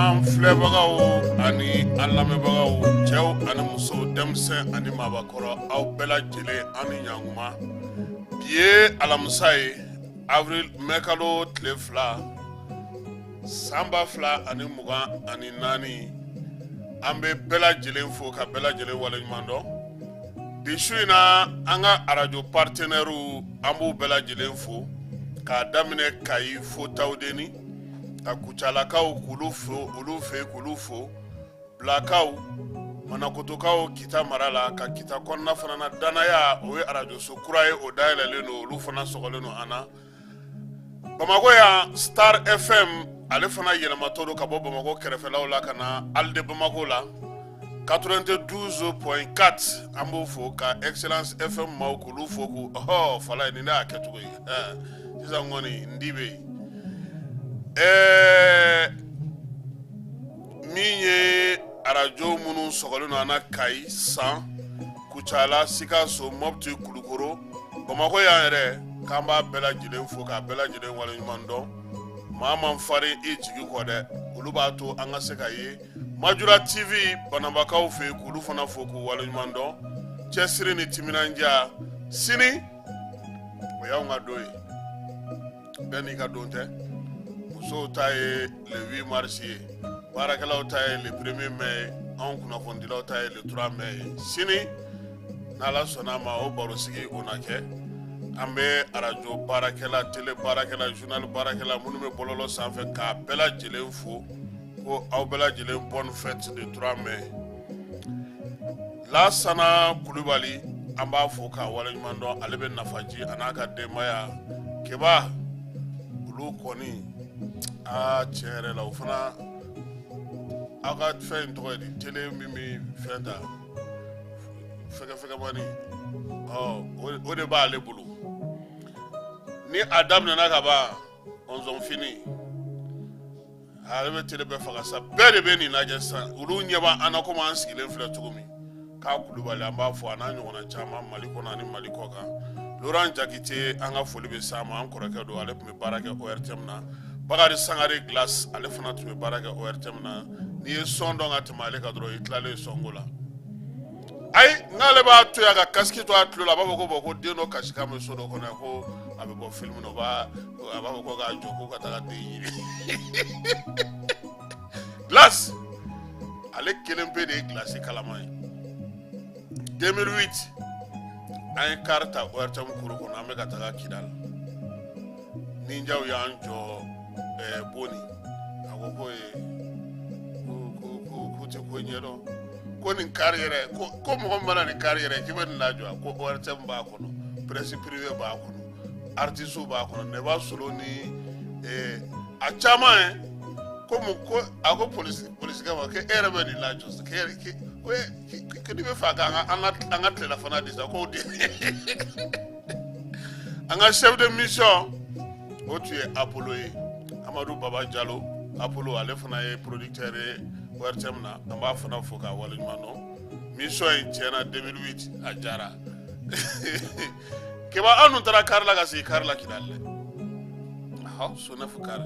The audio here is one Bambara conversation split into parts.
An filɛbagaw ani an lamɛnbagaw, cɛw ani musow, denmisɛn ani maabakɔrɔ, aw bɛɛ lajɛlen, an ni ɲankuma. Bi ye alamisa ye, avril mɛkalo tile 2, san 2024. An bɛ bɛɛ lajɛlen fo ka bɛɛ lajɛlen waleɲuman dɔn. Bi su in na, an ka arajo partenaires, an b'u bɛɛ lajɛlen fo, k'a daminɛ Kayi fo Tawudeni, ka Kucalakaw k'olu fo, olu fɛ k'olu fo, Bilakaw, Manakotokaw, Kita mara la, ka Kita kɔnɔna fana na, Danaya, o ye arajoso kura ye, o dayɛlɛlen don, olu fana sɔgɔlen don an na. Bamakɔ yan, Star FM, ale fana yɛlɛmatɔ don ka bɔ Bamakɔ kɛrɛfɛlaw la ka na Alde Bamako la, 92.4. An b'o fo, ka Excellence FM maaw k'olu fo, k'u ɔhɔ fala ye. Nin de y'a kɛcogo ye sisan kɔni, n di bɛ yen. Min ye arajo minnu sɔgɔlen don an na, Kayi, San, Kucala, Sikaso, Mɔpti, Kulukoro, Bamakɔ yan yɛrɛ, k'an b'a bɛɛ lajɛlen fo k'a bɛɛ lajɛlen waleɲuman dɔn. Maa man farin i jigi kɔ dɛ, olu b'a to an ka se ka ye. Majura TV Banabakaw fɛ yen, k'olu fana fo k'u waleɲuman dɔn. Cɛsiri ni timinandiya, sini o y'anw ka don ye, bɛɛ n'i ka don tɛ. Musow ta ye le 8 mars ye, baarakɛlaw ta ye le premier mai ye, anw kunnafonidilaw ta ye le 3 mai ye. Sini, n'Ala sɔnna a ma, o barosigi o na kɛ. An bɛ arajo baarakɛla, tele baarakɛla, journal baarakɛla, minnu bɛ bɔlɔlɔ sanfɛ, k'a bɛɛ lajɛlen fo ko aw bɛɛ lajɛlen, bonne fête de 3 mai. Lasana Kulubali, an b'a fo k'a waleɲuman dɔn. Ale bɛ Nafaji, a n'a ka denbaya keba, olu kɔni, aa, tiɲɛ yɛrɛ la, o fana aw ka fɛn in tɔgɔ ye di? Tele min bɛ fɛn ta fɛgɛfɛgɛmani, ɔ, o de b'ale bolo. Ni a daminɛna ka ban, ɔnzɔn fini, ale bɛ tele bɛɛ faga sa. Bɛɛ de bɛ nin lajɛ sisan, olu ɲɛ b'an na komi an sigilen filɛ cogo min. K'a Kulubali, an b'a fɔ, a n'a ɲɔgɔnna caman Mali kɔnɔ ani Mali kɔ kan. Laurent Jakite, an ka foli bɛ s'a ma, an kɔrɔkɛ don, ale tun bɛ baara kɛ ORTM na. Bakari Sangare Glace, ale fana tun bɛ baara kɛ ORTM na. N'i ye son dɔn ka tɛmɛ ale kan dɔrɔn, i tilalen sonko la. Ayi, n'ale b'a to yan ka casque to a tulo la, a b'a fɔ ko bon, ko den dɔ kasikan bɛ so dɔ kɔnɔ yan, ko a bɛ bɔ film na, a b'a fɔ ko k'a jɔ ko ka taga den ɲini. Glace, ale kelen pe de ye glace kalama ye. 2008, an ye car ta ORTM kuru kɔnɔ, an bɛ ka taga Kidal. Ninjaw y'an jɔ Boni. A ko k'o ye ko ko tɛ ko ɲɛdɔn, ko nin car yɛrɛ, ko mɔgɔ min mana nin car yɛrɛ k'i bɛ nin lajɔ, ko ORTM b'a kɔnɔ, presse privée b'a kɔnɔ, artistes b'a kɔnɔ, Neba Solo ni a caman ye. Ko mun ko a ko polisikɛ ma k'e yɛrɛ bɛ nin lajɔ, k'e ko n'i bɛ fɛ ka an ka tilelafana di sa, k'o di. An ka chef de mission, o tun ye Apollo ye, Amadu Baba Jalo Apollo, ale fana ye producteur ye ORTM na. An b'a fana fo k'a waleɲuman dɔn. Mission in tiɲɛna, 2008, a diyara Keba. An dun taara car la ka sigi car la Kidali dɛ, ahɔ, Sonef car.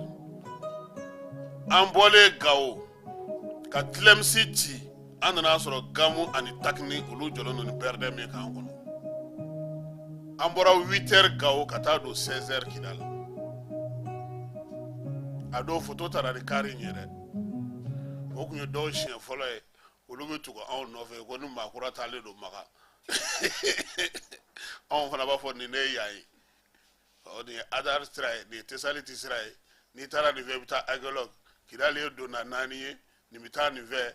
An bɔlen Gawo ka Tilemsi ci, an nana sɔrɔ Gamu ani Takini, olu jɔlen don ni bɛrɛdɛ min k'an kɔnɔ. An bɔra 8 heures Gawo ka taa don 16 heures Kidali. A don foto taara ni car in ye dɛ, o tun ye dɔw siɲɛ fɔlɔ ye. Olu bɛ tugu anw nɔfɛ ko ni maa kura taalen don Maka. Anw fana b'a fɔ nin ne ye yan ye, ɔ, nin ye Adar sira ye, nin ye Tesaliti sira ye, n'i taara nin fɛ, i bɛ taa Agelɔk. Kidali ye donda 4 ye, nin bɛ taa nin fɛ,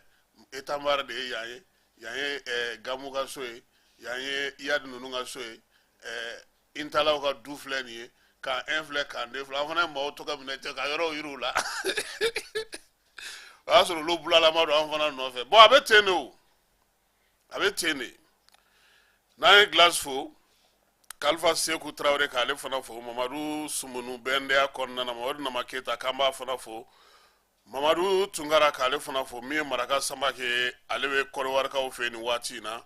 Etamar de ye yan ye, yan ye Gamu ka so ye, yan ye Iyad ninnu ka so ye, Intalaw ka du filɛ nin ye, camp 1 filɛ, camp 2 filɛ. An fana ye maaw tɔgɔ minɛ cɛ ka yɔrɔw yir'u la. O y'a sɔrɔ olu bulalama don an fana nɔfɛ. Bon, a bɛ ten de, o a bɛ ten de. N'an ye Glace fo, Kalifa Seku Tarawele, k'ale fana fo, Mamadu Sumunu bɛndɛya kɔnɔna na, Mamadu Nama Keyita, k'an b'a fana fo, Mamadu Tunkara, k'ale fana fo, min ye Maraka Samake, ale bɛ Kɔdiwarikaw fɛ nin waati in na.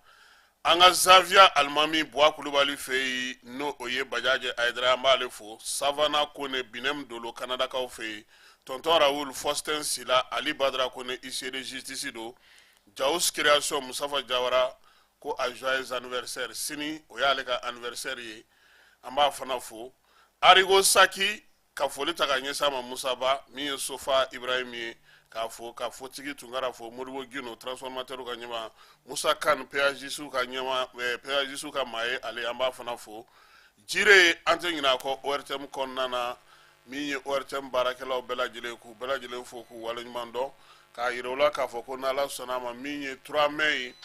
An ka zaviya alimami Buwa Kulubali fɛ yen, n'o o ye Bajajɛ Ayidara, an b'ale fo. Savana Kone, Binɛm Dolo, Kanadakaw fɛ yen. Tonton Raoul, Faustin Sila, Ali Badara Kone, huissier de justice don. Jaus Création, Musafa Jawara ko a joyeux anniversaire. Sini o y'ale ka anniversaire ye, an b'a fana fo. Arigo Saki ka foli ta ka ɲɛsin a ma. Musaba min ye Sofa Ibrahim ye, k'a fo, ka fotigi Tunkara fo. Modibo Gino, transformateur ka ɲɛma. Musa Kan, péagiste ka ɲɛma, péagiste ka maa ye ale, an b'a fana fo. Jire, an tɛ ɲinɛ a kɔ ORTM kɔnɔna na. Min ye ORTM baarakɛlaw bɛɛ lajɛlen, k'u bɛɛ lajɛlen fo, k'u waleɲuman dɔn, k'a yira u la k'a fɔ ko n'Ala sɔnna a ma, min ye 3 mai ye,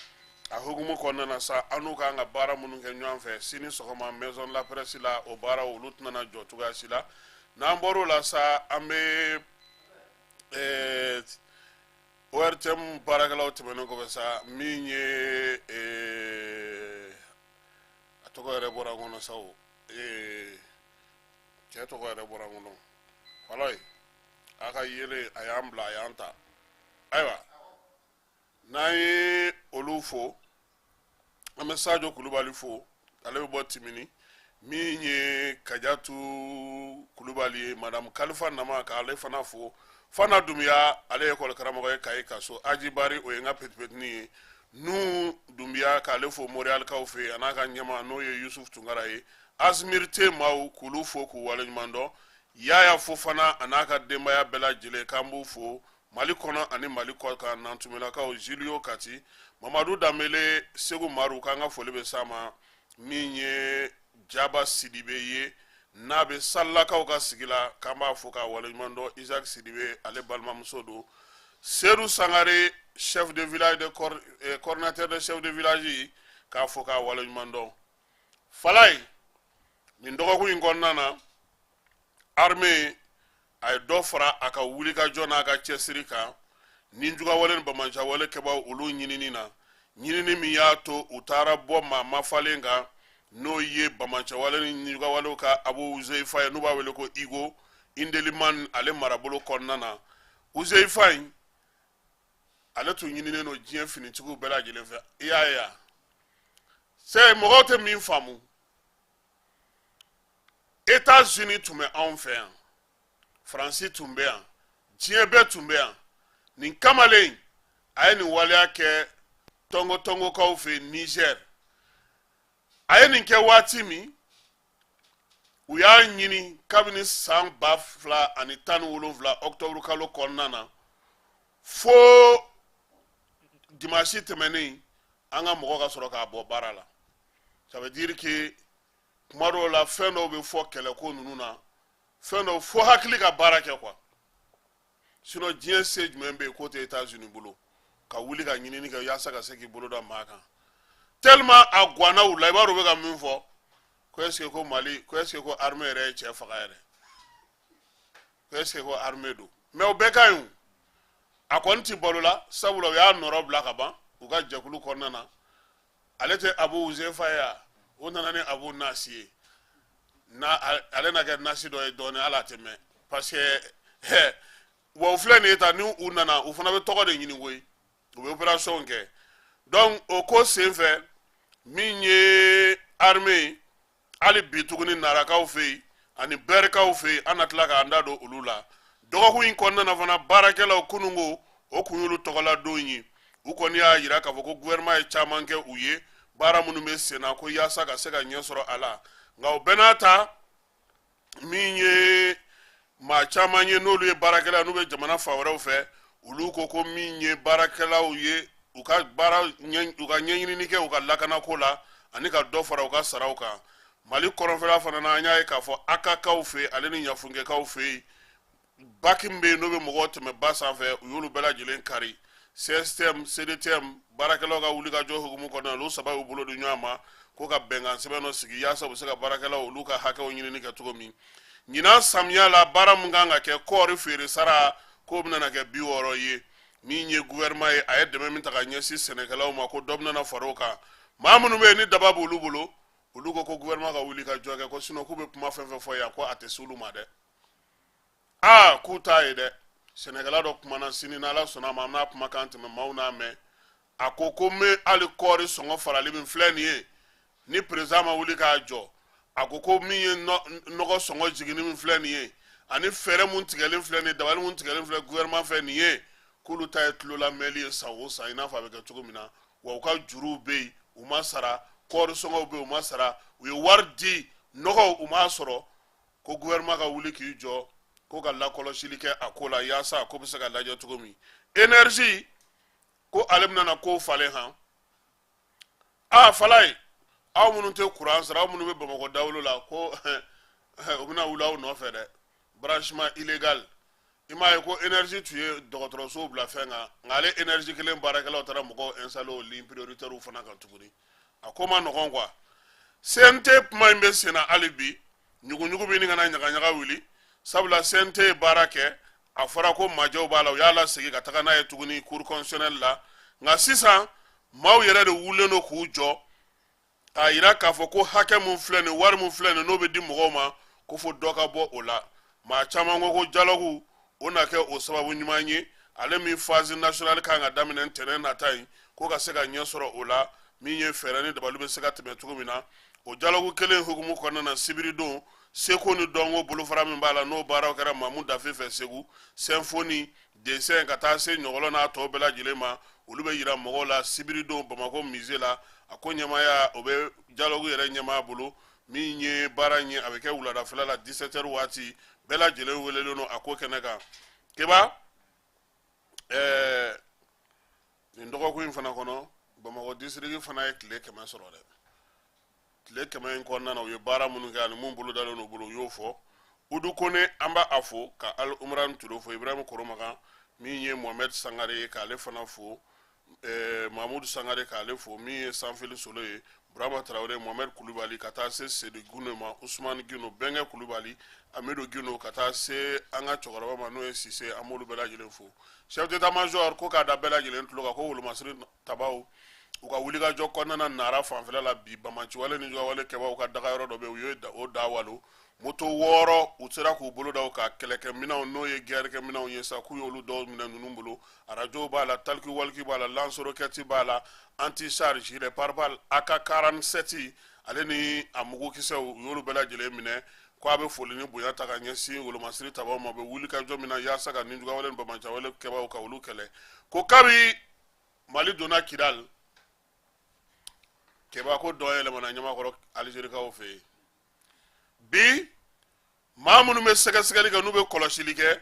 a hukumu kɔnɔna na sa, an n'u kan ka baara minnu kɛ ɲɔgɔn fɛ sini sɔgɔma maison de la presse la, o baaraw olu tɛna na jɔ cogoya si la. N'an bɔr'o la sa, an bɛ ORTM baarakɛlaw tɛmɛnen kɔfɛ sa, min ye a tɔgɔ yɛrɛ bɔra n kɔnɔ sa, o cɛ tɔgɔ yɛrɛ bɔra n kɔnɔ, walayi, a ka yelen a y'an bila, a y'an ta. Ayiwa, n'an ye olu fo, an bɛ Sajo Kulubali fo, ale bɛ bɔ Timini. Min ye Kajatu Kulubali ye, Madame Kalifa Nama, k'ale fana fo. Fana Dunbiya, ale ye ekɔli karamɔgɔ ye Kayi Kaso. Aji Bari, o ye n ka petipetini ye. Nu Dunbiya, k'ale fo Montréalkaw fɛ yen, a n'a ka ɲɛmaa n'o ye Yusuf Tunkara ye. Azmir te maaw, k'olu fo, k'u waleɲuman dɔn. Yaya Fofana a n'a ka denbaya bɛɛ lajɛlen, k'an b'u fo Mali kɔnɔ ani Mali kɔkan. Nantumilakaw, Julio Kati, Mamadu Danbele, Segu Maru, k'an ka foli bɛ s'a ma. Min ye Jaba Sidibe ye, n'a bɛ Salilakaw ka sigi la, k'an b'a fo k'a waleɲuman dɔn. Isaac Sidibe, ale balimamuso don. Sedu Sangare, chef de village de coordinateur de chef de village, k'a fo k'a waleɲuman dɔn. Falaye, nin dɔgɔkun in kɔnɔna na, armée a ye dɔ fara a ka wulikajɔ n'a ka cɛsiri kan nijugawale ni banbaanciwale kɛbaaw olu ɲinini na, ɲinini min y'a to u taara bɔ maa mafalen kan, n'o ye banbaanciwale ni nijugawalew ka Abu Uzeifa ye, n'u b'a wele ko Igo Indeliman, ale marabolo kɔnɔna na. Uzeifa in, ale tun ɲininen don diɲɛ finitigiw bɛɛ lajɛlen fɛ. I y'a ye wa, se mɔgɔw tɛ min faamu, États-Unis tun bɛ anw fɛ yan, Faransi tun bɛ yan, diɲɛ bɛɛ tun bɛ yan. Nin kamalen, a ye nin waleya kɛ tɔngo tɔngokaw fɛ Niger. A ye nin kɛ waati min, u y'a ɲini kabini san 2017 octobre kalo kɔnɔna na fo dimanche tɛmɛnen, an ka mɔgɔ ka sɔrɔ k'a bɔ baara la. Ça veut dire que kuma dɔw la, fɛn dɔw bɛ fɔ kɛlɛko ninnu na, fɛn dɔw fo hakili ka baara kɛ quoi. Sinon diɲɛ se jumɛn bɛ yen k'o tɛ États-Unis bolo ka wuli ka ɲinini kɛ yaasa ka se k'i bolo da maa kan? Tellement a guwanna u la. I b'a dɔn u bɛ ka min fɔ ko est ce que ko Mali, ko est ce que ko armée yɛrɛ ye cɛ faga yɛrɛ, ko est ce que ko armée don? Mais o bɛɛ ka ɲi o, a kɔni ti balo la, sabula u y'a nɔrɔ bila ka ban u ka jɛkulu kɔnɔna na. Ale tɛ Abu Uzefa ye wa? O nana ni Abu Nasi ye, na ale na kɛ nasi dɔ ye dɔɔni, hali a tɛ mɛn, parce que wa u filɛ nin ye tan, ni u nana, u fana bɛ tɔgɔ de ɲini koyi, u bɛ opération kɛ. Donc o ko senfɛ, min ye armée ye, hali bi tuguni Narakaw fɛ yen ani Bɛrikaw fɛ yen, an na tila k'an da don olu la dɔgɔkun in kɔnɔna na fana. Baarakɛlaw, kununko o kun y'olu tɔgɔladon ye. U kɔni y'a yira k'a fɔ ko gouvernement ye caman kɛ u ye, baara minnu bɛ sen na ko yaasa ka se ka ɲɛ sɔrɔ a la. Nka o bɛɛ n'a ta, min ye maa caman ye, n'olu ye baarakɛla, n'u bɛ jamana fan wɛrɛw fɛ, olu ko ko min ye baarakɛlaw ye, u ka baara, u ka ɲɛɲinini kɛ u ka lakanako la ani ka dɔ fara u ka saraw kan. Mali kɔrɔnfɛla fana na, an y'a ye k'a fɔ Akakaw fɛ yen, ale ni Ɲafunkɛkaw fɛ yen, baki min bɛ yen n'o bɛ mɔgɔw tɛmɛ ba sanfɛ, u y'olu bɛɛ lajɛlen kari. CSTM, CDTM baarakɛlaw ka wulikajɔ hukumu kɔnɔna, olu saba y'u bolo di ɲɔgɔn ma ko ka bɛnkan sɛbɛn dɔ sigi yaasa u bɛ se ka baarakɛlaw olu ka hakɛw ɲinini kɛ cogo min. Ɲinan samiya la, baara min kan ka kɛ, kɔɔri feere sara k'o bɛna kɛ 60 ye. Min ye gouvernement ye, a ye dɛmɛ min ta ka ɲɛsin sɛnɛkɛlaw ma, ko dɔ bɛna fara o kan. Maa minnu bɛ yen ni daba b'olu bolo, olu ko ko gouvernement ka wuli ka jɔ kɛ, ko sinon k'u bɛ kuma fɛn fɛn fɔ yan, ko a tɛ s'olu ma dɛ. Aa, k'u t'a ye dɛ. Sɛnɛkɛla dɔ kumana. Sini n'Ala sɔnna a ma, an bɛna kumakan tɛmɛ maaw n'a mɛn. A ko ko min hali kɔɔri sɔngɔ farali min filɛ nin ye, ni président ma wuli k'a jɔ, a ko ko min ye nɔgɔ sɔngɔ jiginni min filɛ nin ye, ani fɛɛrɛ mun tigɛlen filɛ nin ye, dabali mun tigɛlen filɛ gouvernement fɛ nin ye, k'olu ta ye tulolamɛli ye san o san, i n'a fɔ a bɛ kɛ cogo min na. Wa u ka juruw bɛ yen, u ma sara, kɔɔri sɔngɔw bɛ yen, u ma sara, u ye wari di, nɔgɔw u m'a sɔrɔ. Ko gouvernement ka wuli k'i jɔ, ko ka lakɔlɔsili kɛ a ko la, yaasa a ko bɛ se ka lajɛ cogo min. Énergie, ko ale bɛna na kow falen han. Aa Falaye, aw minnu tɛ kuran sara, aw minnu bɛ Bamakɔ dawolo la, ko u bɛna wuli aw nɔfɛ dɛ, branchement illégal. I m'a ye ko énergie tun ye dɔgɔtɔrɔsow bila fɛn kan, nka ale énergie kelen baarakɛlaw taara mɔgɔw installer o ligne prioritaire fana kan tuguni. A ko ma nɔgɔn quoi. CNT kuma in bɛ sen na hali bi, ɲuguɲugu bɛ ɲini ka na ɲagaɲaga wuli, sabula CNT ye baara kɛ, a fɔra ko majɛw b'a la, u y'a lasegin ka taga n'a ye tuguni cour constitutionnelle la. Nka sisan maaw yɛrɛ de wulilen don k'u jɔ k'a yira k'a fɔ ko hakɛ mun filɛ nin, wari mun filɛ nin, n'o bɛ di mɔgɔw ma, ko fo dɔ ka bɔ o la. Maa caman ko ko dialogue o na kɛ o sababu ɲuman ye, ale min phase nationale kan ka daminɛ ntɛnɛn nata in, ko ka se ka ɲɛ sɔrɔ o la, min ye fɛɛrɛ ni dabali bɛ se ka tɛmɛ cogo min na. O dialogue kelen hukumu kɔnɔna na, sibiridon, seko ni dɔnko bolofara min b'a la, n'o baaraw kɛra Mamu Dafe fɛ Segu, symphonie, dessin, ka taa se ɲɔgɔlɔn n'a tɔ bɛɛ lajɛlen ma, olu bɛ yira mɔgɔw la sibiridon Bamakɔ musée la. A ko ɲɛmaaya o bɛ dialogue yɛrɛ ɲɛmaa bolo. Min ye baara in ye, a bɛ kɛ wuladafɛla la 17 heures waati. Bɛɛ lajɛlen welelen don a ko kɛnɛ kan. Keba, nin dɔgɔkun in fana kɔnɔ, Bamakɔ district fana ye tile 100 sɔrɔ dɛ. Tile 100 in kɔnɔna na, u ye baara minnu kɛ ani mun bolodalen n'u bolo, u y'o fɔ. Udu Kone, an b'a a fo, ka Al Umran Ture fo, Ibrahim Koromakan, min ye Mohamed Sangare ye, k'ale fana fo, Mahmoud Sangare, k'ale fo, min ye Sanfili Solo ye, Burama Tarawele, Mohamed Kulubali, ka taa se Sedi Gundo ma, Usumani Gindo, Bɛnkɛ Kulubali, Amidu Gindo, ka taa se an ka cɛkɔrɔba ma, n'o ye Sise, an b'olu bɛɛ lajɛlen fo. Chef d'état major ko k'a da bɛɛ lajɛlen tulo kan ko wolomasiri tabaw, u ka wulikajɔ kɔnɔna na, Nara fanfɛla la bi, bamaciwale ni jugawale kɛbaw ka dagayɔrɔ dɔ bɛ yen, u ye o da walo. Moto 6, u sera k'u bolo da u ka kɛlɛkɛminɛnw, n'o ye guerre-kɛminɛnw ye sa, k'u y'olu dɔw minɛ ninnu bolo. Arajow b'a la, talkie-walkie b'a la, lance-roquette b'a la, anti-char, gilet pare-balles, AK 47, ale ni a mugukisɛw, u y'olu bɛɛ lajɛlen minɛ. Ko a bɛ foli ni bonya ta ka ɲɛsin wolomasiri tabaw ma, u bɛ wulikajɔ min na yaasa ka nijugawale ni bamaciwale kɛbaw ka olu kɛlɛ. Ko kabi Mali donna Kidal, Keba, ko dɔn yɛlɛmana Ɲamakɔrɔ Alizerikaw fɛ yen. Bi maa minnu bɛ sɛgɛsɛgɛli kɛ, n'u bɛ kɔlɔsili kɛ,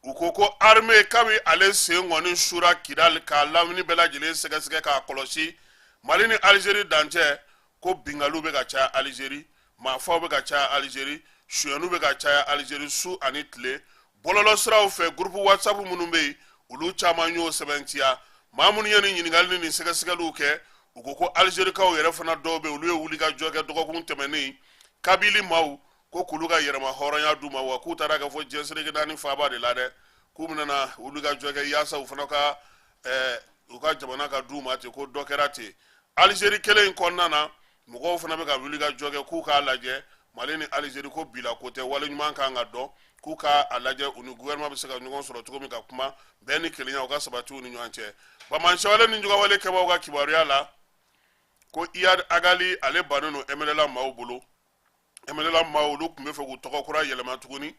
u ko ko armée, kabi ale sen kɔni sura Kidal k'a lamini bɛɛ lajɛlen sɛgɛsɛgɛ k'a kɔlɔsi, Mali ni Alizeri dancɛ, ko bingaliw bɛ ka caya Alizeri, maafaw bɛ ka caya Alizeri, sonyɛniw bɛ ka caya Alizeri su ani tile. Bɔlɔlɔsiraw fɛ, groupe WhatsApp minnu bɛ yen, olu caman y'o sɛbɛntiya. Maa minnu ye nin ɲininkali ni nin sɛgɛsɛgɛliw kɛ, u ko ko Alizerikaw yɛrɛ fana dɔw bɛ, olu ye wulikajɔ kɛ dɔgɔkun tɛmɛnen, Kabili maaw ko k'olu ka yɛrɛma hɔrɔnya d'u ma, wa k'u taara kɛ fɔ diɲɛ seleke naani faaba de la dɛ, k'u bɛna na wulikajɔ kɛ yaasa u fana ka u ka jamana ka d'u ma ten. Ko dɔ kɛra ten Alizeri kelen in kɔnɔna na, mɔgɔw fana bɛ ka wulikajɔ kɛ k'u k'a lajɛ Mali ni Alizeri ko bila ko tɛ, wale ɲuman kan ka dɔn, k'u k'a lajɛ u ni gouvernement bɛ se ka ɲɔgɔn sɔrɔ cogo min ka kuma bɛn ni kelenya u ka sabati u ni ɲɔgɔn cɛ. Bamanciwale ni jugawale kɛbaaw ka kibaruya la, ko Iyad Ag Ghali, ale bannen don MNLA maaw bolo. MNLA maaw, olu tun bɛ fɛ k'u tɔgɔ kura yɛlɛma tuguni,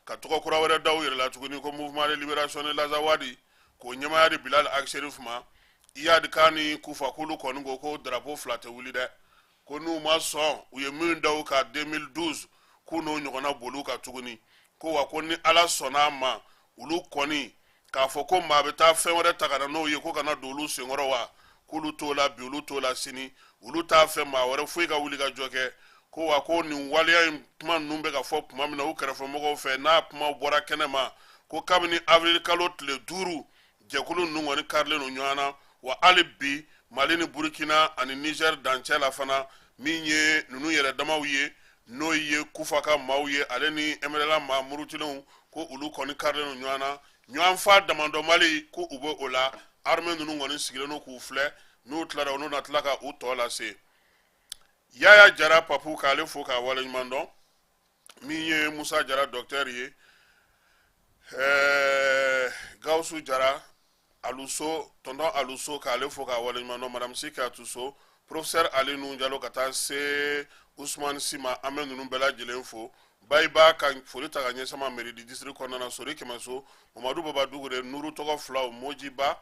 ka tɔgɔ kura wɛrɛ da u yɛrɛ la tuguni, ko Mouvement de libération de l'Azawad, k'o ɲɛmaaya di Bilal Ag Cherif ma. Iyad k'a ni Kufa, k'olu kɔni ko ko drapeau fila tɛ wuli dɛ, ko n'u ma sɔn, u ye min da u kan 2012, k'u n'o ɲɔgɔnna boli u kan tuguni. Ko wa ko ni Ala sɔnna a ma, olu kɔni k'a fɔ ko maa bɛ taa fɛn wɛrɛ ta ka na n'o ye ko kana don olu senkɔrɔ, wa k'olu t'o la bi, olu t'o la sini, olu t'a fɛ maa wɛrɛ foyi ka wuli ka jɔ kɛ. Ko wa ko nin waleya in kuma ninnu bɛ ka fɔ tuma min na u kɛrɛfɛmɔgɔw fɛ, n'a kumaw bɔra kɛnɛ ma, ko kabini avril kalo tile 5, jɛkulu ninnu kɔni karilen don ɲɔgɔn na. Wa hali bi, Mali ni Burukina ani Niger dancɛ la fana, min ye ninnu yɛrɛ damaw ye, n'o ye Kufa ka maaw ye, ale ni MNLA maa murutilenw, ko olu kɔni karilen don ɲɔgɔn na, ɲɔgɔn fa damadɔmali, ko u bɛ o la. Armée ninnu kɔni sigilen don k'u filɛ, n'u tilara, u na tila ka u tɔ lase. Yaya Jara Papu, k'ale fo k'a waleɲuman dɔn, min ye Musa Jara docteur ye, Gawusu Jara. Aluso, tonton Aluso, k'ale fo k'a waleɲuman dɔn, madame Sikatu So, professeur Ali Nuhu Jalo, ka taa se Usumani Sima, an bɛ ninnu bɛɛ lajɛlen fo. Bayiba ka foli ta ka ɲɛsin ma mairie du district kɔnɔna na, Sori Kɛmɛso, Mamadu Baba Dugure, Nuru tɔgɔ filaw, Mojiba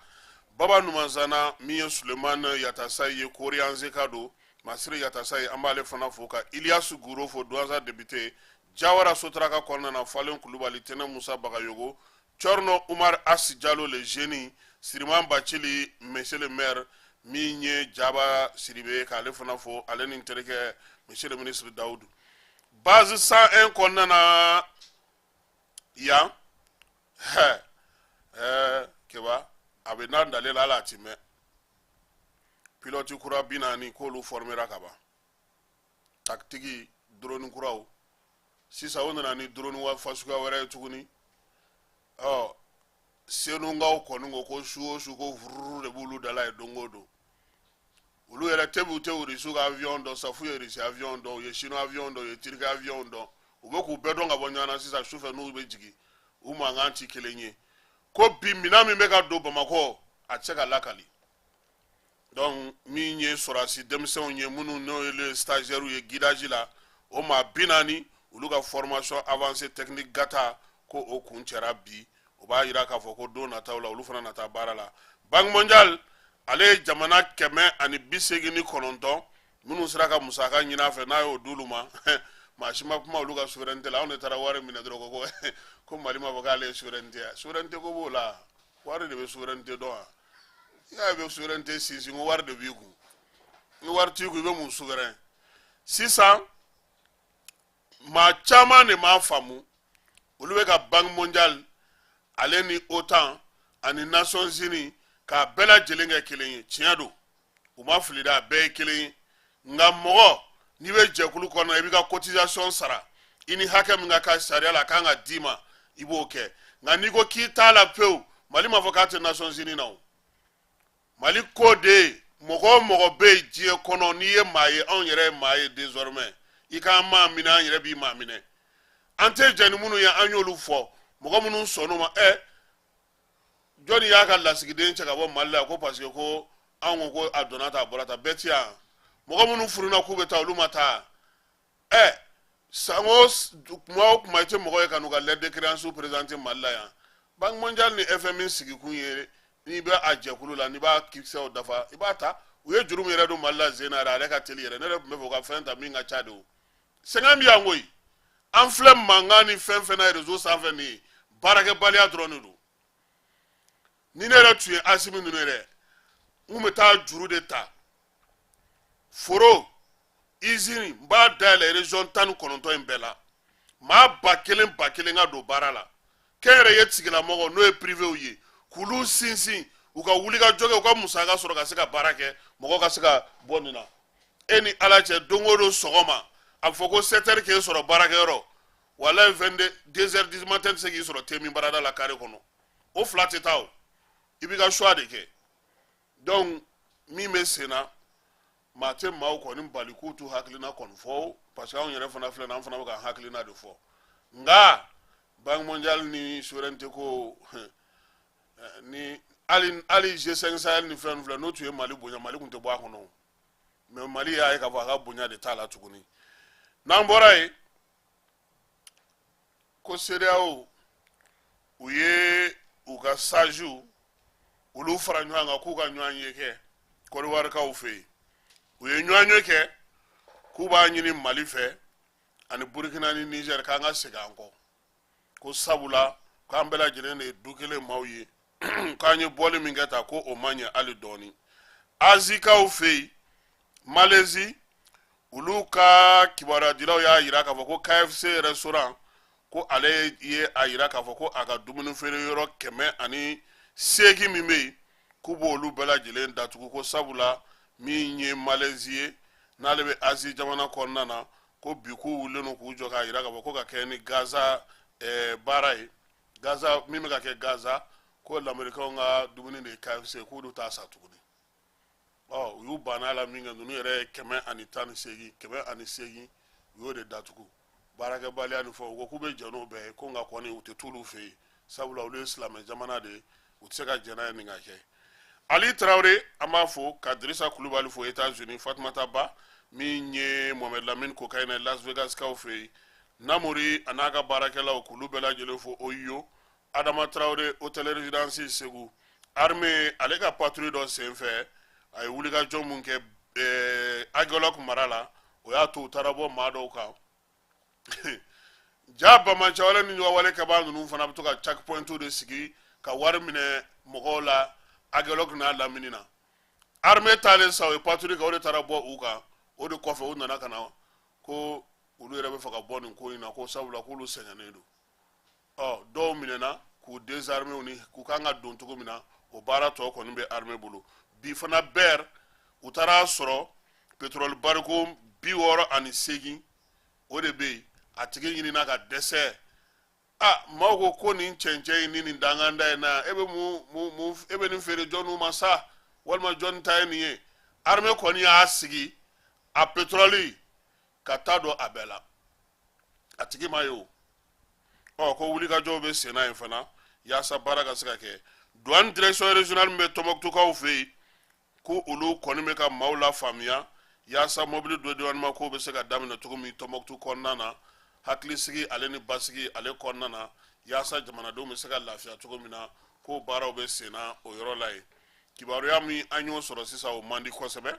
Baba Numanzana, min ye Sulemani Yatasa ye, Koriyanze ka don Masiri Yatasa ye, an b'ale fana fo, ka Iliyasu Guro fo, Duwanza député, Jawara Sotaraka kɔnɔna na, Falen Kulubali, Tɛnɛ Musa Bagayogo, Cɔrɔnɔ Umar Asi Jalo le jeune, Siriman Bacili, monsieur le maire, min ye Jaba Siribe, k'ale fana fo, ale ni terikɛ monsieur le ministre Dawudu. Base 101 kɔnɔna na yan, hɛ ɛɛ keba a bɛ n'a dalen la, hali a ti mɛn. Pilote kura 40 k'olu formera ka ban, tactique drone kuraw. Sisan o nana ni drone wa fasuguya wɛrɛ ye tuguni. Ɔ Senukaw kɔni ko ko su o su ko vururu de b'olu da la yen don o don. Olu yɛrɛ tɛ u tɛ Irisiw ka avion dɔn sa, f'u ye Irisi avion dɔn, u ye Chinois avion dɔn, u ye Turki avion dɔn, u bɛ k'u bɛɛ dɔn ka bɔ ɲɔgɔn na. Sisan sufɛ n'u bɛ jigin, u mankan ti kelen ye. Ko bi minɛn min bɛ ka don Bamakɔ, a tɛ se ka lakali. Donc min ye sɔrɔdasi denmisɛnw ye, minnu n'o ye le stagiaires ye guidage la, o maa 40, olu ka formation avancée technique gata ko o kuncɛra bi. O b'a yira k'a fɔ ko don nataw la, olu fana nata baara la. Banque mondiale, ale ye jamana 189 minnu sera ka musaka ɲini a fɛ, n'a y'o d'olu ma, maa si ma kuma olu ka souveraineté la. Anw de taara wari minɛ dɔrɔn, ko Mali ma fɔ k'ale ye souveraineté ye. Souveraineté ko b'o la, wari de bɛ souveraineté dɔn wa? I y'a ye, bɛ souveraineté sinsin ko wari de b'i kun. Ni wari t'i kun, i bɛ mun souverain? Sisan maa caman de m'a faamu, olu bɛ ka Banque mondiale ale ni OTAN ani Nations Unies k'a bɛɛ lajɛlen kɛ kelen ye. Tiɲɛ don, u ma fili dɛ, a bɛɛ ye kelen ye. Nka mɔgɔ n'i bɛ jɛkulu kɔnɔ, i b'i ka cotisation sara, i ni hakɛ min ka kan sariya la, a kan ka d'i ma, i b'o kɛ. Nka n'i ko k'i t'a la pewu, Mali m'a fɔ k'a tɛ Nations Unies na o. Mali ko de, mɔgɔ o mɔgɔ bɛ yen diɲɛ kɔnɔ, n'i ye maa ye, anw yɛrɛ ye maa ye désormais, i k'an maa minɛ, an yɛrɛ b'i maa minɛ. An tɛ jɛn ni minnu ye, an y'olu fɔ. Mɔgɔ minnu sɔnn'o ma, jɔnni y'a ka lasigiden cɛ ka bɔ Mali la ko parce que ko anw ko a donna tan, a bɔra tan? Bɛɛ ti yan. Mɔgɔ minnu furuna k'u bɛ taa, olu ma taa. San o kuma o kuma, i tɛ mɔgɔ ye ka n'u ka lettre de créance présenter Mali la yan. Banque mondiale ni FMI sigikun ye, n'i bɛ a jɛkulu la, n'i b'a kisɛw dafa, i b'a ta. U ye juru min yɛrɛ don Mali la zen na yɛrɛ, ale ka teli yɛrɛ. Ne yɛrɛ tun bɛ fɛ u ka fɛn ta min ka ca de. O sɛgɛn bɛ yan koyi. An filɛ mankan ni fɛn fɛn na réseau sanfɛ nin ye, baarakɛbaliya dɔrɔn de don. Ni ne yɛrɛ tun ye Asimi ninnu yɛrɛ, n tun bɛ taa juru de ta, foro usine n b'a dayɛlɛ région 19 in bɛɛ la, maa 1000 1000 ka don baara la, kɛnyɛrɛye tigilamɔgɔ n'o ye privéw ye, k'olu sinsin u ka wuli ka jɔ kɛ, u ka musaka sɔrɔ ka se ka baara kɛ, mɔgɔ ka se ka bɔ nin na. E ni Ala cɛ, don o don sɔgɔma a bɛ fɔ ko 7 heures k'e sɔrɔ baarakɛyɔrɔ, walayi 22 heures du matin tɛ se k'i sɔrɔ te min barada la carré kɔnɔ. O fila tɛ taa o, i b'i ka choix de kɛ. Donc min bɛ sen na, maa tɛ maaw kɔni bali k'u t'u hakilina kɔni fɔ, parce que anw yɛrɛ fana filɛ nin, an fana bɛ k'an hakilina de fɔ. Nka Banque mondiale ni souveraineté ko ni hali G5 Sahel ni fɛn filɛ, n'o tun ye Mali bonya, Mali tun tɛ bɔ a kɔnɔ. Mais Mali y'a ye k'a fɔ a ka bonya de t'a la tuguni. N'an bɔra yen, ko CEDEAO, u ye u ka sagew olu fara ɲɔgɔn kan k'u ka ɲɔgɔn ye kɛ Kɔdiwarikaw fɛ yen. U ye ɲɔgɔn ye kɛ k'u b'a ɲini Mali fɛ ani Burukina ni Nizɛri k'an ka segin an kɔ, ko sabula k'an bɛɛ lajɛlen de ye du kelen maaw ye, k'an ye bɔli min kɛ tan, ko o ma ɲɛ hali dɔɔni. Azikaw fɛ yen, Malezi, olu ka kibaruyadilaw y'a yira k'a fɔ ko KFC restaurant, ko ale ye a yira k'a fɔ ko a ka dumuni feere yɔrɔ 108 min bɛ yen, k'u b'olu bɛɛ lajɛlen datugu, ko sabula min ye Malezi ye, n'ale bɛ Azi jamana kɔnɔna na, ko bi k'u wulilen don k'u jɔ k'a yira k'a fɔ ko ka kɛ ni Gaza baara ye, Gaza min bɛ ka kɛ Gaza, ko lamɛrikɛnw ka dumuni de ye KFC, k'olu t'a san tuguni. Ɔ u y'u banna a la min kɛ, ninnu yɛrɛ ye 118, 108, u y'o de datugu baarakɛbaliya ni fɔ. U ko k'u bɛ jɛn n'o bɛɛ ye, ko nka kɔni u tɛ t'olu fɛ yen, sabula olu ye silamɛ jamana de ye. U tɛ se ka jɛn n'a ye nin ka kɛ. Ali Tarawele, an b'a fo ka Dirisa Kulubali fo États-Unis, Fatumata Ba min ye Mohamed Lamine Kokayina Las Vegas kaw fɛ yen, Namori a n'a ka baarakɛlaw, k'olu bɛɛ lajɛlen fo. Oyo Adama Tarawele, hôtel résidence Segu. Armée ale ka patrouille dɔ senfɛ, a ye wulikajɔ mun kɛ Aguelhok mara la, o y'a to u taara bɔ maa dɔw kan. Ja bamancɛwale ni ɲɔgɔnwale kɛbaa ninnu fana bɛ to ka checkpoint de sigi ka wari minɛ mɔgɔw la Aguelhok n'a lamini na. Armée taalen sa, o ye patrouille kɛ, o de taara bɔ u kan. O de kɔfɛ, u nana ka na ko olu yɛrɛ bɛ fɛ ka bɔ nin ko in na, ko sabula k'olu sɛgɛnnen don. Ɔ dɔw minɛna k'u désarmer ni k'u kan ka don cogo min na, o baara tɔ kɔni bɛ armée bolo. Bi fana Ber, u taara sɔrɔ pétrole bariko 68, o de bɛ yen. A tigi ɲinina ka dɛsɛ. A maaw ko ko nin cɛncɛn in ni nin danganda in na, e bɛ mun mun, e bɛ nin feere jɔnniw ma sa, walima jɔnni ta ye nin ye? Armée kɔni y'a sigi a pétrole ka taa don a bɛɛ la, a tigi ma ye o. Ɔ ko wulikajɔw bɛ sen na yen fana yaasa baara ka se ka kɛ. Douane direction régionale min bɛ Tɔnbɔkutukaw fɛ yen, ko olu kɔni bɛ ka maaw lafaamuya yaasa mobili dédouanement ko bɛ se ka daminɛ cogo min Tɔnbɔkutu kɔnɔna na, hakilisigi ale ni basigi ale kɔnɔna na, yaasa jamanadenw bɛ se ka lafiya cogo min na, ko baaraw bɛ sen na o yɔrɔ la yen. Kibaruya min an y'o sɔrɔ sisan, o man di kosɛbɛ.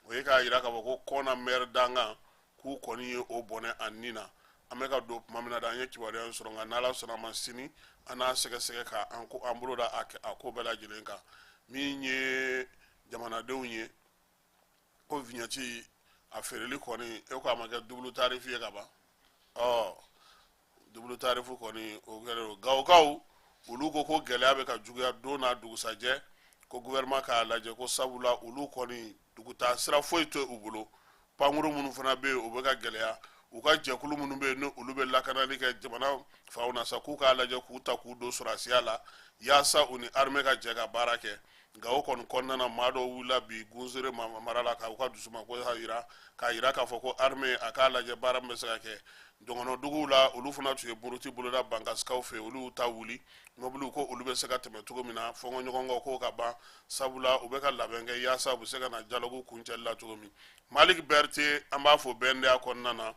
O ye k'a jira k'a fɔ ko Kɔna maire dankan, k'u kɔni ye o bɔnɛ a ni na. An bɛ ka don tuma min na da, an ye kibaruya in sɔrɔ, nka n'Ala sɔnna a ma, sini an n'a sɛgɛsɛgɛ ka an ko an bolo da a ko bɛɛ lajɛlen kan. Min ye jamanadenw ye ko vignette a feereli kɔni, e ko a ma kɛ double tarif ye ka ban. Ɔ double tarif kɔni, o kɛlen don. Gawokaw olu ko ko gɛlɛya bɛ ka juguya don n'a dugusajɛ, ko gouvernement k'a lajɛ, ko sabula olu kɔni dugutaa sira foyi tɛ u bolo. Pankuru minnu fana bɛ yen, o bɛ ka gɛlɛya. U ka jɛkulu minnu bɛ yen, ni olu bɛ lakanali kɛ jamana fanw na sa, k'u k'a lajɛ k'u ta k'u don sɔrɔdasiya la yaasa u ni armée ka jɛ ka baara kɛ. Nka o kɔni kɔnɔna na, maa dɔw wulila bi Gunsere mara la ka u ka dusumako jira, k'a jira k'a fɔ ko armée a k'a lajɛ baara min bɛ se ka kɛ dɔgɔnɔduguw la. Olu fana tun ye muruti boloda Bankasikaw fɛ, olu y'u ta wuli mɔbiliw ko olu bɛ se ka tɛmɛ cogo min na, fɔnkɔɲɔgɔnkɔ k'o ka ban, sabula u bɛ ka labɛn kɛ yaasa u bɛ se ka na dialogue kuncɛli la cogo min. Malik Berete, an b'a fo BNDA kɔnɔna na,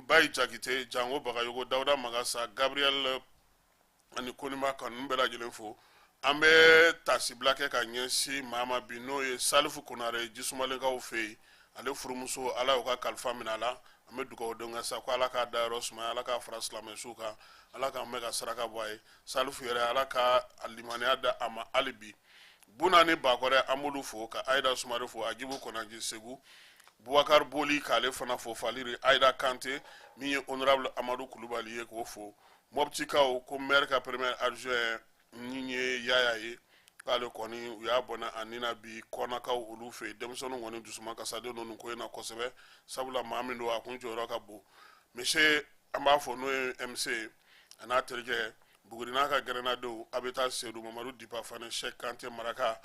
Bayi Jakite, Jango Bagayogo, Dawuda Magasa, Gabriel ani Koniba, ka ninnu bɛɛ lajɛlen fo. An bɛ tasibila kɛ ka ɲɛsin maa ma bi, n'o ye Salifu Konare, Jisumalenkaw fɛ yen. Ale furumuso, Ala y'o ka kalifa minɛ a la. An bɛ dugawu don kɛ sa ko Ala k'a dayɔrɔ sumaya, Ala k'a fara silamɛsuw kan, Ala k'an bɛ ka saraka bɔ a ye. Salifu yɛrɛ, Ala ka limaniya da a ma hali bi. Buna ni Bakɔrɛ, an b'olu fo, ka Ayida Sumare fo, Ajibu Kɔnanji Segu, Bubakari Boli k'ale fana fo, Faliri Ayida Kante min ye honorable Amadu Kulubali ye, k'o fo. Mɔptikaw ko maire ka premier adjoint ni ye Yaya ye, k'ale kɔni u y'a bɔnɛ a ni na bi Kɔnakaw olu fɛ yen. Denmisɛnninw kɔni dusuma kasaden don nin ko in na kosɛbɛ, sabula maa min don, a kun jɔyɔrɔ ka bon. Monsieur, an b'a fɔ, n'o ye MC a n'a terikɛ Buguri n'a ka gɛrɛnnadenw, a bɛ taa Sedu Mamadu Dipa Fane, Sɛk Kante Maraka,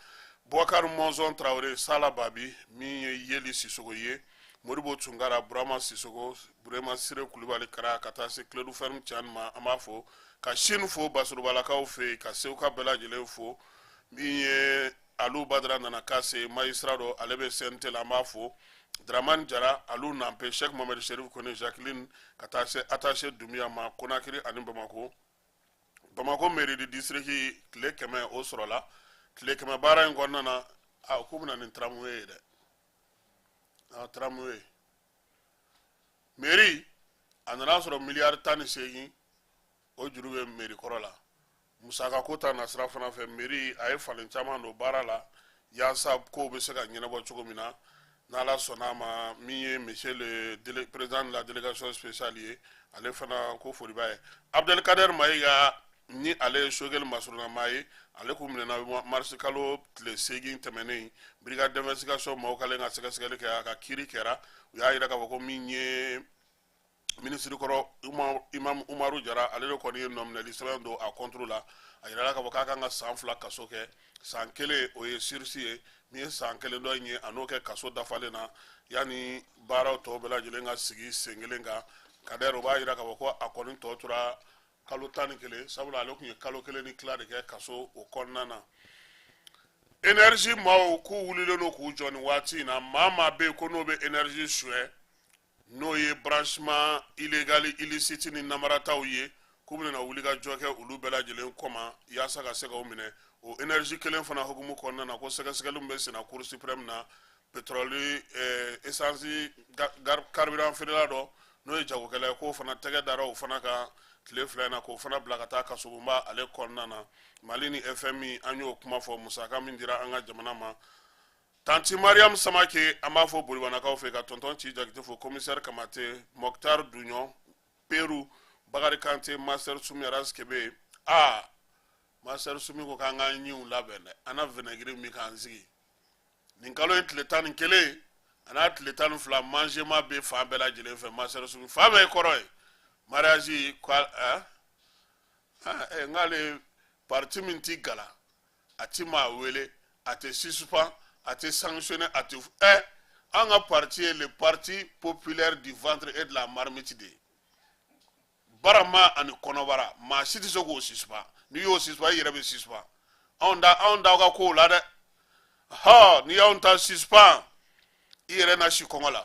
Bubakari Mɔnzɔn Tarawele, Sala Babi min ye Yeli Sisogo ye, Modibo Tunkara, Burama Sisogo, Burema Sire Kulubali Kara, ka taa se Kiledu Ferme Tiani ma, an b'a fo ka Sini fo Basurubakaw fɛ yen, ka Seguka bɛɛ lajɛlen fo. Min ye Alu Badara nana kase magistrat dɔ, ale bɛ CNT la, an b'a fo. Dramani Jara, Alu Nanpe, Cheikh Mohamed Sherif Kone, Jacqueline, ka taa se attaché Dumbuya ma Conakry ani Bamako. Bamako mairie de district tile 100 o sɔrɔla. Tile 100 baara in kɔnɔna na, a k'u bɛna nin tramway ye dɛ. A tramway, mairie a nana sɔrɔ miliyari 18, o juru bɛ mairie kɔrɔ la. Musaka ko ta nasira fana fɛ, mairie a ye falen caman don baara la yaasa kow bɛ se ka ɲɛnabɔ cogo min na. N'Ala sɔnna a ma, min ye monsieur le président de la délégation spéciale ye, ale fana ko foli b'a ye. Abdelkader Mayiga, ni ale ye Choguel masurunama ye, ale kun minɛna marisi kalo tile 8 tɛmɛnen. Brigade d'investigation maaw kɛlen ka sɛgɛsɛgɛli kɛ, a ka kiiri kɛra. U y'a jira k'a fɔ ko min ye minisiri kɔrɔ Imam Umaru Jara, ale de kɔni ye nɔminɛli sɛbɛn don a contre la. A yirala k'a fɔ k'a kan ka san 2 kaso kɛ. San 1, o ye sursis ye. Min ye san 1 dɔ in ye, a n'o kɛ kaso dafalen na yanni baaraw tɔw bɛɛ lajɛlen ka sigi sen kelen kan. Kader, o b'a yira k'a fɔ ko a kɔni tɔ tora. Kalo 11, sabula ale tun ye kalo 1 ni tila de kɛ kaso o kɔnɔna na. Énergie maaw k'u wulilen don k'u jɔ nin waati in na. Maa maa bɛ yen ko n'o bɛ énergie suɲɛ, n'o ye branchement illégal, illicite ni namarataw ye, k'u bɛna wuli ka jɔ kɛ olu bɛɛ lajɛlen kɔma yaasa ka se k'o minɛ. O énergie kelen fana hukumu kɔnɔna na, ko sɛgɛsɛgɛli min bɛ senna Cour suprême na, pétrole, essence, carburant feerela dɔ n'o ye jagokɛla ye, k'o fana tɛgɛ dara o fana kan tile 2 in na, k'o fana bila ka taa kasobonba ale kɔnɔna na. Mali ni FMI, an y'o kuma fɔ, musaka min dira an ka jamana ma. Tanti Mariam Samake, an b'a fɔ Bolibanakaw fɛ, ka tɔntɔn Ci Jakite fo, commissaire Kamate, Mokhtar Duɲɔ, Peru, Bakari Kante, Master Sumi, Aras Kebe. Aa, Master Sumi ko k'an k'an ɲinw labɛn dɛ, an na vinaigre min k'an sigi. Nin kalo in tile 11 a n'a tile 12, mangement bɛ fan bɛɛ lajɛlen fɛ. Master Sumi, fan bɛɛ ye kɔrɔ ye, mariage ko n k'ale parti min ti gala, a ti maa wele, a tɛ suspend, a tɛ sanctionner, a tɛ an ka parti ye le Parti populaire du ventre et de la marmite de ye. Barama ani kɔnɔbara, maa si tɛ se k'o suspend. N'i y'o suspend, i yɛrɛ bɛ suspend. Anw da, anw d'aw ka kow la dɛ. Hɔ, n'i y'anw ta suspend, i yɛrɛ na si kɔngɔ la.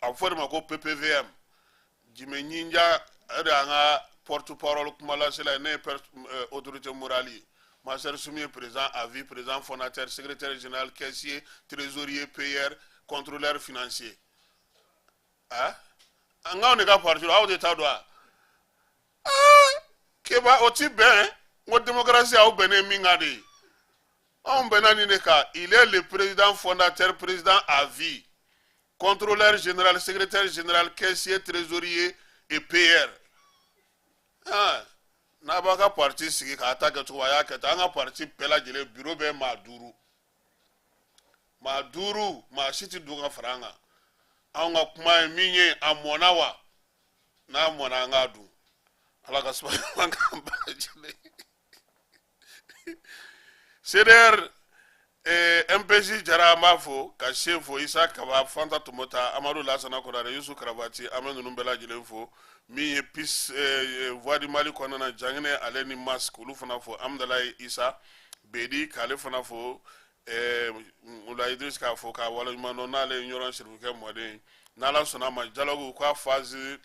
A bɛ fɔ de ma ko PPVM. Jimɛ Ɲinja, e de y'an ka porte parole, kumalasela ye. Ne ye autorité morale ye. Master Sumi ye président à vie, président fondateur, secrétaire général, caissier, trésorier, payeur, contrôleur financier. Ah, an k'anw de ka parti, aw de ta don wa? Keba, o ti bɛn. N ko démocratie, aw bɛnnen min kan de ye, anw bɛnna nin de kan. Il est le président fondateur, président à vie, contrôleur général, secrétaire général, caissier, trésorier et payeur. Ah, n'a b'a ka parti sigi k'a ta kɛ cogo, a y'a kɛ tan. An ka parti bɛɛ lajɛlen bureau bɛ maa duuru, maa duuru, maa si tɛ don ka fara an kan. Anw ka kuma ye min ye, a mɔnna wa? N'a mɔnna, an k'a dun. Ala ka suma an k'an bɛɛ lajɛlen. CDR, MPJ Jara, an b'a fo ka se fo, Isa Kaba, Fanta Tomota, Amadu Lasana Konare, Yusu Karabati, an bɛ ninnu bɛɛ lajɛlen fo. Min ye PIS, Voix du Mali kɔnɔna na, Janginɛ ale ni Masque, olu fana fo. Amudalayi Isa Bedi, k'ale fana fo. Mula Idris, k'a fo k'a waleɲuman dɔn, n'ale ye ɲɔrɔn sirifukɛ mɔden ye. N'Ala sɔnna a ma, dialogue k'a phase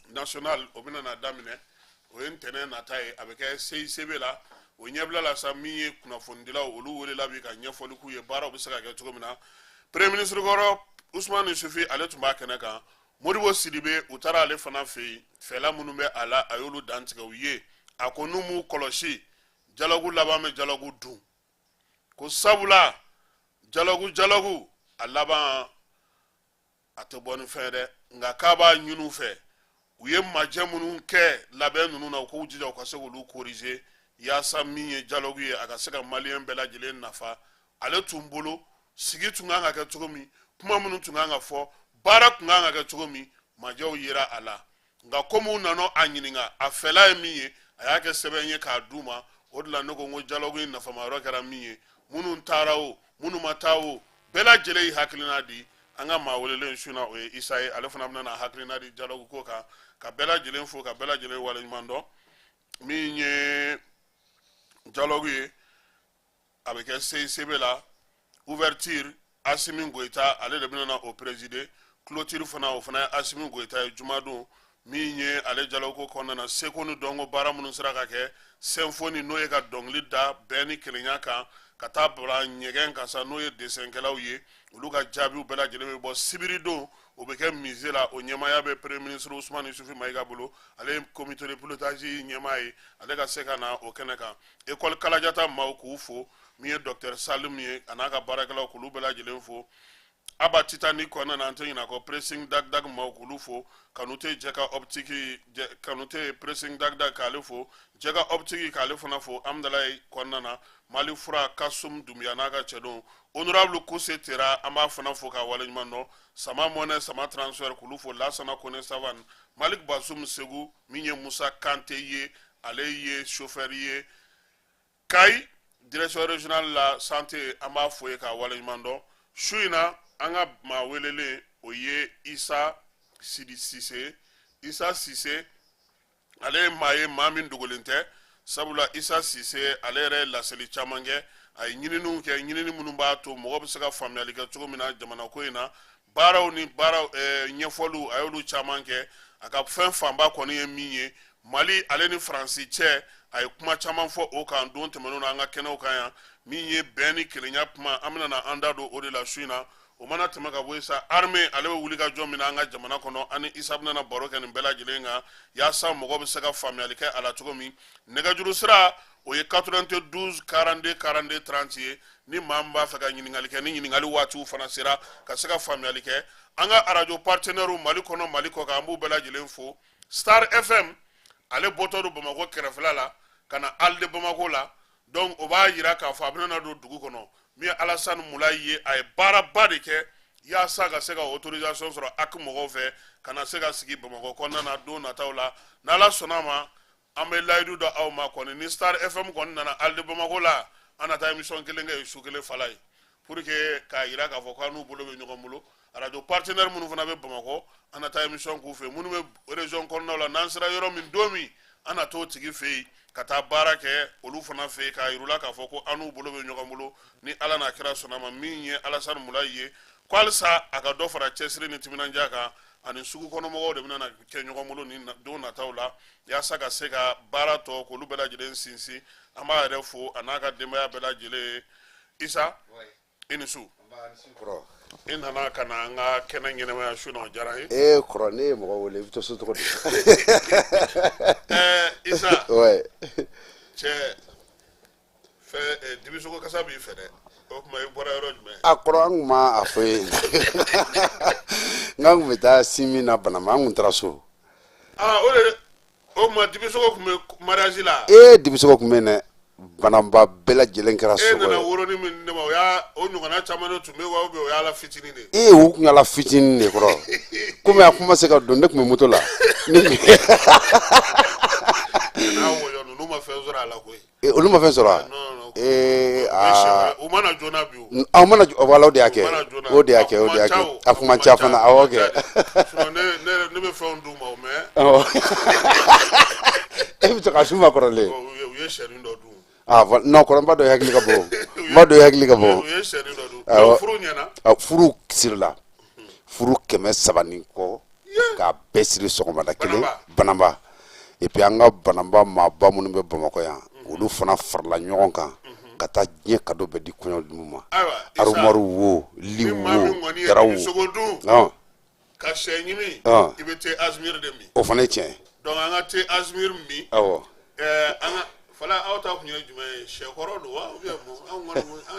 nationale, o bɛna na daminɛ, o ye ntɛnɛn nata ye, a bɛ kɛ CICB la. O ɲɛbila la sa, min ye kunnafonidilaw, olu welela bi ka ɲɛfɔli k'u ye, baaraw bɛ se ka kɛ cogo min na. Premier ministre kɔrɔ Usumani Isufi, ale tun b'a kɛnɛ kan. Modibo Sidibe, u taara ale fana fɛ yen. Fɛla minnu bɛ a la, a y'olu dantigɛ u ye. A ko n'u m'u kɔlɔsi, dialogue laban bɛ dialogue dun, ko sabula dialogue, dialogue a laban a tɛ bɔ ni fɛn dɛ. Nka k'a b'a ɲini u fɛ, u ye majɛ minnu kɛ labɛn ninnu na, u k'u jija u ka se k'olu corriger, yaasa min ye dialogue ye, a ka se ka maliyɛn bɛɛ lajɛlen nafa. Ale tun bolo, sigi tun kan ka kɛ cogo min, kuma minnu tun kan ka fɔ, baara tun kan ka kɛ cogo min, majɛw yera a la. Nka komi u nana a ɲininka a fɛla ye min ye, a y'a kɛ sɛbɛn ye k'a d'u ma. O de la ne ko n ko dialogue in nafama yɔrɔ kɛra min ye, minnu taara o, minnu ma taa o, bɛɛ lajɛlen y'i hakilina di. An ka maa welelen su na, o ye Isa ye. Ale fana bɛna na hakilina di dialogue ko kan. Ka bɛɛ lajɛlen fo, ka bɛɛ lajɛlen waleɲuman dɔn. Min ye dialogue ye, a bɛ kɛ CICB la. Ouverture, Asimi Goyita, ale de bɛna na o présider. Clôture fana, o fana ye Asimi Goyita ye jumadon. Min ye ale dialogue ko kɔnɔna na, seko ni dɔnko baara minnu sera ka kɛ, symphonie, n'o ye ka dɔnkili da bɛn ni kelenya kan, ka taa bila ɲɛgɛn kan sa, n'o ye desɛnkɛlaw ye, olu ka jaabiw bɛɛ lajɛlen bɛ bɔ sibiri don. O bɛ kɛ musée la. O ɲɛmaaya bɛ premier ministre Usumani Isufi Mayiga bolo, ale ye comité de pilotage ɲɛmaa ye. Ale ka se ka na o kɛnɛ kan. École Kalajata maaw, k'u fo. Min ye docteur Salim ye, a n'a ka baarakɛlaw, k'olu bɛɛ lajɛlen fo. Aba Titanic kɔnɔna na, an tɛ ɲinɛ kɔ. Pressing Dag Dag maaw, k'olu fo. Kanute Jɛka Optique, Kanute Pressing Dag Dag, k'ale fo. Jɛka Optique, k'ale fana fo. Amudalayi kɔnɔna na, Mali Fura, Kasum Dumbuya n'a ka cɛdenw, honorable Kose Tera, an b'a fana fo k'a waleɲuman dɔn. Sama Mɔnɛ, Sama Transfert, k'olu fo. Lasana Kone Savane, Malik Basum Segu, min ye Musa Kante ye, ale ye chauffeur ye Kayi direction régionale la santé, an b'a fo ye k'a waleɲuman dɔn. Su in na, an ka maa welelen, o ye Isa Sidi Sise. Isa Sise, Ale ye maa ye, maa min dogolen tɛ, sabula Isa Sise, ale yɛrɛ ye laseli caman kɛ, a ye ɲininiw kɛ, ɲinini minnu b'a to mɔgɔ bɛ se ka faamuyali kɛ cogo min na jamana ko in na. Baaraw ni baara ɲɛfɔliw, a y'olu caman kɛ. A ka fɛn fanba kɔni ye min ye, Mali ale ni Faransi cɛ, a ye kuma caman fɔ o kan don tɛmɛnenw na an ka kɛnɛw kan yan, min ye bɛn ni kelenya kuma. An bɛna na an da don o de la su in na. O mana tɛmɛ ka bɔ yen sa, armée ale bɛ wuli ka jɔ min na an ka jamana kɔnɔ, an ni Isa bɛna baro kɛ nin bɛɛ lajɛlen kan, yaasa mɔgɔ bɛ se ka faamuyali kɛ a la cogo min. Nɛgɛjuru sira, o ye 92 42 42 30 ye, ni maa min b'a fɛ ka ɲininkali kɛ, ni ɲininkali waatiw fana sera, ka se ka faamuyali kɛ. An ka arajo partenaires Mali kɔnɔ, Mali kɔkan, an b'u bɛɛ lajɛlen fo. Star FM, ale bɔtɔ don Bamakɔ kɛrɛfɛla la ka na Halles de Bamako la. Donc o b'a yira k'a fɔ a bɛna don dugu kɔnɔ. Min ye Alasani Mulayi ye, a ye baaraba de kɛ yaasa ka se ka autorisation sɔrɔ HAC mɔgɔw fɛ, ka na se ka sigi Bamakɔ kɔnɔna na don nataw la. N'Ala sɔnna a ma, an bɛ layidu da aw ma kɔni, ni Star FM kɔni nana Halles de Bamako la, an na taa émission kelen kɛ yen su kelen fala ye, pour que k'a yira k'a fɔ k'an n'u bolo bɛ ɲɔgɔn bolo. Arajo partenaire minnu fana bɛ Bamakɔ, an na taa émission k'u fɛ. Minnu bɛ région kɔnɔnaw la, n'an sera yɔrɔ min don min, an na t'o tigi fɛ yen ka taa baara kɛ olu fana fɛ yen, k'a yir'u la k'a fɔ ko an n'u bolo bɛ ɲɔgɔn bolo, ni Ala n'a kira sɔnna ma. Min ye Alasani Mulayi ye, ko halisa a ka dɔ fara cɛsiri ni timinandiya kan, ani sugu kɔnɔmɔgɔw de bɛna kɛ ɲɔgɔn bolo ni don nataw la, yaasa ka se ka baara tɔ k'olu bɛɛ lajɛlen sinsin. An b'a yɛrɛ fo, a n'a ka denbaya bɛɛ lajɛlen. Isa, i ni su. I nana ka na an ka kɛnɛ ɲɛnamaya su na, o diyara n ye. Ee kɔrɔ, ne ye mɔgɔ wele, i bɛ to so cogo di? Isa. Ouais. Cɛ, fɛn dibisogo kasa b'i fɛ dɛ. O tuma i bɔra yɔrɔ jumɛn? A kɔrɔ, an kun ma a fɔ ye n k'an kun bɛ taa si min na Banamba, an kun taara so. Aa, o de o tuma dibisogo tun bɛ mariage la? Ee, dibisogo tun bɛ yen dɛ. Banamba bɛɛ lajɛlen kɛra E sogo nana ye. woroni min di ne ma, o y'a o ɲɔgɔnna caman de tun bɛ yen wa, ou bien o y'a la fitinin de ye? Ee, o kun y'a la fitinin de kɔrɔ, komi a kun ma se ka don, ne tun bɛ moto la ne N'a wɔyɔ ninnu ma fɛn sɔrɔ a la koyi. Ee, olu ma fɛn sɔrɔ wa? Non, non. Ee. U ye siɲɛ Aa. wɛrɛ, u mana joona bi o. Aw mana, voilà, o de y'a kɛ. U mana joona. O de y'a kɛ, o de y'a kɛ. A kun man ca fana, awɔ kɛ. Sinon ne bɛ fɛnw d'u ma o, mais Awɔ, e bɛ to ka s'u ma kɔrɔlen. U ye sɛnin dɔ dun. Ah voilà, non kɔrɔ, n b'a dɔn i hakili ka bon, n b'a dɔn i hakili ka bon. U ye sɛnin dɔ dun. Awɔ. Donc furu ɲɛna. Ah, furu sirila, furu 300 ni kɔ k'a bɛɛ siri sɔgɔmada kelen. Banamba. Banamba. Et puis an ka Banamba maaba minnu bɛ Bamakɔ yan, olu fana farala ɲɔgɔn kan ka taa diɲɛ cadeau bɛɛ di kɔɲɔdenw ma. Ayiwa Isa, Armoire wo, liw ni maa wo, min kɔni ye daraw wo. dibisogo dun ka sɛ ɲimi, i bɛ thé Azmir de min. O fana ye tiɲɛ ye. Donc an ka thé Azmir min. Awɔ. An ka fala, aw ta kun ye jumɛn ye? Sɛkɔrɔ don wa, ou bien mun? Anw kɔni an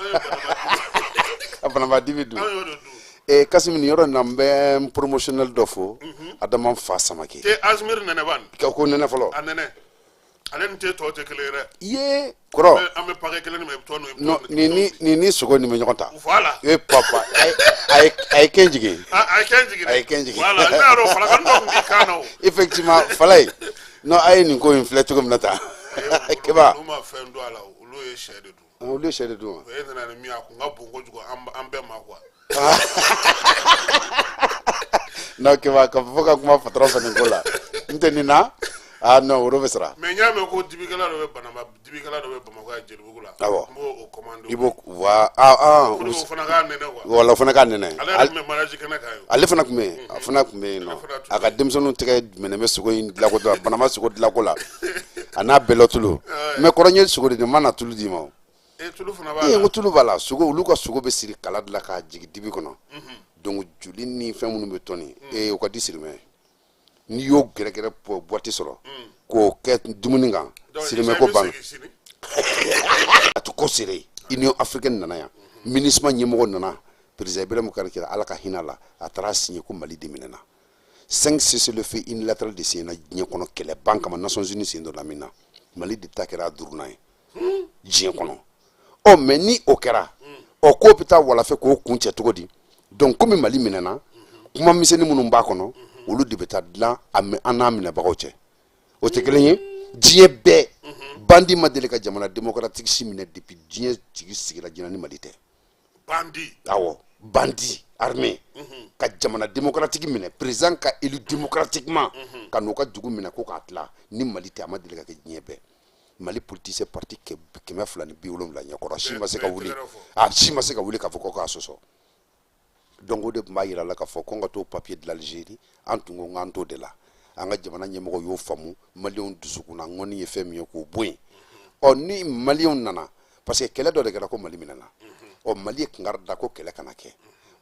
ye Banamba A Banamba dibi dun. An y'o de dun. Ee Kasimi, nin yɔrɔ in na, n bɛ n promotionnel dɔ fo, Adama Fa Samake. Thé Azmir nɛnɛba nin. Ko nɛnɛ fɔlɔ. A nɛnɛ, ale ni thé tɔw tɛ kelen ye dɛ. Ye kɔrɔ. An bɛ paquet kelen de ma, i bɛ tɔ ninnu, i bɛ Non, tɔ nin ni sogo nin bɛ ɲɔgɔn ta. Voilà. E papa, a ye kɛn jigin. A ye kɛn jigin dɛ. A ye kɛn jigin. Voilà, ne y'a dɔn falakani dɔ tun b'i kan na o. Effectivement, Falaye, non, a ye nin ko in filɛ cogo min na tan, Keba. Olu ma fɛn dun a la o, olu ye sɛ de dun. Olu ye sɛ de dun wa? O ye nana ni min ye, a kun ka bon kojugu an bɛɛ ma quoi. Non Keba, ka fɔ ka kuma patron fɛ nin ko la, n tɛ nin na. Ah non, woro bɛ sara. Mais n y'a mɛn ko dibikɛla dɔ bɛ Banamba, dibikɛla dɔ bɛ Bamakɔ yan Jelibugu la. Awɔ. N b'o o commandé. I b'o wa ah ah. Pour que o fana k'a nɛnɛ quoi. Wala, o fana k'a nɛnɛ. Ale yɛrɛ tun bɛ mariage kɛnɛ kan yen. Ale fana tun bɛ yen, a fana tun bɛ yen nɔ. Ale fana tun A ka denmisɛnninw tɛgɛ minɛ bɛ sogo in dilako la, Banamba sogo dilako la, a n'a bɛlɛ tulu. Mais kɔrɔ, n ye sogo de di, n ma na tulu d'i ma o. E, tulu fana b'a Ee, la. n ko tulu b'a la. Sogo, olu ka sogo bɛ siri kala de la k'a jigin dibi kɔnɔ. Donc joli ni fɛn minnu bɛ tɔni, ee, o ka di sirimɛ. N'i y'o gɛrɛgɛrɛ boîte sɔrɔ k'o kɛ dumuni kan. Donc sirimɛ Isa, ko i bɛ banna. segin sini. A tɛ ko sere. Union africaine nana yan, MINUSMA ɲɛmɔgɔ nana, président Ibrahim Kari, Ala ka hinɛ la, a taara signé ko Mali de minɛna. Cinq cessez-le-feu unilatéral de signé na diɲɛ kɔnɔ kɛlɛ ban kama, Nations Unies sen donna min na, Mali de ta kɛra a duurunan ye diɲɛ kɔnɔ. Ɔ mais ni o kɛra, ɔ k'o bɛ taa wala fɛ k'o kun cɛ cogo di? Donc komi Mali minɛna, kuma misɛnnin minnu b'a kɔnɔ, olu de bɛ taa dilan an n'a minɛbagaw cɛ. O tɛ kelen ye. Diɲɛ bɛɛ, bandi ma deli ka jamana démocratique si minɛ depuis diɲɛ tigi sigira diɲɛ ni Mali tɛ. Bandi. Awɔ. Bandit armé ka jamana démocratique minɛ, président ka élu démocratiquement, ka n'u ka dugu minɛ ko k'a tila ni Mali tɛ, a ma deli ka kɛ diɲɛ bɛɛ. Mali politicien parti 270 ɲɛkɔrɔ, a si ma se ka wuli, a si ma se ka wuli k'a fɔ ko k'a sɔsɔ. Donc o de tun b'a yira la k'a fɔ ko n ka t'o papier dilan Algérie. An tun ko k'an t'o de la. An ka jamana ɲɛmɔgɔw y'o faamu, maliyɛnw dusukunna ŋɔni ye fɛn min ye k'o bɔ yen. Ɔ, ni maliyɛnw nana, parce que kɛlɛ dɔ de kɛra ko Mali minɛna. Ɔ, Mali ye kangari da ko kɛlɛ kana kɛ,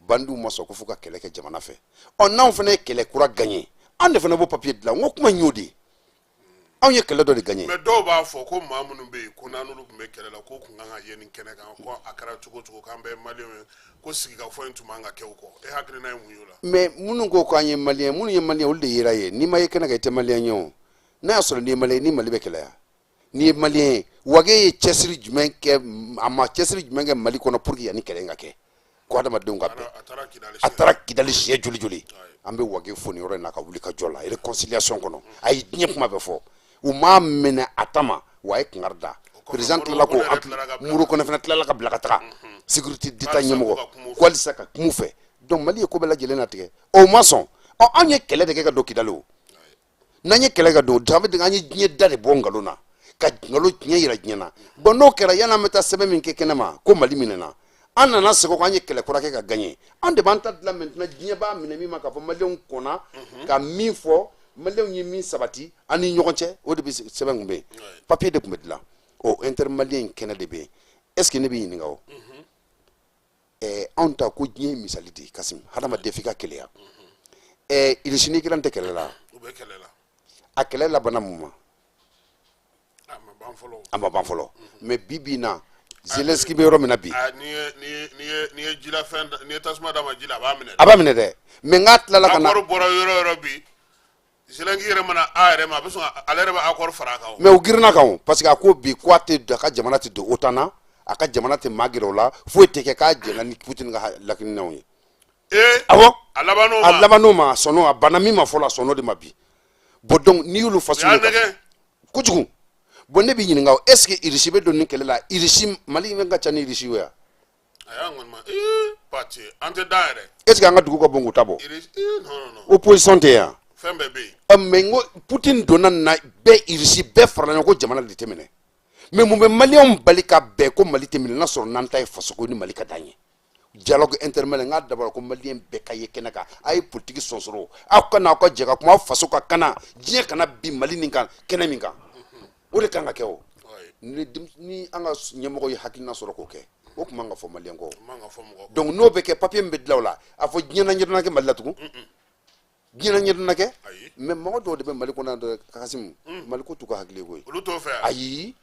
bandiw ma sɔn ko f'u ka kɛlɛ kɛ jamana fɛ. Ɔ, n'anw fana ye kɛlɛ kura gagné, an de fana b'o papier dilan. N ko kuma in y'o de ye, anw ye kɛlɛ dɔ de gagné. Mais dɔw b'a fɔ ko maa minnu bɛ yen ko n'an n'olu tun bɛ kɛlɛ la, k'o tun kan ka ye nin kɛnɛ kan, ko a kɛra cogo o cogo k'an bɛɛ ye maliyɛnw ye, ko sigikafɔ in tun man ka kɛ o kɔ. E hakilina ye mun ye o la? Mais minnu ko k'an ye maliyɛn, minnu ye maliyɛn, olu de yera ye. N'i ma ye kɛnɛ kan, i tɛ maliyɛn ye. O n'a y'a sɔrɔ n'i ye maliyɛn, ni Mali bɛ kɛlɛya, n'i ye maliyɛn ye, Wage ye cɛsiri jumɛn kɛ? A ma cɛsiri jumɛn kɛ Mali kɔnɔ pour que yanni kɛlɛ in ka kɛ ko adamadenw ka bɛn? A taara Kidali siɲɛ joli joli? An bɛ Wage fo nin yɔrɔ in na ka wuli ka jɔ la réconciliation kɔnɔ. A ye diɲɛ kuma bɛɛ fɔ, u m'a minɛ a ta ma, wa a ye kangari da. Président tilala ko Modibo Kone fana tilala ka bila ka taga sécurité d'État ɲɛmɔgɔ ko halisa ka kuma u fɛ. Donc Mali ye ko bɛɛ lajɛlen latigɛ, o ma sɔn. Ɔ, anw ye kɛlɛ de kɛ ka don Kidali. O n'an ye kɛlɛ ka don, ça veut dire an ye diɲɛ da de bɔ nkalon na, ka nkalon tiɲɛ yira diɲɛ na. Bon, n'o kɛra, yanni an bɛ taa sɛbɛn min kɛ kɛnɛ ma ko Mali minɛna, an nana segin kɔ, an ye kɛlɛ kura kɛ ka gagné. An de b'an ta dilan maintenant, diɲɛ b'a minɛ min ma k'a fɔ maliyɛnw kɔnna ka min fɔ, maliyɛnw ye min sabati an ni ɲɔgɔn cɛ, o de bɛ sɛbɛn kun bɛ yen, papier de tun bɛ dilan. O intermalien in kɛnɛ de bɛ yen. Est ce que ne bɛ ɲininka o? Anw ta ko diɲɛ ye misali de ye. Kasim, hadamaden f'i ka keleya. Irisi ni Ukraine tɛ kɛlɛ la? A kɛlɛ labanna mun ma? A ma ban fɔlɔ. Mais bi bi in na, Zelensky bɛ yɔrɔ min na bi, n'i ye jilafɛn, n'i ye tasuma d'a ma ji la, a b'a minɛ. A b'a minɛ dɛ. Mais n'a tilala ka na, accord bɔra yɔrɔ o yɔrɔ bi, Zelensky yɛrɛ mana a yɛrɛ ma, a bɛ sɔn ale yɛrɛ bɛ accord fara a kan o. Mais u girinna kan o, parce que a ko bi ko a tɛ, a ka jamana tɛ don OTAN na, a ka jamana tɛ maa gɛrɛ o la, foyi tɛ kɛ, k'a jɛnna ni Poutine ka lakininaw ye. Ee! Awɔ. A laban n'o ma. A laban n'o ma, a sɔnn'o, a banna min ma fɔlɔ, a sɔnn'o de ma bi. Bon, donc n'i y'olu façon ye kojugu. Bon, ne b'i ɲininka o, est ce que Irisi bɛ don nin kɛlɛ la? Irisi, Mali bɛ ka ca ni Irisi ye wa? An tɛ da yɛrɛ. Est ce que an ka dugu ka bon k'u ta bɔ? Opposition tɛ yan. Fɛn bɛɛ bɛ yen. Mais n ko Poutine donna nin na, bɛɛ, Irisi bɛɛ farala ɲɔgɔn ko jamana de tɛ minɛ. Mais mun bɛ maliyɛnw bali ka bɛn ko Mali tɛ minɛ, n'a sɔrɔ n'an ta ye fasoko ni Mali ka d'an ye? Dialogue intermalien, n k'a dabɔra ko maliyɛn bɛɛ ka ye kɛnɛ kan. A ye politiki sɔnsɔrɔ, aw ka na, aw ka jɛ ka kuma, aw faso ka kana, diɲɛ kana bin Mali nin kan kɛnɛ min kan, o de kan ka kɛ. O ni an ka ɲɛmɔgɔ ye hakilina sɔrɔ k'o kɛ, o tun man ka fɔ maliyɛn kɔ. Donc n'o bɛ kɛ, papier min bɛ dilan o la, a fɔ diɲɛ na ɲɛdɔnna kɛ Mali la tugun, diɲɛ na ɲɛdɔnna kɛ. Mais mɔgɔ dɔw de bɛ Mali kɔnɔ yan, Kasimu, Mali ko t'u ka hakili ye koyi. Olu t'o fɛ. Ayi.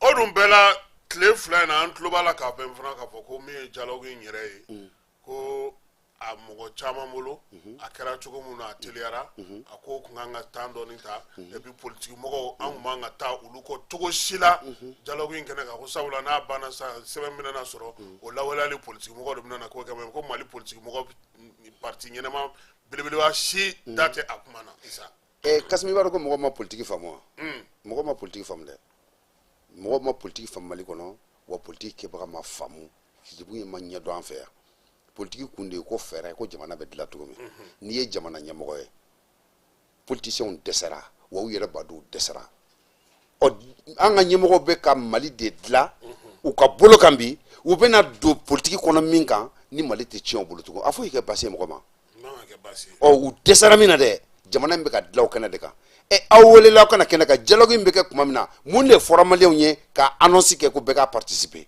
O dun bɛɛ la, tile 2 in na, an tulo b'a la k'a bɛn fana k'a fɔ ko min ye dialogue in yɛrɛ ye, ko a mɔgɔ caman bolo, a kɛra cogo min na, a teliyara, a ko kun kan ka temps dɔɔni ta, et puis politiki mɔgɔw, an kun man ka taa olu kɔ cogo si la dialogue in kɛnɛ kan, ko sabula n'a banna sisan, sɛbɛn bɛna sɔrɔ, o lawaleyali, politiki mɔgɔw de bɛna na k'o kɛ. Ko Mali politiki mɔgɔ parti ɲɛnama belebeleba si da tɛ a kuma na, Isa. Kasimi, i b'a dɔn ko mɔgɔ ma politiki faamu wa? Mɔgɔ ma politiki faamu dɛ, mɔgɔ ma politiki faamu Mali kɔnɔ, wa politiki kɛbaga ma faamu, degun ye ma ɲɛ dɔn an fɛ yan. Politiki kun de ye ko fɛɛrɛ ko jamana bɛ dilan cogo min. N'i ye jamana ɲɛmɔgɔ ye, politicienw dɛsɛra, wa u yɛrɛ b'a dɔn u dɛsɛra. Ɔ, an ka ɲɛmɔgɔw bɛ ka Mali de dilan u ka bolo kan bi, u bɛna don politiki kɔnɔ min kan, ni Mali tɛ tiɲɛ u bolo tugun, a foyi kɛ baasi ye mɔgɔ ma. Ɔ, u dɛsɛra min na dɛ, jamana in bɛ ka dilan o kɛnɛ de kan. Ɛ, aw welela aw kana kɛnɛ kan, dialogue in bɛ kɛ tuma min na, mun de fɔra maliyɛnw ye ka annonce kɛ ko bɛɛ ka participer?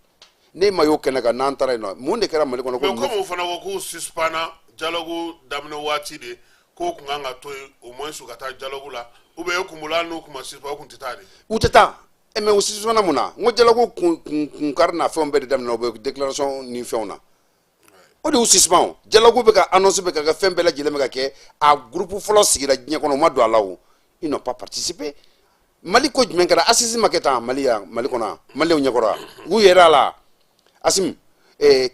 Ne ma y'o kɛnɛ kan, n'an taara yen nɔ, mun de kɛra Mali kɔnɔ? Ko mais comme fana ko k'u suspendra dialogue daminɛ waati de, k'o kun kan ka to yen au moins u ka taa dialogue la, ou bien e kun bolo, hali n'u kun ma suspend, u kun tɛ taa de? U tɛ taa. Ɛ, mais u suspendra mun na? N ko dialogue kun kun kun kari n'a fɛnw bɛɛ de daminɛ, u bɛ déclaration ni fɛnw na, o de y'u suspend. O dialogue bɛ ka annonce bɛ ka kɛ, fɛn bɛɛ lajɛlen bɛ ka kɛ, a groupe fɔlɔ sigira diɲɛ kɔnɔ, u ma don a la o, ils n'ont pas participé. Mali ko jumɛn kɛra? Assise ma kɛ tan Mali yan, Mali kɔnɔ yan, maliyɛnw ɲɛkɔrɔ yan, u yɛrɛ a la. Asimi,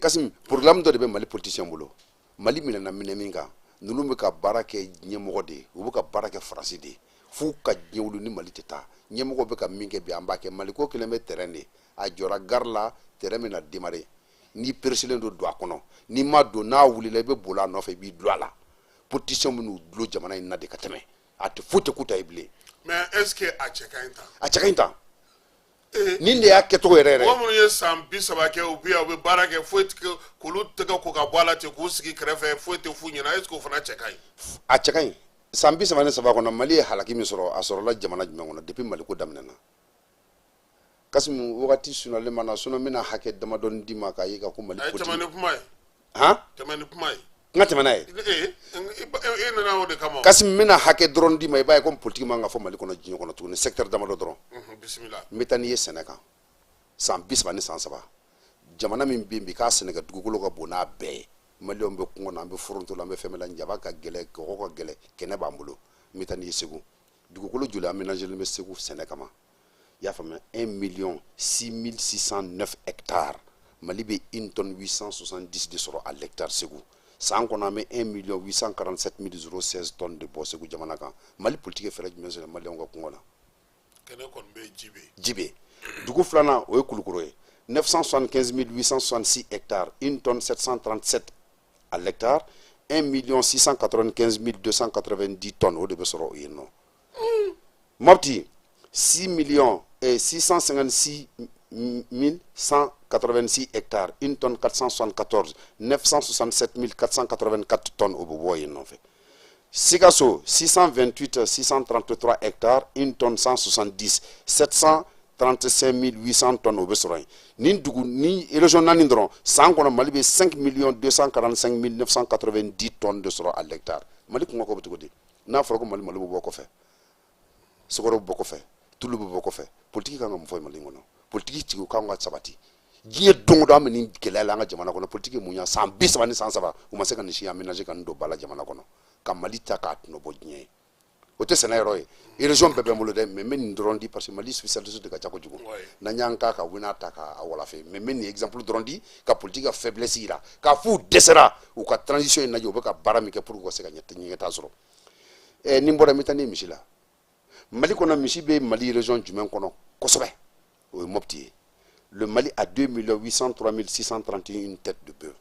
Kasimi, programme dɔ de bɛ Mali politicien bolo. Mali minɛna minɛ min kan, ninnu bɛ ka baara kɛ ɲɛmɔgɔ de ye, u bɛ ka baara kɛ Faransi de ye, f'u ka diɲɛ wuli ni Mali tɛ taa. Ɲɛmɔgɔ bɛ ka min kɛ bi, an b'a kɛ. Mali ko kelen bɛ terrain de, a jɔra gare la, terrain bɛna démarrer. N'i pereselen don, don a kɔnɔ. N'i ma don, n'a wulila, i bɛ boli a nɔfɛ, i b'i dulon a la. Politicien bɛ n'u dulon jamana in na de ka tɛmɛ. A tɛ foyi tɛ k'u ta ye bilen. Mais est ce que a cɛ ka ɲi tan? A cɛ ka ɲi tan. Nin de y'a kɛcogo yɛrɛ yɛrɛ. Mɔgɔ minnu ye san 30 kɛ, u bɛ yan, u bɛ baara kɛ, foyi tɛ k'olu tɛgɛ ko ka bɔ a la ten, k'u sigi kɛrɛfɛ, foyi tɛ f'u ɲɛna, est ce que o fana cɛ ka ɲi? A cɛ ka ɲi. San 33 kɔnɔ, Mali ye halaki min sɔrɔ, a sɔrɔla jamana jumɛn kɔnɔ depuis Mali ko daminɛna? Kasimu, wagati sunalen ma na, sinon n bɛna hakɛ damadɔni d'i ma k'a ye ka ko Mali A ye politique. Tɛmɛ ni kuma ye. Han. Tɛmɛ ni kuma ye. N ka tɛmɛ n'a ye. Ee, e nana o de kama o. Kasimu, n bɛna hakɛ dɔrɔn d'i ma, i b'a ye ko politique man ka fɔ Mali kɔnɔ, diɲɛ kɔnɔ tuguni, secteur damadɔ dɔrɔn. Bisimila. N bɛ taa n'i ye sɛnɛ kan. San 30 ni san saba, jamana min bɛ yen bi k'a sɛnɛkɛ dugukolo ka bon n'a bɛɛ ye, Maliyɛnw bɛ kungo na, an bɛ foronto la, an bɛ fɛn bɛɛ la, jaba ka gɛlɛn, kɔgɔ ka gɛlɛn, kɛnɛ b'an bolo. N bɛ taa n'i ye Segu. Dugukolo joli aménagé bɛ Segu sɛnɛ kama? I y'a faamuya, 1 million 6609 hectares. Mali bɛ 1 tonne 870 de sɔrɔ à l'hectare Segu. San kɔnɔ, an bɛ 1 million 847 016 tonnes de bɔ Segu jamana kan. Mali politique ye fɛɛrɛ jumɛn sɔrɔ Maliyɛnw ka kɔngɔ la? Kɛnɛ kɔni bɛ yen, ji bɛ yen. Ji bɛ yen. Dugu filanan, o ye Kulukoro ye, 975 866 hectares, 1 tonne 737 à l'hectare, 1 million 695 290 tonnes, o de bɛ sɔrɔ yen nɔ. Mopti, 6 millions et 656 186 hectares, 1 tonne 474, 967 484 tonnes, o bɛ bɔ yen nɔfɛ. Sikasso, 628 633 hectares, 1 tonne 170, 735 800 tonnes, o bɛ sɔrɔ yen. Nin dugu ni région naani dɔrɔn, san kɔnɔ, Mali bɛ 5 millions 245 990 tonnes de sɔrɔ à l'hectare. Mali kɔngɔ ko bɛ cogo di n'a fɔra ko Mali malo bɛ bɔ kɔfɛ, sukaro bɛ bɔ kɔfɛ, tulu bɛ bɔ kɔfɛ? Politiki kan ka mun fɔ Mali kɔnɔ? Politiki tigiw kan ka sabati. Diɲɛ don o don, an bɛ nin gɛlɛya la an ka jamana kɔnɔ. Politiki mun ya? San 30 ni san saba, u ma se ka nin si aménager ka nin don ba la jamana kɔnɔ, ka Mali ta k'a tɔnɔ bɔ diɲɛ ye. O tɛ sɛnɛ yɔrɔ ye. Région bɛɛ bɛ n bolo dɛ, mais n bɛ nin dɔrɔn di parce que Mali spécialiste de ka ca kojugu. N'an y'an k'a kan, u bɛna ta k'a walafe, mais n bɛ nin exemple dɔrɔn di ka politique ka faiblesse yira, k'a f'u dɛsɛra u ka transition in lajɛ, u bɛ ka baara min kɛ pour que u ka se ka ɲɛtaa sɔrɔ. Ni n bɔra, n bɛ taa ni misi la. Mali kɔnɔ, misi bɛ Mali région jumɛn kɔnɔ kosɛbɛ? O ye Mopti ye. Le Mali a 2 803 631 têtes de bœuf.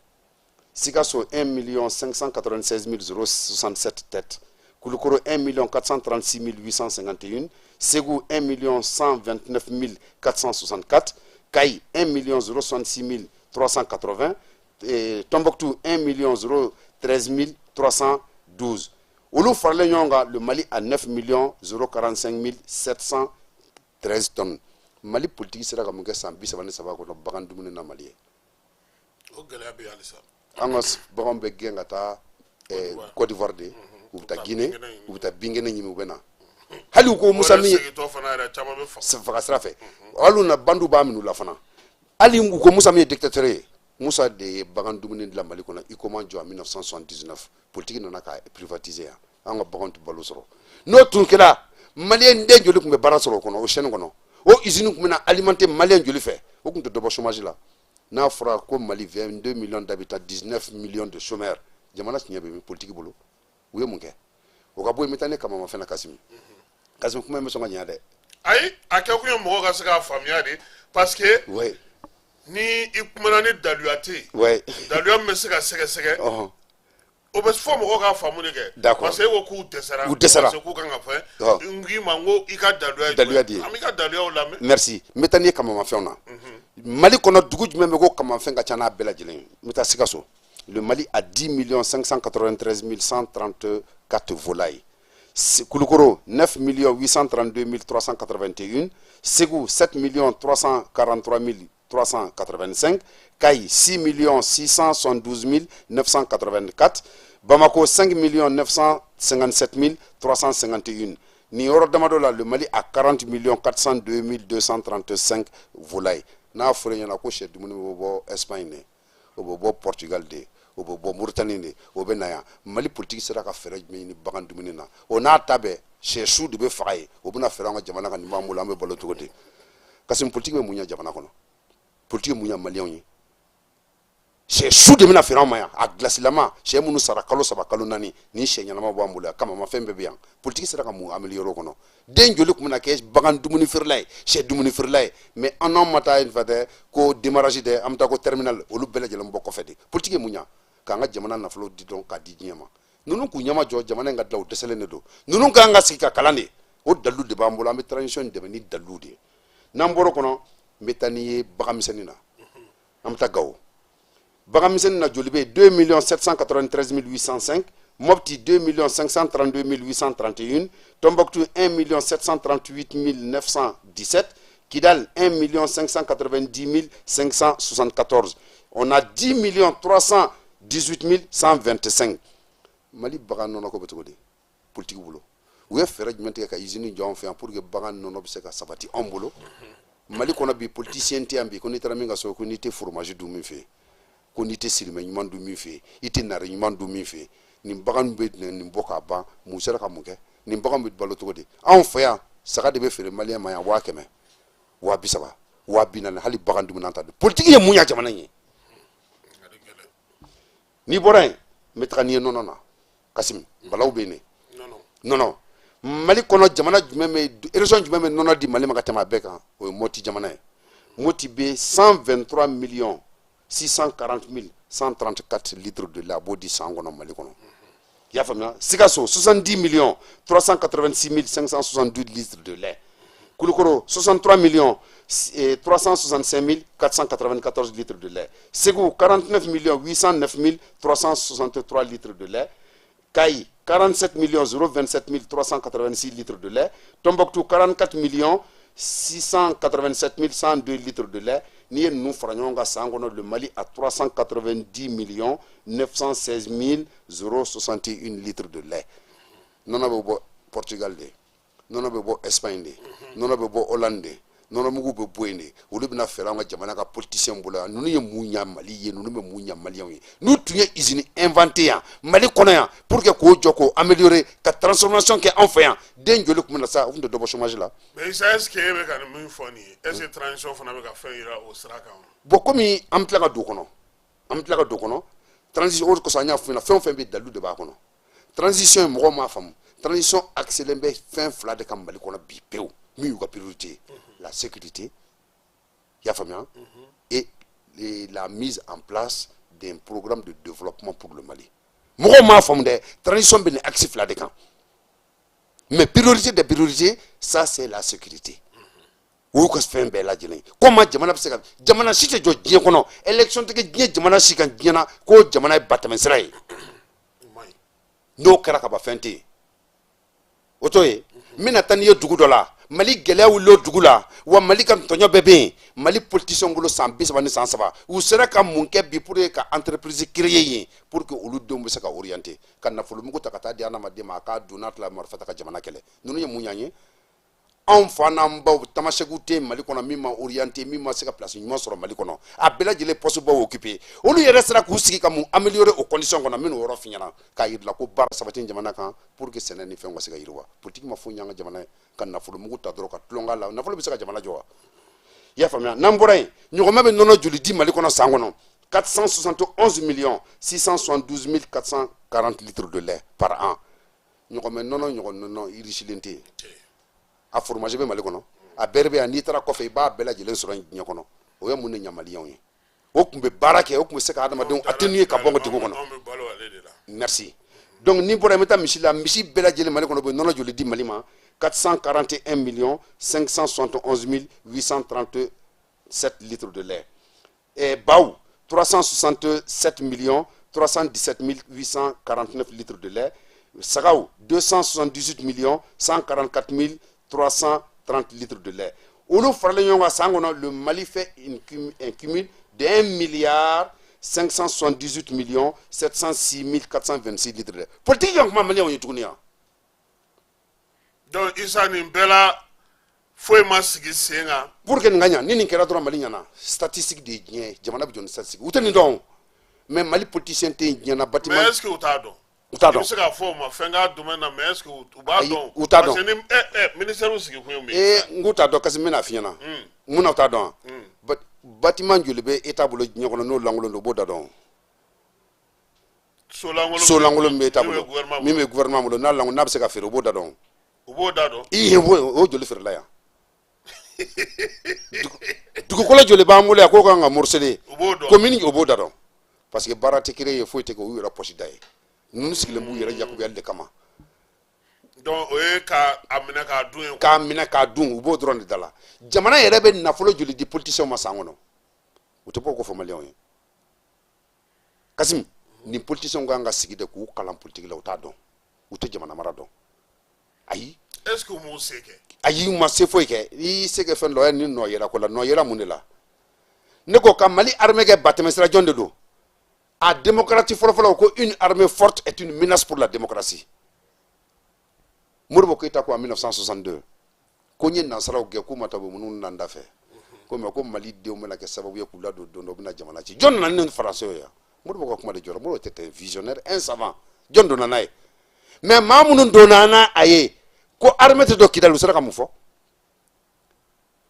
Sikasso, 1 596 067 têtes. Koulikoro, 1 436 851. Ségou, 1 129 464. Kayi, 1 066 380. Et Tombouctou, 1 013 312. Olu faralen ɲɔgɔn kan, le Mali a 9 045 713 tonnes. Mali politique sera ka mun kɛ san 33 kɔnɔ bagan dumuni na Mali ye? O gɛlɛya bɛ yen halisa. An ka baganw bɛ gɛn ka taa Côte d'Ivoire de, u bɛ taa Guinée, u bɛ taa binkɛnɛ ɲini, u bɛ na. Hali u ko Musa min ye segintɔ fana yɛrɛ, caman bɛ faga. Faga sira fɛ. Hali u na bandiw b'a minɛ u la fana. Hali u ko Musa min ye dictateur ye, Musa de ye bagan dumuni dilan Mali kɔnɔ. I ko jɔ en 1979, politique nana ka privatiser yan. An ka baganw tɛ balo sɔrɔ. N'o tun kɛra, Maliyɛn den joli tun bɛ baara sɔrɔ o kɔnɔ, o chaîne kɔnɔ? O usine tun bɛna alimenter Maliyɛn joli fɛ? O tun tɛ dɔ bɔ chômage la? N'a fɔra ko Mali, 22 millions d'habitants, 19 millions de chômeurs, jamana tiɲɛ bɛ min politique bolo? U ye mun kɛ? O ka bɔ yen, n bɛ taa ne kamamafɛn na. Kasimi, Kasimi, kuma in bɛ sɔn ka ɲɛ dɛ. Ayi, a kɛ kun ye mɔgɔ ka se k'a faamuya de, parce que ni i kumana ni daluya tɛ yen, daluya min bɛ se ka sɛgɛsɛgɛ, o bɛ fɔ mɔgɔw k'a faamu de kɛ. Parce que e ko k'u dɛsɛra. U dɛsɛra. Parce que k'u kan ka fɛn. N k'i ma n ko i ka daluya ye Daluya jumɛn di ye. An b'i ka daluyaw lamɛn. Merci. N bɛ taa n'i ye kamamafɛnw na. Mali kɔnɔ, dugu jumɛn bɛ ko kamamafɛn ka ca n'a bɛɛ lajɛlen ye? N bɛ taa Sikaso. Le Mali a 10 millions 593 134 volailles. Kulukoro, 9 millions 832 381. Ségou, 7 millions 343 385. Kayi, 6 millions 672 984. Bamako, 5 millions 957 351. Nin yɔrɔ damadɔ la, le Mali a 40 millions 402 235 volailles. N'a fɔra i ɲɛna ko sɛ dumuni bɛ bɔ Espagne de, o bɛ bɔ Portugal de, o bɛ bɔ Mauritanie de, o bɛ na yan, Mali politique sera ka fɛɛrɛ jumɛn ɲini bagan dumuni na? O n'a ta bɛɛ, sɛ su de bɛ faga yen, o bɛna fɛɛrɛ an ka jamana kan. Nin b'an bolo, an bɛ balo cogo di? Kasi, politique bɛ mun ɲɛ jamana kɔnɔ? Politique bɛ mun ɲɛ Maliyɛnw ye? Sɛ su de bɛna feere anw ma yan, a gilasilama. Sɛ minnu sara kalo 3, kalo 4, ni sɛ ɲɛnama b'an bolo yan. Kamamafɛn bɛɛ bɛ yan. Politiki sera ka mun améliorer o kɔnɔ? Den joli tun bɛna kɛ bagan dumuni feerela ye, sɛ dumuni feerela ye? Mais an n'anw ma taa yen fɛ dɛ, ko démarrage dɛ, an bɛ taa ko terminal. Olu bɛɛ lajɛlen bɔ kɔfɛ de. Politiki ye mun ɲa? K'an ka jamana nafolo di dɔrɔn k'a di diɲɛ ma. Ninnu k'u ɲɛma jɔ jamana in ka dilan, u dɛsɛlen de don. Ninnu ka kan ka sigi ka kalan de. O dalilu de b'an bolo. An bɛ transition dɛmɛ ni dalilu de ye. N'an bɔr'o kɔnɔ, n bɛ taa n'i ye baganmisɛnnin na. An bɛ taa Gawo. Baganmisɛnnin na, joli bɛ yen? 2 millions 793 805. Mopti, 2 millions 532 831. Tombouctou, 1 million 738 917. Kidal, 1 million 590 574. On a 10 millions 318 125. Mali bagan nɔnɔ ko bɛ cogo di politiki bolo? U ye fɛɛrɛ jumɛn tigɛ ka usine jɔ anw fɛ yan pour que bagan nɔnɔ bɛ se ka sabati anw bolo Mali kɔnɔ bi? Politicien tɛ yan bi ko n'i taara min ka so, ko n'i tɛ fromage dun min fɛ yen, ko n'i tɛ sirimɛ ɲuman dun min fɛ yen, i tɛ nare ɲuman dun min fɛ yen. Nin bagan bɛ nin bɔ k'a ban, mun sera ka mun kɛ? Nin bagan bɛ balo cogo di? Anw fɛ yan, saga de bɛ feere maliyɛn ma yan 100 000, 30 000, 40 000. Hali bagan dumuni ta dun. Politiki ye mun ɲa jamana in ye? N'i bɔra yen, n bɛ taga n'i ye nɔnɔ na. Kasimi, balaw bɛ yen ne nɔnɔ. Mali kɔnɔ, jamana jumɛn bɛ, région jumɛn bɛ nɔnɔ di Mali ma ka tɛmɛ a bɛɛ kan? O ye Moti jamana ye. Moti bɛ 123 millions 640 134 litres de lait, a b'o di san kɔnɔ Mali kɔnɔ. I y'a faamuya? Sikaso, 70 millions 386 572 litres de lait. Kulukoro, 63 millions 365 494 litres de lait. Segu, 49 millions 809 363 litres de lait. Kayi, 47 millions 027 386 litres de lait. Tombouctou, 44 millions 687 102 litres de lait. N'i ye ninnu fara ɲɔgɔn kan san kɔnɔ, le Mali a 390 millions 916 061 litres de lait. Nɔnɔ bɛ bɔ Portugal de, nɔnɔ bɛ bɔ Espagne de, nɔnɔ bɛ bɔ Hollande de, nɔnɔmugu bɛ bɔ yen de. Olu bɛna fɛɛrɛ an ka jamana ka politicien bolo yan. Ninnu ye mun ɲa Mali ye? Ninnu bɛ mun ɲa maliyɛnw ye? N'u tun ye usine inventé yan Mali kɔnɔ yan pour que k'o jɔ, k'o améliorer, ka transformation kɛ anw fɛ yan, den joli tun bɛ na sa? U tun tɛ dɔ bɔ chômage la. Mais Isa, est ce que e bɛ ka nin min fɔ nin ye, est ce que transition fana bɛ ka fɛn yira o sira kan? Bon, komi an bɛ tila ka don o kɔnɔ, an bɛ tila ka don o kɔnɔ. Transition, o de kosɔn an y'a f'i ɲɛna, fɛn o fɛn bɛ, dalilu de b'a kɔnɔ. Transition ye, mɔgɔw m'a faamu, transition axelen bɛ fɛn fila de kan Mali kɔnɔ bi pewu, min y'u ka priorité ye: la sécurité, i y'a faamuya, et la mise en place d'un programme de développement pour le Mali. Mɔgɔw m'a faamu dɛ. Transition bɛ nin axe fila de kan, mais priorité des priorités, ça c'est la sécurité. O y'u ka fɛn bɛɛ lajɛlen ye. Comment jamana bɛ se ka, jamana si tɛ jɔ diɲɛ kɔnɔ, élection tɛ kɛ diɲɛ jamana si kan diɲɛ na k'o jamana ye batɛmɛsira ye. N'o kɛra ka ban, fɛn tɛ yen. O t'o ye. N bɛna taa n'i ye dugu dɔ la. Mali gɛlɛya wulila o dugu la wa, Mali ka tɔɲɔ bɛɛ bɛ yen. Mali politicien bolo, san 30 ni san 3, u sera ka mun kɛ bi pour que ka entreprise créer yen, pour que olu denw bɛ se ka orienter? Ka nafolomugu ta ka taa di adamaden ma, a k'a dun, n'a tila marifa ta ka jamana kɛlɛ. Ninnu ye mun y'an ye? Anw fa n'an baw tamasɛkiw tɛ Mali kɔnɔ min ma orienté, min ma se ka place ɲuman sɔrɔ Mali kɔnɔ. A bɛɛ lajɛlen poste baw occupé. Olu yɛrɛ sera k'u sigi ka mun améliorer o condition kɔnɔ? Min y'o yɔrɔ f'i ɲɛna k'a yir'i la ko baara sabati jamana kan pour que sɛnɛ ni fɛnw ka se ka yiriwa. Politique ma foyi ɲɛ an ka jamana ye. Ka nafolomugu ta dɔrɔn ka tulon la, nafolo bɛ se ka jamana jɔ wa? I y'a faamuya? N'an bɔra yen, ɲɔgɔnmɛ bɛ nɔnɔ joli di Mali kɔnɔ san kɔnɔ? 471 millions 672 440 litres de lait par an. Ɲɔgɔnmɛ nɔnɔ, ɲɔgɔn nɔnɔ irisilen tɛ yen. A fromage bɛ Mali kɔnɔ, a bɛɛ bɛ yan. N'i taara kɔfɛ, i b'a bɛɛ lajɛlen sɔrɔ yen diɲɛ kɔnɔ. O ye mun de ɲa maliyɛnw ye? O tun bɛ baara kɛ, o tun bɛ se ka adamadenw atténuer ka bɔ n ka degun kɔnɔ. Merci. Donc n'i bɔra yen, n bɛ taa misi la. Misi bɛɛ lajɛlen Mali kɔnɔ, u bɛ nɔnɔ joli di Mali ma? 441 millions 571 837 litres de lait. Baw, 367 millions 317 849 litres de lait. Sagaw, 278 millions 144 330 litres de lait. Olu faralen ɲɔgɔn kan san kɔnɔ, le Mali fait un cumul de 1 milliard 578 millions 706 426 litres de lait. Politique ka kuma maliyɛnw ye tuguni yan. Donc Isa, nin bɛɛ la, foyi ma sigi sen kan. Pour que nin ka ɲa, ni nin kɛra dɔrɔn, Mali ɲɛna. Statistique de ye diɲɛ ye. Jamana bɛ jɔ ni statistique. U tɛ nin dɔn, mais Mali politicien tɛ yen diɲɛ na bâtiment. Mais est ce que u t'a dɔn? U t'a dɔn. I bɛ se k'a fɔ o ma fɛn k'a domaine na, mais est ce que u b'a dɔn? U t'a dɔn. Parce que ni ministère sigi kun ye mun ye? Ee, n k'u t'a dɔn kasi, n bɛna f'i ɲɛna mun na u t'a dɔn. Bâtiment joli bɛ État bolo diɲɛ kɔnɔ n'o lankolon don, o b'o da dɔn? So lankolon min bɛ État bolo, min bɛ gouvernement bolo, n'a lankolon, n'a bɛ se ka feere, o b'o da dɔn? U b'o da dɔn. I o joli feerela yan? Dugukolo joli b'an bolo yan k'o kan ka morceler? U b'o dɔn. Commune, o b'o da dɔn, parce que baara tɛ créer ye, foyi tɛ kɛ, u yɛrɛ poche da ye. Ninnu sigilen b'u yɛrɛ yakubiyali de kama. Donc o ye ka a minɛ k'a dun ye. K'a minɛ k'a dun, u b'o dɔrɔn de da la. Jamana yɛrɛ bɛ nafolo joli di politiciens ma san kɔnɔ? U tɛ bɔ k'o fɔ maliyɛnw ye. Kasim, nin politiciens kan ka sigi de k'u kalan politique la. U t'a dɔn, u tɛ jamana mara dɔn, ayi. Est ce que u m'u se kɛ? Ayi, u ma se foyi kɛ. I y'i se kɛ fɛn dɔ ye, ni nɔ yɛrɛ ko la, nɔ yɛrɛ mun de la? Ne ko ka Mali armée kɛ batɛmɛsira, jɔn de don? A démocratie fɔlɔfɔlɔ ko une armée forte est une menace pour la démocratie. Modibo Keyita ko en 1962 ko n ye nansaraw gɛn k'u ma taa, u bɛ minnu nan da fɛ ko mais ko Mali denw bɛna kɛ sababu ye k'u ladon don dɔ, u bɛna jamana ci. Jɔn nana ni faransɛ ye yan? Modibo ka kuma de jɔra. Modibo était un visionnaire, un savant. Jɔn donna n'a ye? Mais maa minnu donna n'a a ye ko armée tɛ don Kidali, u sera ka mun fɔ?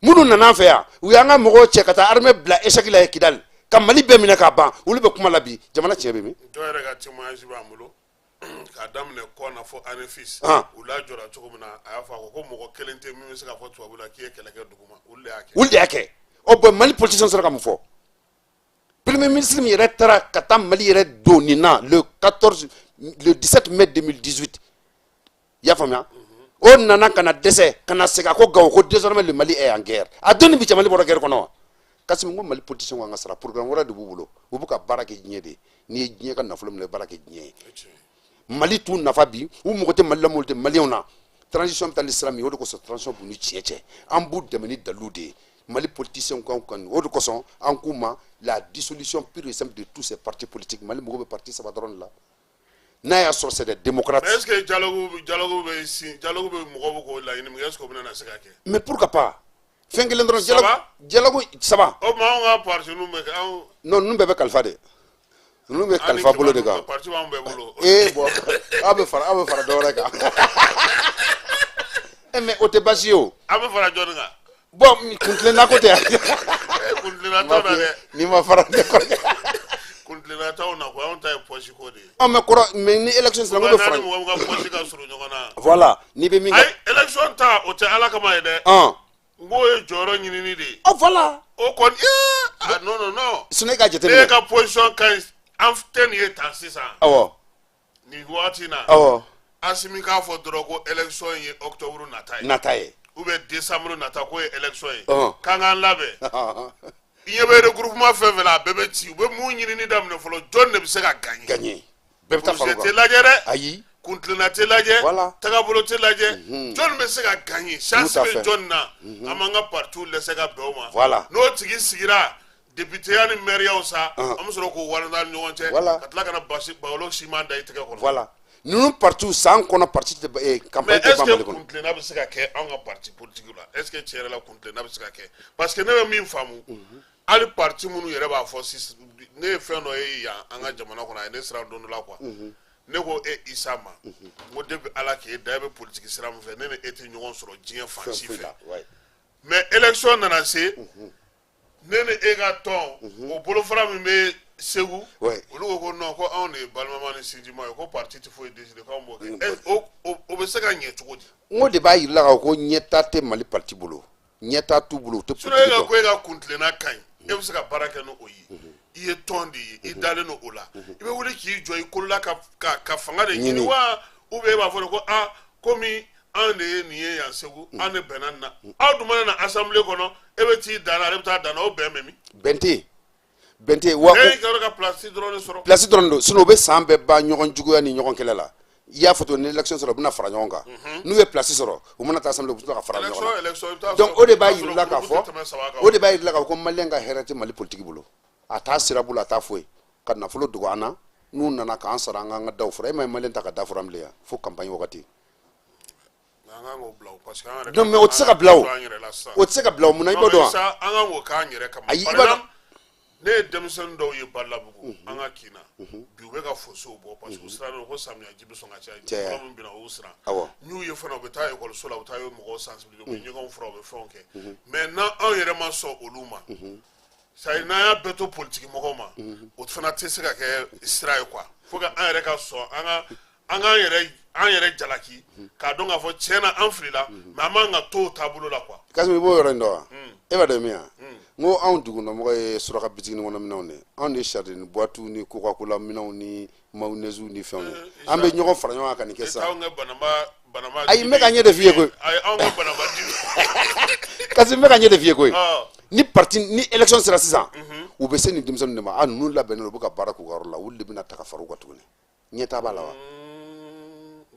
Minnu nana an fɛ yan, u y'an ka mɔgɔw cɛ ka taa armée bila échec la ye Kidali, ka Mali bɛɛ minɛ k'a ban, olu bɛ kuma la bi. Jamana tiɲɛ bɛ min? Dɔw yɛrɛ ka témoignage b'an bolo k'a daminɛ kɔ na fo Anefis. U lajɔra cogo min na, a y'a fɔ, a ko ko mɔgɔ kelen tɛ min bɛ se k'a fɔ tubabu la k'i ye kɛlɛ kɛ dugu ma, olu de y'a kɛ. Olu de y'a kɛ. Ɔ bon, Mali politicien sera ka mun fɔ? Premier ministre min yɛrɛ taara ka taa Mali yɛrɛ don nin na le 14, le 17 mai 2018, i y'a faamuya, o nana ka na dɛsɛ ka na segin, a ko Gawo ko désormais le Mali est en guerre. A don ni bi cɛ, Mali bɔra guerre kɔnɔ wa? Kasimi, ko Mali politicien kan ka sara, programme wɛrɛ de b'u bolo. U bɛ ka baara kɛ diɲɛ de ye. N'i ye diɲɛ ka nafolo minɛ, baara kɛ diɲɛ ye. Mali t'u nafa bi, u mago tɛ Mali la, mago tɛ maliyɛnw na. Transition bɛ taa ni sira min ye, o de kosɔn transition b'u ni tiɲɛ cɛ. An b'u dɛmɛ ni dalilu de ye. Mali politicien kan, o de kosɔn an k'u ma la dissolution pure et simple de tous ces partis politiques. Mali mago bɛ parti saba dɔrɔn de la, n'a y'a sɔrɔ c'est des démocrates. Mais est ce que dialogue bɛ sin, dialogue bɛ mɔgɔw bɛ k'o laɲini min kɛ, est ce que o bɛna na se ka kɛ? Mais pourquoi pas? Fɛn kelen dɔrɔn. Saba? Dialogue saba. O tuma anw ka parti ninnu bɛ kɛ anw. Non, ninnu bɛɛ bɛ kalifa de, ninnu bɛ An ni kalifa bolo de kan. Parti b'anw bɛɛ bolo. Ee bon, aw bɛ fara dɔ wɛrɛ kan. Eh mais o tɛ baasi ye o. An bɛ fara jɔnni kan? Bon, kuntilenna ko tɛ yan. Eh, kuntilenna t'anw na dɛ. N'i ma fara ne kɔrɔkɛ. Kuntilenna t'anw na quoi, anw ta ye poche ko de ye. Ɔ mais kɔrɔ, mais ni élection sera, n ko bɛ fara. N'a ni mɔgɔ min ka poche ka surun ɲɔgɔn na. Voilà, n'i bɛ min kɛ. Ayi, élection ta, o tɛ Ala kama ye dɛ. N k'o ye jɔyɔrɔ ɲinini de ye. Ɔ voilà. O kɔni, ee, ah non non non. Sinon e k'a Ne jateminɛ. ka position ka ɲi, an tɛ nin ye tan sisan. Nin waati in na. Asimi k'a fɔ dɔrɔn ko élection ye octobre nata ye. Nata ye. Ou bien décembre nata k'o ye élection ye. K'an k'an labɛn. I ɲɛ bɛ regroupement fɛn fɛn la, a bɛɛ bɛ ci. U bɛ mun ɲinini daminɛ fɔlɔ? Jɔn de bɛ se ka gagner? Gagner. Bɛɛ bɛ taa fara o Projet tɛ kan. lajɛ dɛ. Ayi. Kuntilenna tɛ lajɛ. Voilà. Tagabolo tɛ lajɛ. Jɔn bɛ se ka gagner? Chance ta bɛ fɛ. jɔn na? An b'an ka partiw lɛsɛ ka bɛn o ma. Voilà. N'o tigi sigira députéya ni maires sa, an bɛ sɔrɔ k'o walanda ni ɲɔgɔn cɛ. Voilà. Ka tila ka na basi bawolo siman da i tɛgɛ kɔnɔ. Voilà, ninnu parti san kɔnɔ, parti tɛ campagne Mais tɛ est ce ban que Mali kɔnɔ. Kuntilenna bɛ se ka kɛ anw ka parti politique la? Est ce que tiɲɛ yɛrɛ la, kuntilenna bɛ se ka kɛ? Parce que ne bɛ min faamu, hali parti minnu yɛrɛ b'a fɔ sisan, ne ye fɛn dɔ ye yan an ka jamana kɔnɔ, a ye ne siran don dɔ la quoi. Ne ko e Isa ma, n ko depuis Ala k'e da, e bɛ politique sira min fɛ, ne ni e tɛ ɲɔgɔn sɔrɔ diɲɛ fan Fɛn si foyi fɛ. la, ouais. Mais élection nana se, ne ni e ka tɔn, o bolofara min bɛ Segu, olu ko ko non, ko anw de ye balimama ni sinjima ye, ko parti tɛ foyi décider, k'anw b'o kɛ. O bɛ se ka ɲɛ cogo di? N ko de b'a yir'i la k'a fɔ ko ɲɛta tɛ Mali parti bolo, ɲɛta t'u bolo, u tɛ Sinon e politique ka dɔn. ko e ka kuntilenna ka ɲi, e bɛ se ka baara kɛ n'o ye, i ye tɔn de ye, i dalen don o la, i bɛ wuli k'i jɔ i kolola ka fanga de ɲini Ɲini. wa? Ou bien e b'a fɔ de ko aa, komi anw de ye nin ye yan Segu, an de bɛnna nin na, aw dun mana na assemblée kɔnɔ, e bɛ t'i dan na, ale bɛ taa dan na, o bɛn bɛ min? Bɛn tɛ yen, bɛn tɛ yen wa. E y'i ka place dɔrɔn de sɔrɔ. Place dɔrɔn don. Sinon u bɛ san bɛɛ ban ɲɔgɔn juguya ni ɲɔgɔn kɛlɛ la. I y'a fɔ cogo, ni élection sɔrɔ, u bɛna fara ɲɔgɔn kan. N'u ye place sɔrɔ, u mana taa assemblée, u bɛ tila ka fara ɲɔgɔn Élection na. élection, i bɛ taa Donc sɔrɔ o de b'a i bɛ taa yir'i la sɔrɔ k'a groupe fɔ tɛ tɛmɛ 3 kan. O de b'a yir'i la k'a fɔ ko maliyɛn ka hɛrɛ tɛ Mali politique bolo. A t'a sira bolo, a t'a foyi ka nafolo dogo an na. N'u nana k'an sara, an k'an ka daw fura. E ma ye maliyɛn ta ka da fura bilen yan fo campagne wagati. An kan k'o bila o, parce que an yɛrɛ Non mais o tɛ se ka bila o. an yɛrɛ la sisan. O tɛ se ka bila o. Mun na? I b'o dɔn wa? Sa, an kan k'o k'an yɛrɛ kama. Ayi, i Par b'a dɔn- exemple, ne ye denmisɛnnin dɔw ye Balabugu, an ka kin na bi, u bɛ ka fosow bɔ parce que u siran don ko samiya ji bɛ sɔn ka caya. Caya. Fura min bɛna, o y'u siran. N'u ye fana, u bɛ taa ekɔliso la, u bɛ taa mɔgɔw sensibiliser, u bɛ ɲɛgɛnw fura, u bɛ fɛnw kɛ. Mais n'an anw yɛrɛ ma sɔn olu ma. C'est n'an y'a bɛɛ to politiki mɔgɔw ma, o fana tɛ se ka kɛ sira ye quoi. Faut que an yɛrɛ ka sɔn an ka an k'an yɛrɛ an yɛrɛ jalaki k'a dɔn k'a fɔ tiɲɛ na an filila, mais an man ka to o taabolo la quoi. Kasimi, i b'o yɔrɔ in dɔn wa? E b'a dɔn min ya, n ko anw dugukɔnɔmɔgɔ ye suraka bitigini kɔnɔ minɛnw de. Anw de sardine boîte ni Coca-Cola minɛnw ni mayonnaise ni fɛnw ye. An bɛ ɲɔgɔn fara ɲɔgɔn kan ka nin kɛ sisan. Anw ka banaba banaba. Ayi, n bɛ ka ɲɛ de f'i ye koyi. Ayi, anw ka banaba di. Kasimi, n bɛ ka ɲɛ de f'i ye koyi. Ni parti ni élection sera sisan, u bɛ se nin denmisɛnninw de ma. A ninnu labɛnnen don, u bɛ ka baara k'u ka yɔrɔ la, olu de bɛna ta ka fara u kan tuguni. Ɲɛtaa b'a la wa?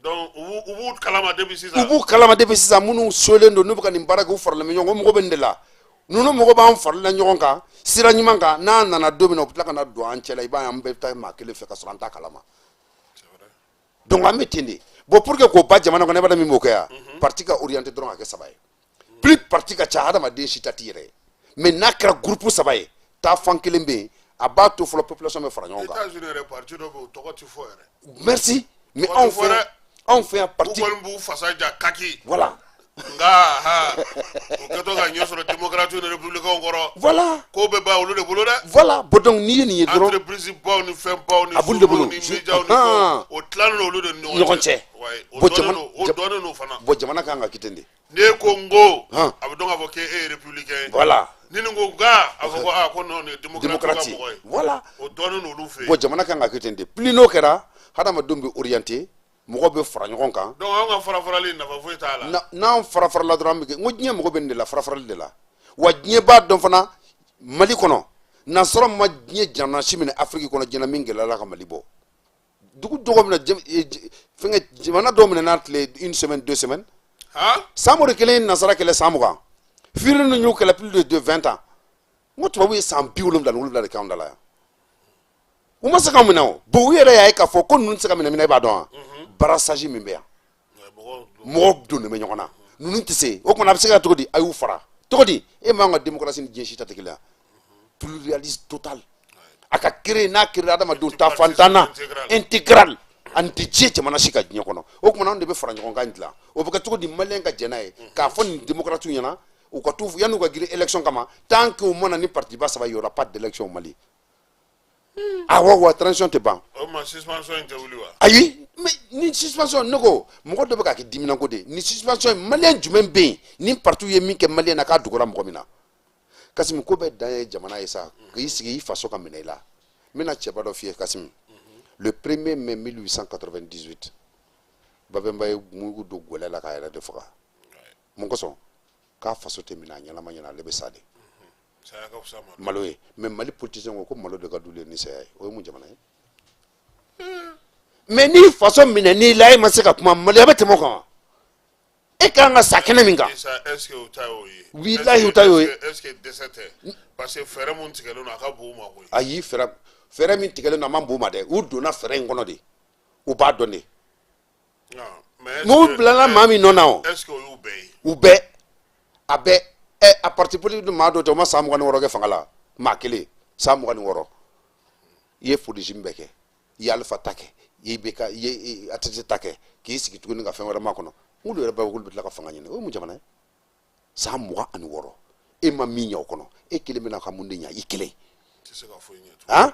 Donc u b'u kalama depuis sisan. U b'u kalama depuis sisan. Minnu solen don, n'u bɛ ka nin baara kɛ, u faralen bɛ ɲɔgɔn kan. O mago bɛ nin de la. Ninnu mago b'an farala ɲɔgɔn kan sira ɲuman kan. N'a nana don min na, u bɛ tila ka na don an cɛ la. I b'a ye, an bɛɛ bɛ taa maa kelen fɛ ka sɔrɔ an t'a kalama. Donc an bɛ ten de. Bon, pour que k'o ba jamana kɔnɔ, e b'a dɔn min b'o kɛ yan? Parti ka orienté dɔrɔn ka kɛ saba ye. Plus parti ka ca, hadamaden si ta t'i yɛrɛ ye. Mais n'a kɛra groupe saba ye, taa fan kelen bɛ yen, a b'a to fɔlɔ population bɛ fara ɲɔgɔn kan. États-Unis yɛrɛ, parti dɔ bɛ yen, o tɔgɔ tɛ fɔ yɛrɛ. Merci, mais Tɔgɔ anw tɛ fɔ fɛ dɛ. yan, anw fɛ yan U parti kɔni b'u fasa ja kaki. Nka ha, u kɛtɔ ka ɲɛ sɔrɔ démocrate ni républicain kɔrɔ. Ko bɛɛ b'a olu de bolo dɛ. Voilà. Bon, donc n'i ye nin ye dɔrɔn, entreprise baw ni fɛn baw ni A b'olu de bolo. journaux ni médiaw ni fɛnw, o tilannen don olu de ni ɲɔgɔn cɛ. Ouais, o Bon, dɔnnen don, o dɔnnen don fana. Bon, jamana kan ka kɛ ten de. N'e ko n ko, a bɛ dɔn k'a fɔ k'e ye républicain ye. Ni nin ko nka, a fɔ ko aa, ko non, nin ye démocrate ka Démocrate. mɔgɔ ye. O dɔnnen don olu fɛ yen. Bon, jamana kan ka kɛ ten de. Plus n'o kɛra, hadamadenw bɛ orienté, mɔgɔw bɛ fara ɲɔgɔn kan. Donc anw ka fara farali nafa foyi t'a la. N'an fara farala dɔrɔn, an bɛ kɛ n ko diɲɛ mago bɛ nin de la, fara farali de la. Wa diɲɛ b'a dɔn fana, Mali kɔnɔ, nansara ma diɲɛ jamana si minɛ Afiriki kɔnɔ diɲɛ na min gɛlɛyara ka Mali bɔ. Dugu dɔgɔ minɛ, fɛnkɛ, jamana dɔw minɛ n'a tile une semaine, 2 semaines. Samori kelen ye nansara kɛlɛ san 20. Fiiri ninnu y'u kɛlɛ plus de 20 ans. N ko tubabu ye san 77 de k'anw da la yan, u ma se k'anw minɛ. O bon, u yɛrɛ y'a ye k'a fɔ ko ninnu tɛ se ka minɛ. Minɛ, i b'a dɔn wa? Brassage min bɛ yan, mɔgɔw donnen bɛ ɲɔgɔn na, ninnu tɛ se. O kumana a bɛ se ka cogo di? A y'u fara cogo di? E m'anw ka démocratie ni diɲɛ si ta tɛ kelen ye. Pluralisme total a ka créer, n'a créer, adamadenw ta fantan na intégral, ani tɛ diɲɛ jamana si ka diɲɛ kɔnɔ. O kumana anw de bɛ fara ɲɔgɔn kan dilan. O bɛ kɛ cogo di? Maliyɛn ka jɛn n'a ye k'a fɔ nin démocrates ɲɛna, u ka t'u yan'u ka girin élection kama, tant que u ma na ni parti ba saba, il y aura pas d'élection au Mali. Awɔ, wa transition tɛ ban. O ma suspension in tɛ wuli wa? Ayi, mais ni suspension, ne ko mɔgɔ dɔ bɛ k'a kɛ diminanko de ye. Ni suspension ye, maliyɛn jumɛn bɛ yen ni parti ye min kɛ maliyɛn na k'a dogora mɔgɔ min na? Kasimi, ko bɛɛ dan ye jamana ye sa, k'i sigi i faso ka minɛ i la. N bɛna cɛba dɔ f'i ye, Kasimi. Le 1er mai 1898, Babɛnba ye mugu don gɛlɛ la k'a yɛrɛ de faga. Mun kosɔn? K'a faso tɛ minɛ a ɲɛnama ɲɛna, ale bɛ sa de. Saya ka fisa malo. Malo ye. Mais Mali politicien ko ko malo de ka d'olu ye ni saya ye. O ye mun jamana ye? Mais ni faso minɛ n'i la, e ma se ka kuma, maloya bɛ tɛmɛ o kan wa? E kan ka sa kɛnɛ min kan. Isa, est ce que o ta y'o ye? Bilahi, o ta y'o ye. Est ce que dɛsɛ tɛ? Parce que fɛɛrɛ mun tigɛlen don, a ka bon u ma koyi. Ayi, fɛɛrɛ min tigɛlen don, a man bon u ma dɛ. U donna fɛɛrɛ in kɔnɔ de, u b'a dɔn de. Non, mais est-ce N'u bilala maa min nɔ na o. Est ce que o y'u bɛɛ ye? U bɛɛ, a bɛɛ. Ɛ, a parti politique dun, maa dɔw tɛ, u ma san 26 kɛ fanga la. Maa kelen san 26, i ye régime bɛɛ kɛ, i ye Alpha ta kɛ, i ye IBK, i ye ATT ta kɛ, k'i sigi tuguni ka fɛn wɛrɛ makɔnɔ. N'olu yɛrɛ b'a fɔ k'olu bɛ tila ka fanga ɲini, o ye mun jamana ye? San 26, e ma min ɲɛ o kɔnɔ, e kelen bɛna ka mun de ɲɛ i kelen? Tɛ se ka foyi ɲɛ tugun. Han,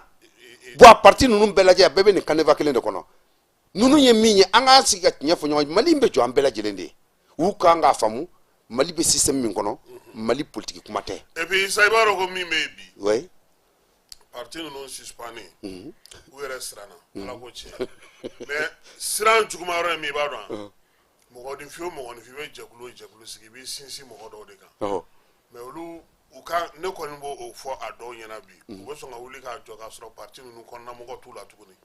bon, a parti ninnu bɛɛ lajɛ, a bɛɛ bɛ nin canevas kelen de kɔnɔ. Ninnu ye min ye, an k'an sigi ka tiɲɛ fɔ ɲɔgɔn ye. Mali in bɛ jɔ an bɛɛ lajɛlen de ye. U kan k'a faamu, Mali bɛ système min kɔnɔ, Mali politique kuma tɛ. Et puis Isa, i b'a dɔn ko min bɛ yen bi, parti ninnu suspendé, u yɛrɛ siranna, Ala ko tiɲɛ. Mais siran juguman yɔrɔ ye min, i b'a dɔn wa? Mɔgɔninfin o mɔgɔninfin bɛ jɛkulu o jɛkulu sigi, i b'i sinsin mɔgɔ dɔw de kan. Mais olu u ka, ne kɔni b'o o fɔ a dɔw ɲɛna bi, u bɛ sɔn ka wuli k'a jɔ k'a sɔrɔ parti ninnu kɔnɔna mɔgɔ t'u la tuguni,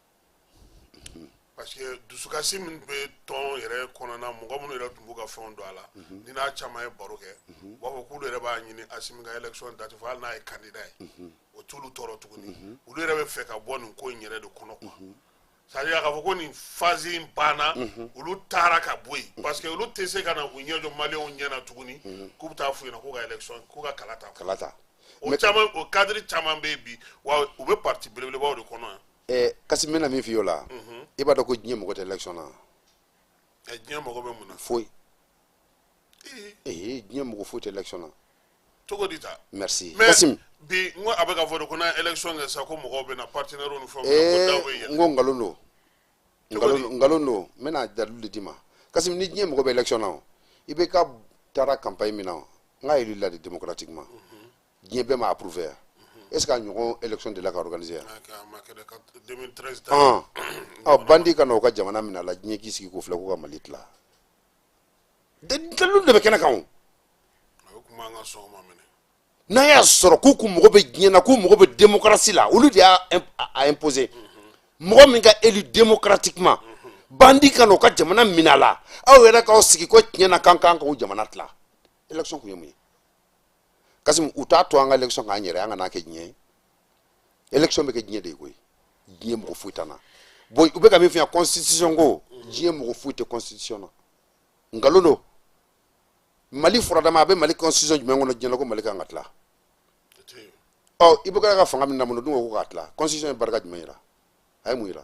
parce que dusukasi min bɛ tɔn yɛrɛ kɔnɔna, mɔgɔ minnu yɛrɛ tun b'u ka fɛnw don a la, ni n'a caman ye baro kɛ, u b'a fɔ k'olu yɛrɛ b'a ɲini Asimi ka élection date fɔ, hali n'a ye candidat ye, o t'olu tɔɔrɔ tuguni. Olu yɛrɛ bɛ fɛ ka bɔ nin ko in yɛrɛ de kɔnɔ quoi. C'est à dire k'a fɔ ko nin phase in banna, olu taara ka bɔ yen, parce que olu tɛ se ka na u ɲɛ jɔ maliyɛnw ɲɛ na tuguni k'u bɛ taa f'u ɲɛna k'u ka élection, k'u ka kala ta. Kala ta. O caman, o cadre caman bɛ yen bi wa, u bɛ parti belebelebaw de kɔnɔ yan. Ɛ, Kasi, n bɛna min f'i ye o la, i b'a dɔn ko diɲɛ mɔgɔ tɛ élection na. Ɛ, diɲɛ mago bɛ mun na? Foyi. Ee, diɲɛ mɔgɔ foyi tɛ élection na. Cogo di ta? Merci. Mais Kasim. Bi n ko a bɛ ka fɔ de ko n'an ye élection kɛ sisan, ko mɔgɔw bɛ na, partenaires ni fɛnw bɛ na, ko daw bɛ yɛlɛ. N ko nkalon don. Cogo di? Nkalon don. N bɛna dalilu de d'i ma, Kassim. Ni diɲɛ mɔgɔ bɛ élection na, o IBK taara campagne min na, o n k'a élu la de démocratiquement, diɲɛ bɛɛ ma approuvé yan. Est ce que a ɲɔgɔn élection delila ka organiser yan? A ma kɛ dɛ, ka 2013 ta. Ɔn ɔ, bandi ka na o ka jamana minɛ a la, diɲɛ k'i sigi k'o filɛ k'o ka Mali tila. Dalilu de bɛ kɛnɛ kan o. A bɛ kuma an ka sɔn o ma minɛ. N'a y'a sɔrɔ k'u mago bɛ diɲɛ na, k'u mago bɛ démocratie la, olu de y'a a imposer. Mɔgɔ min ka élu démocratiquement, bandi ka na o ka jamana minɛ a la, aw yɛrɛ k'aw sigi ko tiɲɛ na k'an kan k'o jamana tila, élection kun ye mun ye? Kassim, u t'a to an ka élection k'an yɛrɛ, an kana kɛ diɲɛ ye. Élection bɛ kɛ diɲɛ de ye koyi, diɲɛ mɔgɔ foyi t'an na. Bon, u bɛ ka min fɔ yan, constitution ko, diɲɛ mɔgɔ foyi tɛ constitution na, nkalon don. Mali furadama, a bɛ Mali constitution jumɛn kɔnɔ diɲɛ na ko Mali kan ka tila? O tɛ yen. Ɔ, i bɛ ka fanga min na mun dun ko k'a tila, constitution ye barika jumɛn yira? A ye mun yira?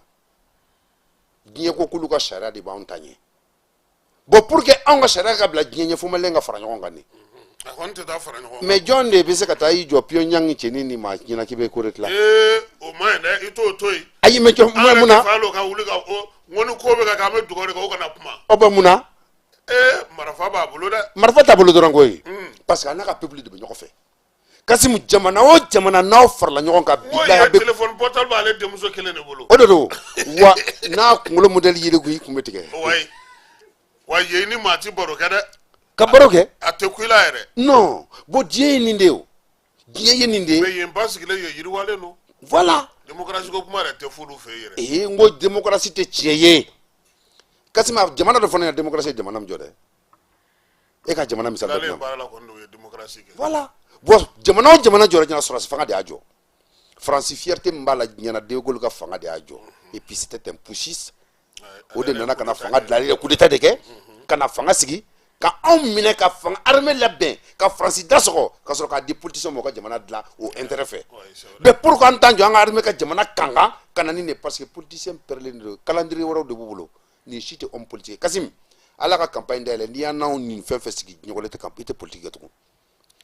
Diɲɛ ko k'olu ka sariya de b'anw ta ɲɛ. Bon, pour que anw ka sariya ka bila diɲɛ ɲɛ, fo Maliyɛn ka fara ɲɔgɔn kan de. A kɔni tɛ taa fara ɲɔgɔn kan. Mais jɔn de bɛ se ka taa i jɔ Pyongyang cɛnin ni maa ɲɛna k'i bɛ ko de tila? Ee, o ma ɲi dɛ, i t'o to yen. Ayi, mais jɔn An yɛrɛ mun na? tɛ fa ka wuli ka o n ko ni ko bɛ ka kɛ, an bɛ dugawu de kɛ, o kana kuma. Ɔ bɔn, mun na? Ee, marifa b'a bolo dɛ. Marifa t'a bolo dɔrɔn koyi, parce que a n'a ka peuple de bɛ ɲɔgɔn fɛ. Kasimu, jamana o jamana n'aw farala ɲɔgɔn kan, N ko bilahi, a yen bɛ téléphone portable b'ale denmuso kelen de bolo. O de don wa, n'a kunkolo modèle yiri kun, i kun bɛ tigɛ. Wayi wa, yen ni maa ti baro kɛ dɛ. Ka baro kɛ. A tɛ ku i la yɛrɛ. Non, bon, diɲɛ ye nin de ye o, diɲɛ ye nin de ye. Mais yen basigilen, yen yiriwalen don. Voilà. Démocratie ko kuma yɛrɛ tɛ f'olu fɛ yen yɛrɛ. Ee, n ko démocratie tɛ tiɲɛ ye. Kasima, jamana dɔ fana ye démocratie ye jamana min jɔ dɛ, e ka jamana misali dɔ di Tilalen ne ma. baara la kɔni, o ye démocratie kɛ. Voilà. Bon, jamana o jamana jɔra diɲɛ na, sɔrɔdasi fanga de y'a jɔ. Faransi, fierté min b'a la diɲɛ na, De Gaulle ka fanga de y'a jɔ. Et puis c'était un putschiste. O de nana ka na fanga dilan, ale ye coup d'état de kɛ ka na fanga sigi, ka anw minɛ, ka fanga armée labɛn, ka Faransi da sɔgɔ, ka sɔrɔ k'a di politicien ma, u ka jamana dilan o intérêt fɛ. Ouais, c'est vrai. Mais pourquoi an t'an jɔ an ka armée ka jamana kankan ka na ni nin? Parce que politicien pɛrɛlen de don, calendrier wɛrɛw de b'u bolo. Nin si tɛ homme politique. Kasim, Ala ka campagne dayɛlɛ, n'i y'an n'anw nin fɛn fɛn sigi ɲɔgɔn, i tɛ politique kɛ tugun.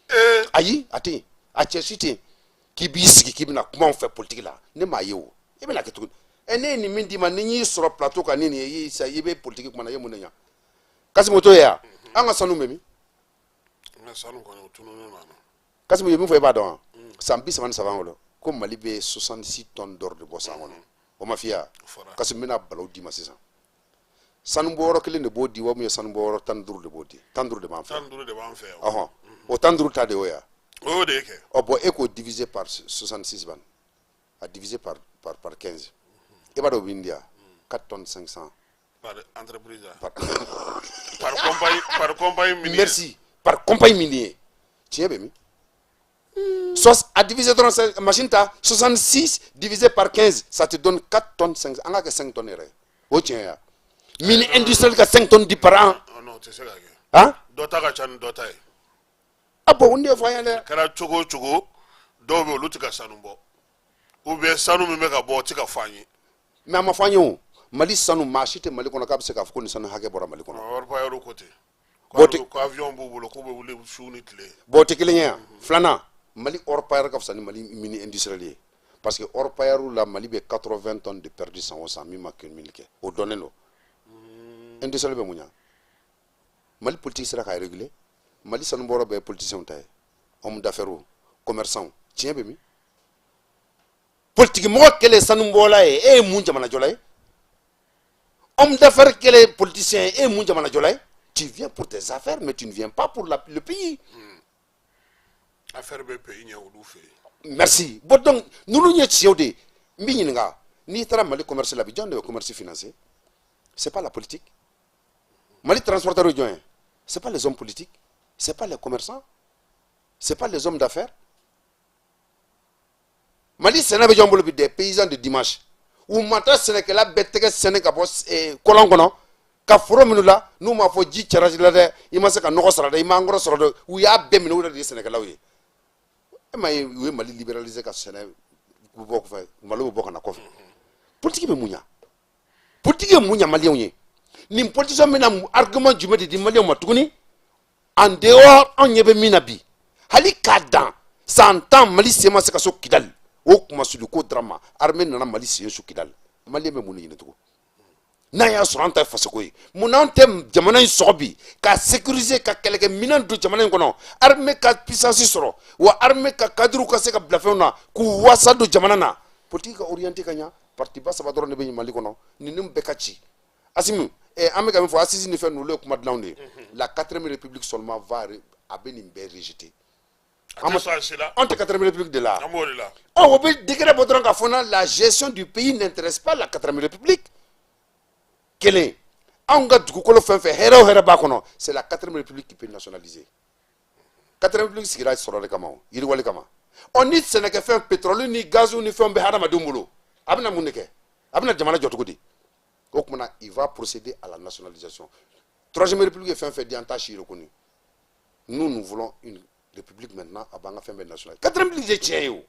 Ee. Ayi, a tɛ yen, a cɛ si tɛ yen k'i b'i sigi k'i bɛna kuma anw fɛ politique la. Ne m'a ye o, i bɛna kɛ cogo di? Ɛ, ne ye nin min d'i ma, ni n y'i sɔrɔ plateau kan ni nin ye, i y'i sa, i bɛ politique kuma na, i ye mun de ɲa? Kasimu, o t'o ye yan, an ka sanu bɛ min? N ka sanu kɔni, o tununnen don a na. Kasimu ye min fɔ, i b'a dɔn wa? San 33 kɔnɔ ko Mali bɛ 66 tonnes d'or de bɔ san kɔnɔ, o ma f'i ye wa? Fɔra. Kasimu, n bɛna balawu d'i ma sisan. Sanubɔyɔrɔ kelen de b'o di wa, mun ye sanubɔyɔrɔ 15 de b'o di? 15 de b'an fɛ. 15 de b'an fɛ yan. Ɔhɔn, o 15 ta de y'o ye wa? O y'o de ye kɛ. Ɔ bon, e k'o diviser par 66 ban, a diviser par 15, i b'a dɔn o bɛ di yan 4 tonnes 500. Par entreprise. Par Par compagnie minière. Merci, par compagnie minière. Tiɲɛ bɛ min? A divisé dɔrɔn, machine ta 66 divisé par 15, ça te donne 4 tonnes 5. An ka kɛ 5 tonnes yɛrɛ ye, o tiɲɛ ya? Mine industrielle ka 5 tonnes di par an. Oh non, o tɛ se ka kɛ. Han. Dɔ ta ka ca ni dɔ ta ye. Ah bon, n de fɔ an ye dɛ. Kɛra cogo o cogo, dɔw bɛ yen, olu tɛ ka sanu bɔ, ou bien sanu min bɛ ka bɔ, o tɛ ka fɔ an ye. Mais a ma fɔ an ye o. Mali sanu, maa si tɛ Mali kɔnɔ k'a bɛ se k'a fɔ ko nin sanu hakɛ bɔra Mali kɔnɔ. Orpailleurs ko ten. Bon, ko avion b'u bolo k'u bɛ wuli su ni tile. Bon, o tɛ kelen ye yan. Filanan, Mali orpailleur ka fisa ni Mali mine industrielle ye, parce que orpailleur la, Mali bɛ 80 tonnes de perdu san o san min ma cumul kɛ, o dɔnnen don. Industriel bɛ mun ɲa? Mali politique sera k'a réguler. Mali sanubɔyɔrɔ bɛɛ ye politiciens ta ye, homme d'affaires, commerçants. Tiɲɛ bɛ min? Politique mɔgɔ kɛlen sanubɔla ye, e ye mun jamanajɔla ye? Homme d'affaires kɛlen politicien ye, e ye mun jamanajɔla ye? Tu viens pour tes affaires, mais tu ne viens pas pour le pays. Affaire bɛ pays ɲɛ olu fɛ yen. Merci. Bon, donc ninnu ye tiɲɛw de ye. N b'i ɲininka, n'i taara Mali commerce la bi, jɔn de bɛ commerce financer? C'est pas la politique. Mali transporteur ye jɔn ye? C'est pas les hommes politiques, c'est pas les commerçants, c'est pas les hommes d'affaires. Mali sɛnɛ bɛ jɔn bolo bi? Des paysans de dimanche. U ma taa sɛnɛkɛla bɛɛ tɛgɛ sɛnɛ ka bɔ kɔlɔn kɔnɔ ka foro minnu la, n'u m'a fɔ ji cɛra la dɛ, i ma se ka nɔgɔ sɔrɔ dɛ, i ma angɛrɛ sɔrɔ dɛ, u y'a bɛɛ minɛ, u yɛrɛ de ye sɛnɛkɛlaw ye. E ma ye, u ye Mali libéraliser ka sɛnɛ bɔ kɔfɛ, malo bɛ bɔ ka na kɔfɛ. Politique bɛ mun ɲa? Politique ye mun ɲa Maliyɛnw ye? Nin politicien bɛna argument jumɛn de di Maliyɛnw ma tuguni en dehors anw ɲɛ bɛ min na bi? Hali k'a dan San 10, Mali sen ma se ka so Kidali. O kumasuli ko drama, armée nana Mali sen su Kidali. Malien bɛ mun de ɲini tugun? N'a y'a sɔrɔ an ta ye fasoko ye, mun n'an tɛ jamana in sɔgɔ bi ka sécuriser, ka kɛlɛkɛminɛn don jamana in kɔnɔ, armée ka puissance sɔrɔ, wa armée ka cadre ka se ka bila fɛnw na k'u wasa don jamana na, politique ka orienté ka ɲa. Parti ba saba dɔrɔn de bɛ Mali kɔnɔ, ninnu bɛɛ ka ci. Asimi, an bɛ ka min fɔ, assises ni fɛn ninnu, olu ye kuma dilanw de ye. La quatrième république seulement va, a bɛ nin bɛɛ rejeter. A tɛ sɔn a si la. An tɛ quatrième république de la. An b'o de la. Ɔ, o bɛ décret bɔ dɔrɔn k'a fɔ na la gestion du pays n'intéresse pas la quatrième république. Kelen, anw ka dugukolo fɛn fɛn, hɛrɛ o hɛrɛ b'a kɔnɔ, c'est la quatrième république qui peut nationaliser. Quatrième république sigira sɔrɔ de kama, o yiriwali kama. Ɔ, ni sɛnɛkɛfɛn, pétrole ni gaz ni fɛnw bɛ hadamadenw bolo, a bɛna mun de kɛ? A bɛna jamana jɔ cogo di? O tuma na, il va procéder à la nationalisation. Troisième république ye fɛn fɛn di, an t'a si reconnu. Nous, nous voulons une république maintenant, a b'an ka fɛn bɛɛ nationaliser. Quatrième république ye tiɲɛ ye. O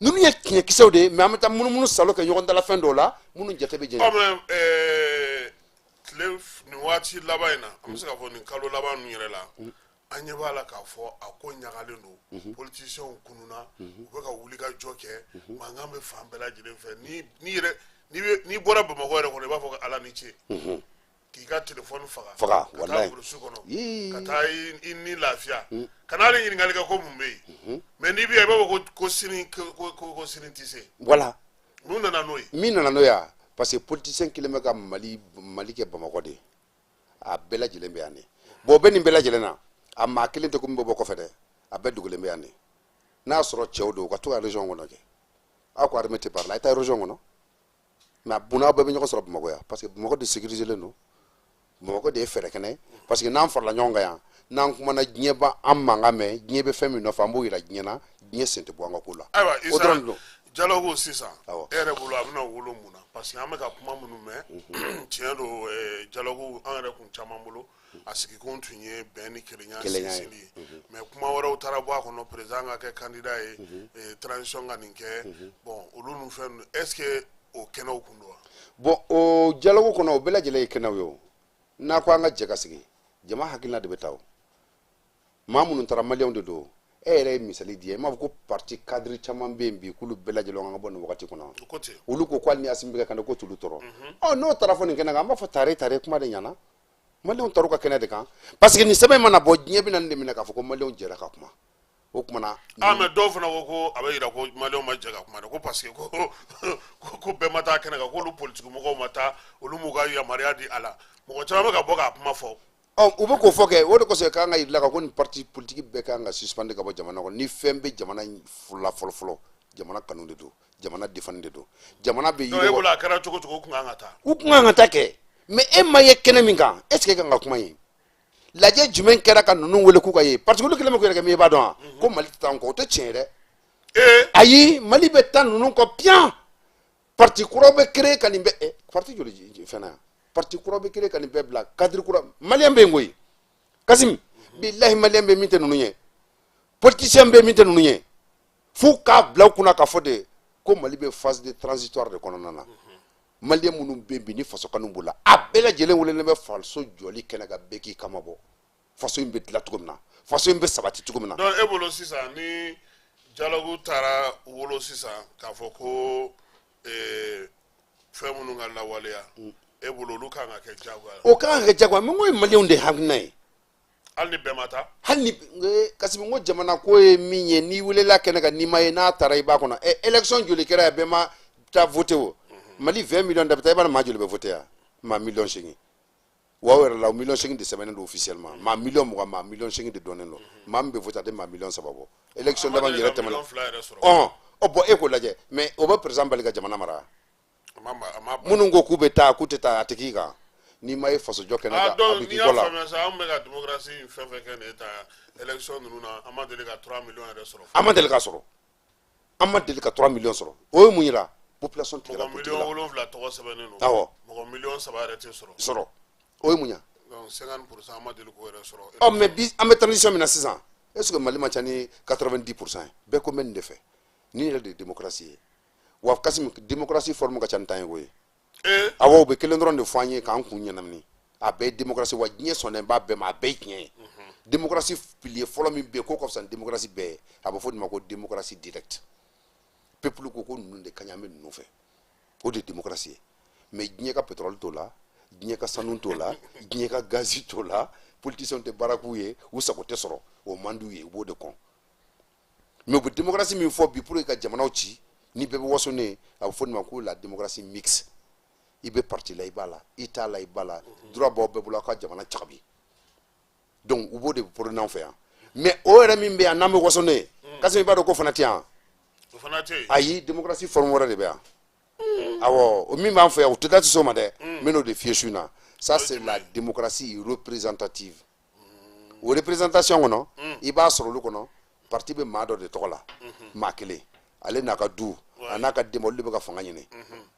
ninnu ye tiɲɛkisɛw de ye, mais an bɛ taa munumunu salo kɛ ɲɔgɔn dala fɛn dɔw la minnu jate bɛ jɛn. Ɔ, mais tile nin waati laban in na, an bɛ se k'a fɔ nin kalo laban ninnu yɛrɛ la, an ɲɛ b'a la k'a fɔ a ko ɲagalen don. Politiciens kununa, u bɛ ka wuli ka jɔ kɛ, mankan bɛ fan bɛɛ lajɛlen fɛ. Ni yɛrɛ n'i bɔra Bamakɔ yɛrɛ kɔnɔ, i b'a fɔ ko Ala ni ce k'i ka telefɔni faga Faga, ka taa walayi. burusi kɔnɔ ka taa i ni lafiya, ka n'ale ɲininkali kɛ ko mun bɛ yen. Mais n'i bɛ yan, i b'a fɔ ko sini ko sini tɛ se. Voilà. Mun nana n'o ye? Min nana n'o ye, parce que politicien kelen bɛ ka Mali kɛ Bamakɔ de ye. A bɛɛ lajɛlen bɛ yan de. Bon, o bɛ nin bɛɛ lajɛlen na, a maa kelen tɛ ko min bɛ bɔ kɔfɛ dɛ, a bɛɛ dogolen bɛ yan de. N'a y'a sɔrɔ cɛw don, u ka to ka région kɔnɔ kɛ. Aw ko armée tɛ baara la, a ye taa région kɔnɔ. Mais munna aw bɛɛ bɛ ɲɔgɔn sɔrɔ Bamakɔ yan? Parce que Bamakɔ de sécurisé len don, Bamakɔ de ye fɛɛrɛ kɛnɛ ye. Parce que n'an farala ɲɔgɔn kan yan, n'an kumana, diɲɛ b'an an mankan mɛn. Diɲɛ bɛ fɛn min nɔfɛ, an b'o yira diɲɛ na. Diɲɛ sen tɛ bɔ an ka ko la. Ayiwa. O dɔrɔn de Isa don. Dialogue sisan, e yɛrɛ bolo, a bɛna wolo mun na? Parce que an bɛ ka kuma minnu mɛn, tiɲɛ don, dialogue an yɛrɛ kun caman bolo, a sigikun tun ye bɛn ni kelenya Kelenya ye. sinsinni ye. Mais kuma wɛrɛw taara bɔ a kɔnɔ, président ka kɛ candidat ye, transition ka nin kɛ. Bon, olu ninnu fɛn ninnu, est ce que o kɛnɛw kun don wa? Bon, o dialogue kɔnɔ, o bɛɛ lajɛlen ye kɛnɛw ye. O n'a ko an ka jɛ ka sigi, jama hakilina de bɛ taa. O maa minnu taara, maliyɛnw de don. E yɛrɛ ye misali di, e m'a fɔ ko parti cadre caman bɛ yen bi k'olu bɛɛ lajɛlen kan ka bɔ nin wagati kɔnɔ. O ko ten. Olu ko hali ni Asimi bɛ kɛ candidat, ko t'olu tɔɔrɔ. Ɔ, n'o taara fɔ nin kɛnɛ kan, an b'a fɔ tare tare, kuma de ɲɛna. Maliyɛnw taar'u ka kɛnɛ de kan, parce que nin sɛbɛn mana bɔ, diɲɛ bɛna nin de minɛ k'a fɔ ko maliyɛnw jɛra ka kuma. O kuma na. Ah, mais dɔw fana ko ko a bɛ yira ko maliyɛnw ma jɛ ka kuma dɛ, ko parce que ko bɛɛ ma taa kɛnɛ kan, k'olu politiki mɔgɔw ma taa, olu m'u ka yamaruya di a la. Mɔgɔ caman bɛ ka bɔ k'a kuma fɔ. Ɔ, u bɛ k'o fɔ kɛ. O de kosɔn k'an ka yirila kan ko nin parti politique bɛɛ kan ka suspendre ka bɔ jamana kɔnɔ. Ni fɛn bɛ jamana in la fɔlɔ fɔlɔ, jamana kanu de don, jamana défendre de don, jamana bɛ Donc e yiriwa. bolo, a kɛra cogo cogo, u kun kan ka taa. U kun kan ka taa kɛ, mais e ma ye kɛnɛ min kan, est ce que e kan ka kuma ye? Lajɛ jumɛn kɛra ka ninnu wele k'u ka ye? Parce que olu kɛlen bɛ k'u yɛrɛ kɛ min ye, i b'a dɔn wa, ko Mali tɛ taa an kɔ. O tɛ tiɲɛ ye dɛ. Ayi, Mali bɛ taa ninnu kɔ piyan. Parti kuraw bɛ créer ka nin bɛɛ. Parti joli fɛn na yan? Parti kuraw bɛ créer ka nin bɛɛ bila, cadre kura. Maliyɛn bɛ yen koyi, Kasimi, bilahi, maliyɛn bɛ min tɛ ninnu ye, politicien bɛ min tɛ ninnu ye. F'u k'a bila u kunna k'a fɔ de ko Mali bɛ phase de transitoire de kɔnɔna na. Maliyɛn minnu bɛ yen bi ni faso kanu b'u la, a bɛɛ lajɛlen welelen bɛ faso jɔli kɛnɛ kan. Bɛɛ k'i kama bɔ, faso in bɛ dilan cogo min na, faso in bɛ sabati cogo min na. Donc e bolo sisan, ni dialogue taara wolo sisan k'a fɔ ko fɛn minnu ka lawaleya, e bolo olu kan ka kɛ diyagoya? O kan ka kɛ jagoya, mais n ko ye maliyɛnw de hakilina ye. Hali ni bɛɛ ma taa? Hali ni Kasimi, n ko jamana ko ye min ye, n'i welela kɛnɛ kan, n'i ma ye, n'a taara i b'a kɔnɔ. Élection joli kɛra yan, bɛɛ ma taa voter? O Mali 20 millions d'habitants, i b'a dɔn maa joli bɛ voter yan? Maa 8 millions. Wa o yɛrɛ la, o 8 millions de sɛbɛnnen don officiellement. Maa 20 millions, maa 8 millions de dɔnnen don. Maa min bɛ voter, a tɛ maa 3 millions bɔ. Élection An ma laban deli yɛrɛ ka tɛmɛna. 2 millions yɛrɛ sɔrɔ. Ɔn, ɔ, bon, e k'o lajɛ. Mais o bɛ président bali ka jamana mara? A ma ban. Minnu ko k'u bɛ taa, k'u tɛ taa, a tɛ k'i kan. N'i ma ye fasojɔ kɛnɛ kan, a donc bɛ n'i k'i y'a kɔ la. faamuya sa, an bɛ ka démocratie in fɛn fɛn kɛ nin ye tan, élection ninnu na, an ma deli ka 3 millions yɛrɛ sɔrɔ. An ma deli ka sɔrɔ, an ma deli ka 3 millions sɔrɔ. O ye mun yira? Population tigɛra Mɔgɔ politique miliyɔn la. 7 tɔgɔ sɛbɛnnen don. Mɔgɔ 3 millions yɛrɛ tɛ sɔrɔ. Sɔrɔ, o ye mun ye? Donc 50 %, an ma deli k'o yɛrɛ sɔrɔ. Ɔ, mais bi, an bɛ transition min na sisan, est ce que Mali ma ca ni 90 % ye? Bɛɛ ko n bɛ nin de fɛ. Nin yɛrɛ de ye démocratie ye. Wa Kasimi, démocratie forme ka ca ni tan ye koyi. Awɔ, u bɛ kelen dɔrɔn de fɔ an ye k'an kun ɲɛnamini. A bɛɛ ye démocratie. Wa diɲɛ sɔnnen b'a bɛɛ ma, a bɛɛ ye tiɲɛ ye. Démocratie pilier fɔlɔ min bɛ yen k'o ka fisa ni démocratie bɛɛ ye, a bɛ fɔ o de ma ko démocratie directe. Peuple ko ko ninnu de ka ɲi, an bɛ ninnu fɛ, o de ye démocratie ye. Mais diɲɛ ka pétrole t'o la, diɲɛ ka sanu t'o la, diɲɛ ka gazi t'o la. Politiciens tɛ baara k'u ye, u sago tɛ sɔrɔ, o man d'u ye, u b'o de kɔn. Mais u bɛ démocratie min fɔ bi pour que ka jamanaw ci ni bɛɛ bɛ waso ne ye, a bɛ fɔ nin ma ko la démocratie mixte. I bɛ parti la, i b'a la, i t'a la, i b'a la, droit b'aw bɛɛ bolo aw ka jamana cagabi. Donc u b'o de prôner anw fɛ yan. Mais o yɛrɛ min bɛ yan n'an bɛ waso ne ye, Kassim, i b'a dɔn k'o fana tɛ yan. O fana tɛ yen. Ayi, démocratie forme wɛrɛ de bɛ yan. Awɔ, o min b'an fɛ yan, o tɛ da tɛ s'o ma dɛ. N bɛ n'o de f'i ye su in na. Ça, c'est la démocratie représentative. O représentation kɔnɔ, i b'a sɔrɔ olu kɔnɔ, parti bɛ maa dɔ de tɔgɔ la, maa kelen, ale n'a ka du, a n'a ka denba, olu de bɛ ka fanga ɲini.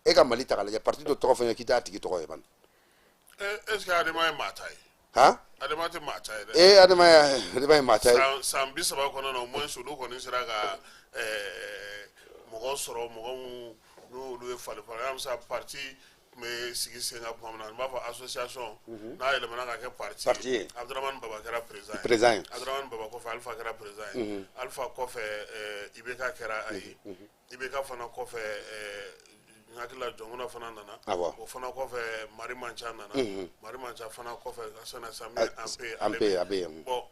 E ka Mali ta k'a lajɛ, parti dɔ tɔgɔ fɛn k'i t'a tigi tɔgɔ ye bani. Est ce que Adema ye maa ta ye? Han? Adema tɛ maa ta ye dɛ. Ee, Adema ye, Adema ye maa ta ye. San 30 kɔnɔna na, au moins olu kɔni sera ka mɔgɔ sɔrɔ, mɔgɔ mun n'olu ye fali fali. An sa parti tun bɛ sigi sen kan tuma min na, n b'a fɔ association, n'a yɛlɛmana ka kɛ parti. Parti ye. Abdramane Baba kɛra président ye. Président ye. Abdramane Baba kɔfɛ, Alpha kɛra président ye. Alpha kɔfɛ, IBK kɛra a ye. IBK fana kɔfɛ, n hakili la Jɔnkunda fana nana. O fana kɔfɛ, Mari Manca nana. Mari Manca fana kɔfɛ, ka sɛnɛ Sami Anpe. Anpe, a bɛ yen. Bon,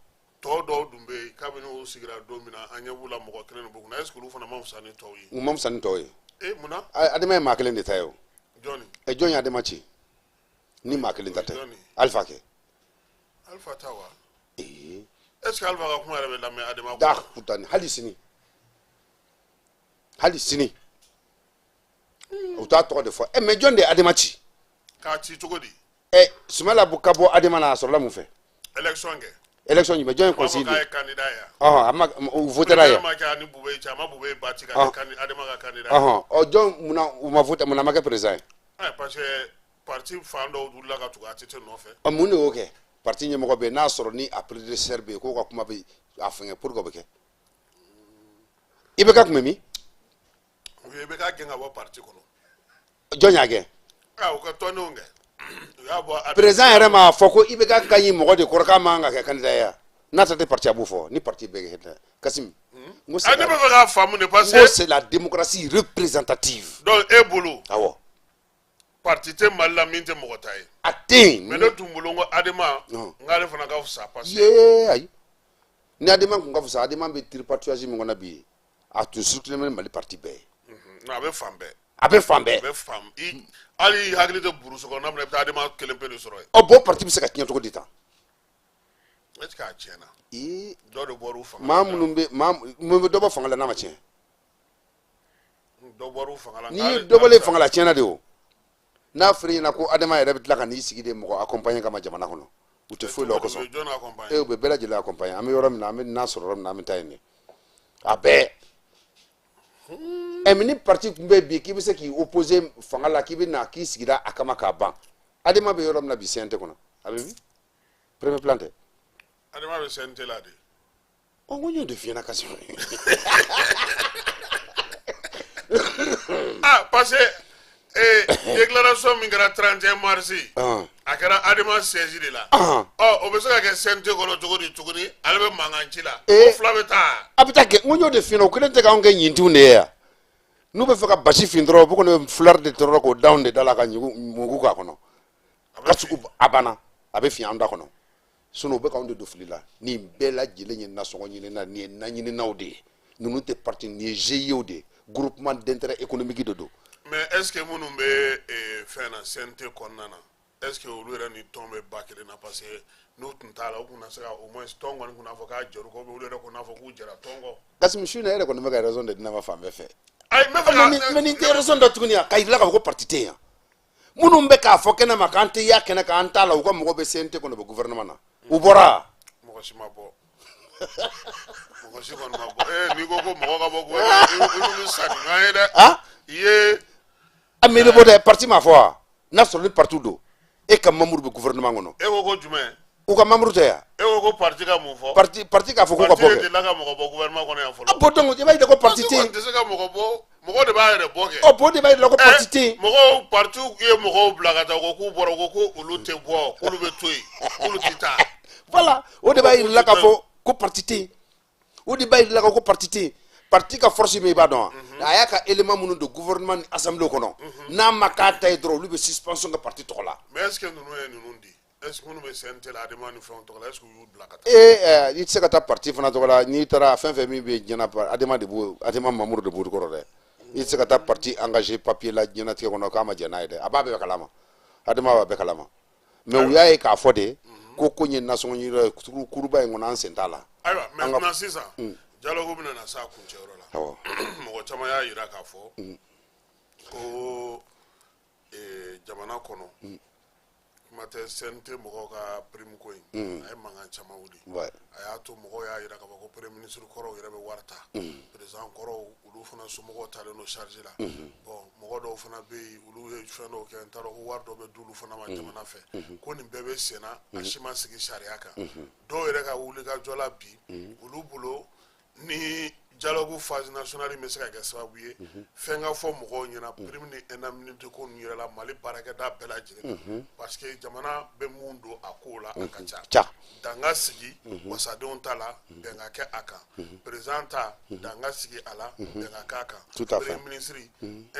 tɔ dɔw dun bɛ yen, kabini u sigira don min na, an ɲɛ b'u la, mɔgɔ kelen de b'u kunna. Est ce que olu fana ma fisa ni tɔw ye? U ma fisa ni tɔw ye. E, mun na? Adema ye maa kelen de ta ye o. Jɔnni? Ɛ, jɔn ye Adema ci ni maa kelen ta tɛ? Jɔnni? Alpha kɛ. Alpha ta wa? Ee. Est ce que Alpha ka kuma yɛrɛ bɛ lamɛn Adema? Da kutani, hali sini, hali sini u t'a tɔgɔ de fɔ. Ɛ, mais jɔn de ye Adema ci? K'a ci cogo di? Ɛ, Sumala ka bɔ Adema na, a sɔrɔla mun fɛ? Élection kɛ. Élection jumɛn? Jɔn ye A b'a fɔ conseil k'a di? ye candidat ye. Ɔhɔn, a ma u votera Président yan. ma kɛ ani Bube cɛ, a ma Bube ba ci ka kɛ Adema ka candidat ye. Ɔhɔn, ɔ, jɔn, munna u ma vote, munna a ma kɛ président ye? Ɛ, parce que parti fan dɔw wulila ka tugu ATT nɔfɛ. Ɔ, mun de y'o kɛ? Parti ɲɛmɔgɔ bɛ yen, n'a sɔrɔ ni a prédécesseur bɛ yen, k'o ka kuma bɛ a fɛngɛ pour que o bɛ kɛ. IBK tun bɛ min? U ye IBK gɛn ka bɔ parti kɔnɔ. Jɔn y'a gɛn? Ah, u ka tɔndenw kɛ, u y'a bɔ a Président yɛrɛ m'a fɔ ko IBK ka ɲi mɔgɔ de kɔrɔ, k'a man kan ka kɛ candidat ye wa? N'a ta tɛ parti, a b'o fɔ ni parti bɛɛ kɛ. Kassim, n ko Ah, ne bɛ fɛ k'a faamu de, parce n ko que c'est la démocratie représentative. Donc e bolo, Awɔ. parti tɛ Mali la min tɛ mɔgɔ ta ye? A tɛ yen. Mais ne tun bolo n ko Adema, n k'ale fana ka fisa, parce que Ye, ayi, ni Adema kun ka fisa, Adema bɛ tripatouillage min kɔnɔ bi, a tun circulé bɛ ni Mali parti bɛɛ ye. Non, a bɛ fan bɛɛ. A bɛ fan bɛɛ. A bɛ fan i, hali i hakili tɛ burusi kɔnɔna min na, i bɛ taa Adema kelen pe de sɔrɔ yen. Ɔ bon, parti bɛ se ka tiɲɛ cogo di tan? Est ce que a tiɲɛna? Ee. Dɔ de bɔra u fanga Maa la. minnu bɛ, maa mun bɛ dɔ bɔ fanga la n'a ma tiɲɛ? Dɔ bɔra u fanga la. N'i ye dɔ bɔlen fanga la, tiɲɛna de o. N'a fɔra i ɲɛna ko Adama yɛrɛ bɛ tila ka n'i sigi de mɔgɔ accompagner kama jamana kɔnɔ, u tɛ foyi la o kosɔn. Jɔn accompagner? E, u bɛ bɛɛ lajɛlen accompagner. An bɛ yɔrɔ min na, an bɛ n'a sɔrɔ yɔrɔ min na, an bɛ taa yen de, a bɛɛ. Ɛ, mais ni parti tun bɛ bi k'i bɛ se k'i opposer fanga la, k'i bɛ na k'i sigira a kama k'a ban, Adama bɛ yɔrɔ min na bi, CNT kɔnɔ, a bɛ min premier plan tɛ? Adema bɛ CNT la de. Ɔ, n ko n y'o de f'i ɲɛna, Kassim. Ah, parce que déclaration min kɛra 31 mars, a kɛra Adema siège de la. Ɔ, o bɛ se ka kɛ CNT kɔnɔ cogo di tuguni? Ale bɛ mankan ci la. O fila bɛ taa. A bɛ taa kɛ. N ko n y'o de f'i ɲɛna, o kelen tɛ k'anw kɛ ɲintinw de ye yan. N'u bɛ fɛ ka basi fin dɔrɔn, u bɛ kɔni fleur de tɔrɔ k'o d'anw de da la ka ɲugu mugu k'a kɔnɔ. A bɛ Ka sugu a banna, a bɛ fin an da kɔnɔ. Sinon u bɛ k'anw de don fili la. Nin bɛɛ lajɛlen ye nasɔngɔ ɲinina, nin ye naɲininaw de ye. Ninnu tɛ parti, nin ye GIE de ye, groupement d'intérêt économique de don. Mais est ce que minnu bɛ fɛn na CNT kɔnɔna na, est ce que olu yɛrɛ ni tɔn bɛ ba kelen na? Parce que n'u tun t'a la, u kun na se ka au moins tɔn kɔni kun n'a fɔ k'a jɛr'u kɔ, ou bien olu yɛrɛ kun n'a fɔ k'u jɛra tɔn kɔ. Kassim, su in na, e yɛrɛ kɔni bɛ ka raison de di ne ma fan bɛɛ fɛ. Ayi, n bɛ fɛ ka Mais nin tɛ raison dɔ tuguni yan, k'a yir'i la k'a fɔ ko parti tɛ yen yan. Minnu bɛ k'a fɔ kɛnɛ ma k'an tɛ y'a kɛnɛ kan, an t'a la, u ka mɔgɔ bɛ CNT kɔnɔ, u bɛ gouvernement na, u bɔra. Mɔgɔ si ma bɔ, mɔgɔ si kɔni ma bɔ. Ee, n'i ko ko mɔgɔ ka bɔ gouvernement, i n'u bɛ sa ni ɲɔgɔn ye dɛ. Ah. I ye. A, mais i bɛ bɔ dɛ, parti m'a fɔ wa? N'a sɔrɔ ni parti don, e ka membre bɛ gouvernement kɔnɔ. E ko ko jumɛn? U ka membre tɛ yan. E ko ko parti ka mun fɔ? Parti k'a fɔ k'u ka Parti bɔ de kɛ. delila ka mɔgɔ bɔ gouvernement kɔnɔ yan fɔlɔ? Ah bon, donc i b'a yira ko parti tɛ yen. Kɔni tɛ se ka mɔgɔ bɔ, mɔgɔ de b'a yɛrɛ bɔ kɛ. Ɔ bon, de b'a yira ko parti tɛ yen. Mɔgɔw, parti ye mɔgɔw bila ka taa, u ko k'u bɔra, u ko ko olu tɛ bɔ, k'olu bɛ to yen, k'olu tɛ taa. Voilà, o de b'a yir'i la k'a fɔ ko parti tɛ yen. O de b'a yir'i la k'a fɔ ko parti tɛ yen. Parti ka force min, i b'a dɔn wa? A y'a ka élément minnu don gouvernement ni assemblée kɔnɔ, n'a ma k'a ta ye dɔrɔn, olu bɛ suspension kɛ parti tɔgɔ la. Mais est ce que ninnu ye ninnu di, est ce que minnu bɛ CNT la, ADEMA ni fɛnw tɔgɔ la, est ce que u y'u bila ka taa? Ee, i tɛ se ka taa parti fana tɔgɔ la. N'i taara, fɛn fɛn min bɛ yen diɲɛna, ADEMA de b'o, ADEMA membre de b'o kɔrɔ dɛ. I tɛ se ka taa parti engagé papier la diɲɛnatigɛ kɔnɔ k'a ma jɛn n'a ye dɛ. A b'a bɛɛ kalama, ADEMA b'a bɛɛ kalama. Mais u y'a ye k'a fɔ de ko ye nasɔngɔ ɲini ye, kuruba in kɔnɔ, an sen t'a la. Ayiwa, maintenant sisan, dialogue bɛna na s'a kuncɛyɔrɔ la. Mɔgɔ caman y'a yira k'a fɔ ko jamana kɔnɔ, kuma tɛ CNT mɔgɔw ka prime ko in, a ye mankan caman wuli. A y'a to mɔgɔw y'a yira k'a fɔ ko premier ministre kɔrɔw yɛrɛ bɛ wari ta, président kɔrɔw, olu fana somɔgɔw talen don charge la. Bon, mɔgɔ dɔw fana bɛ yen, olu ye fɛn dɔw kɛ, n t'a dɔn ko wari dɔw bɛ d'olu fana ma jamana fɛ, ko nin bɛɛ bɛ sen na, a si ma sigi sariya kan. Dɔw yɛrɛ ka wuli ka jɔ la bi, olu bolo ni dialogue phase nationale bɛ se ka kɛ sababu ye fɛn ka fɔ mɔgɔw ɲɛna prime ni indemnité ko ninnu yɛrɛ la Mali baarakɛda bɛɛ lajɛlen na, parce que jamana bɛ mun don a ko la, a ka ca. Ca. Dan ka sigi wasadenw ta la, bɛn ka kɛ a kan. Président ta, dan ka sigi a la, bɛn ka kɛ a kan. Tout à fait. Premier ministre,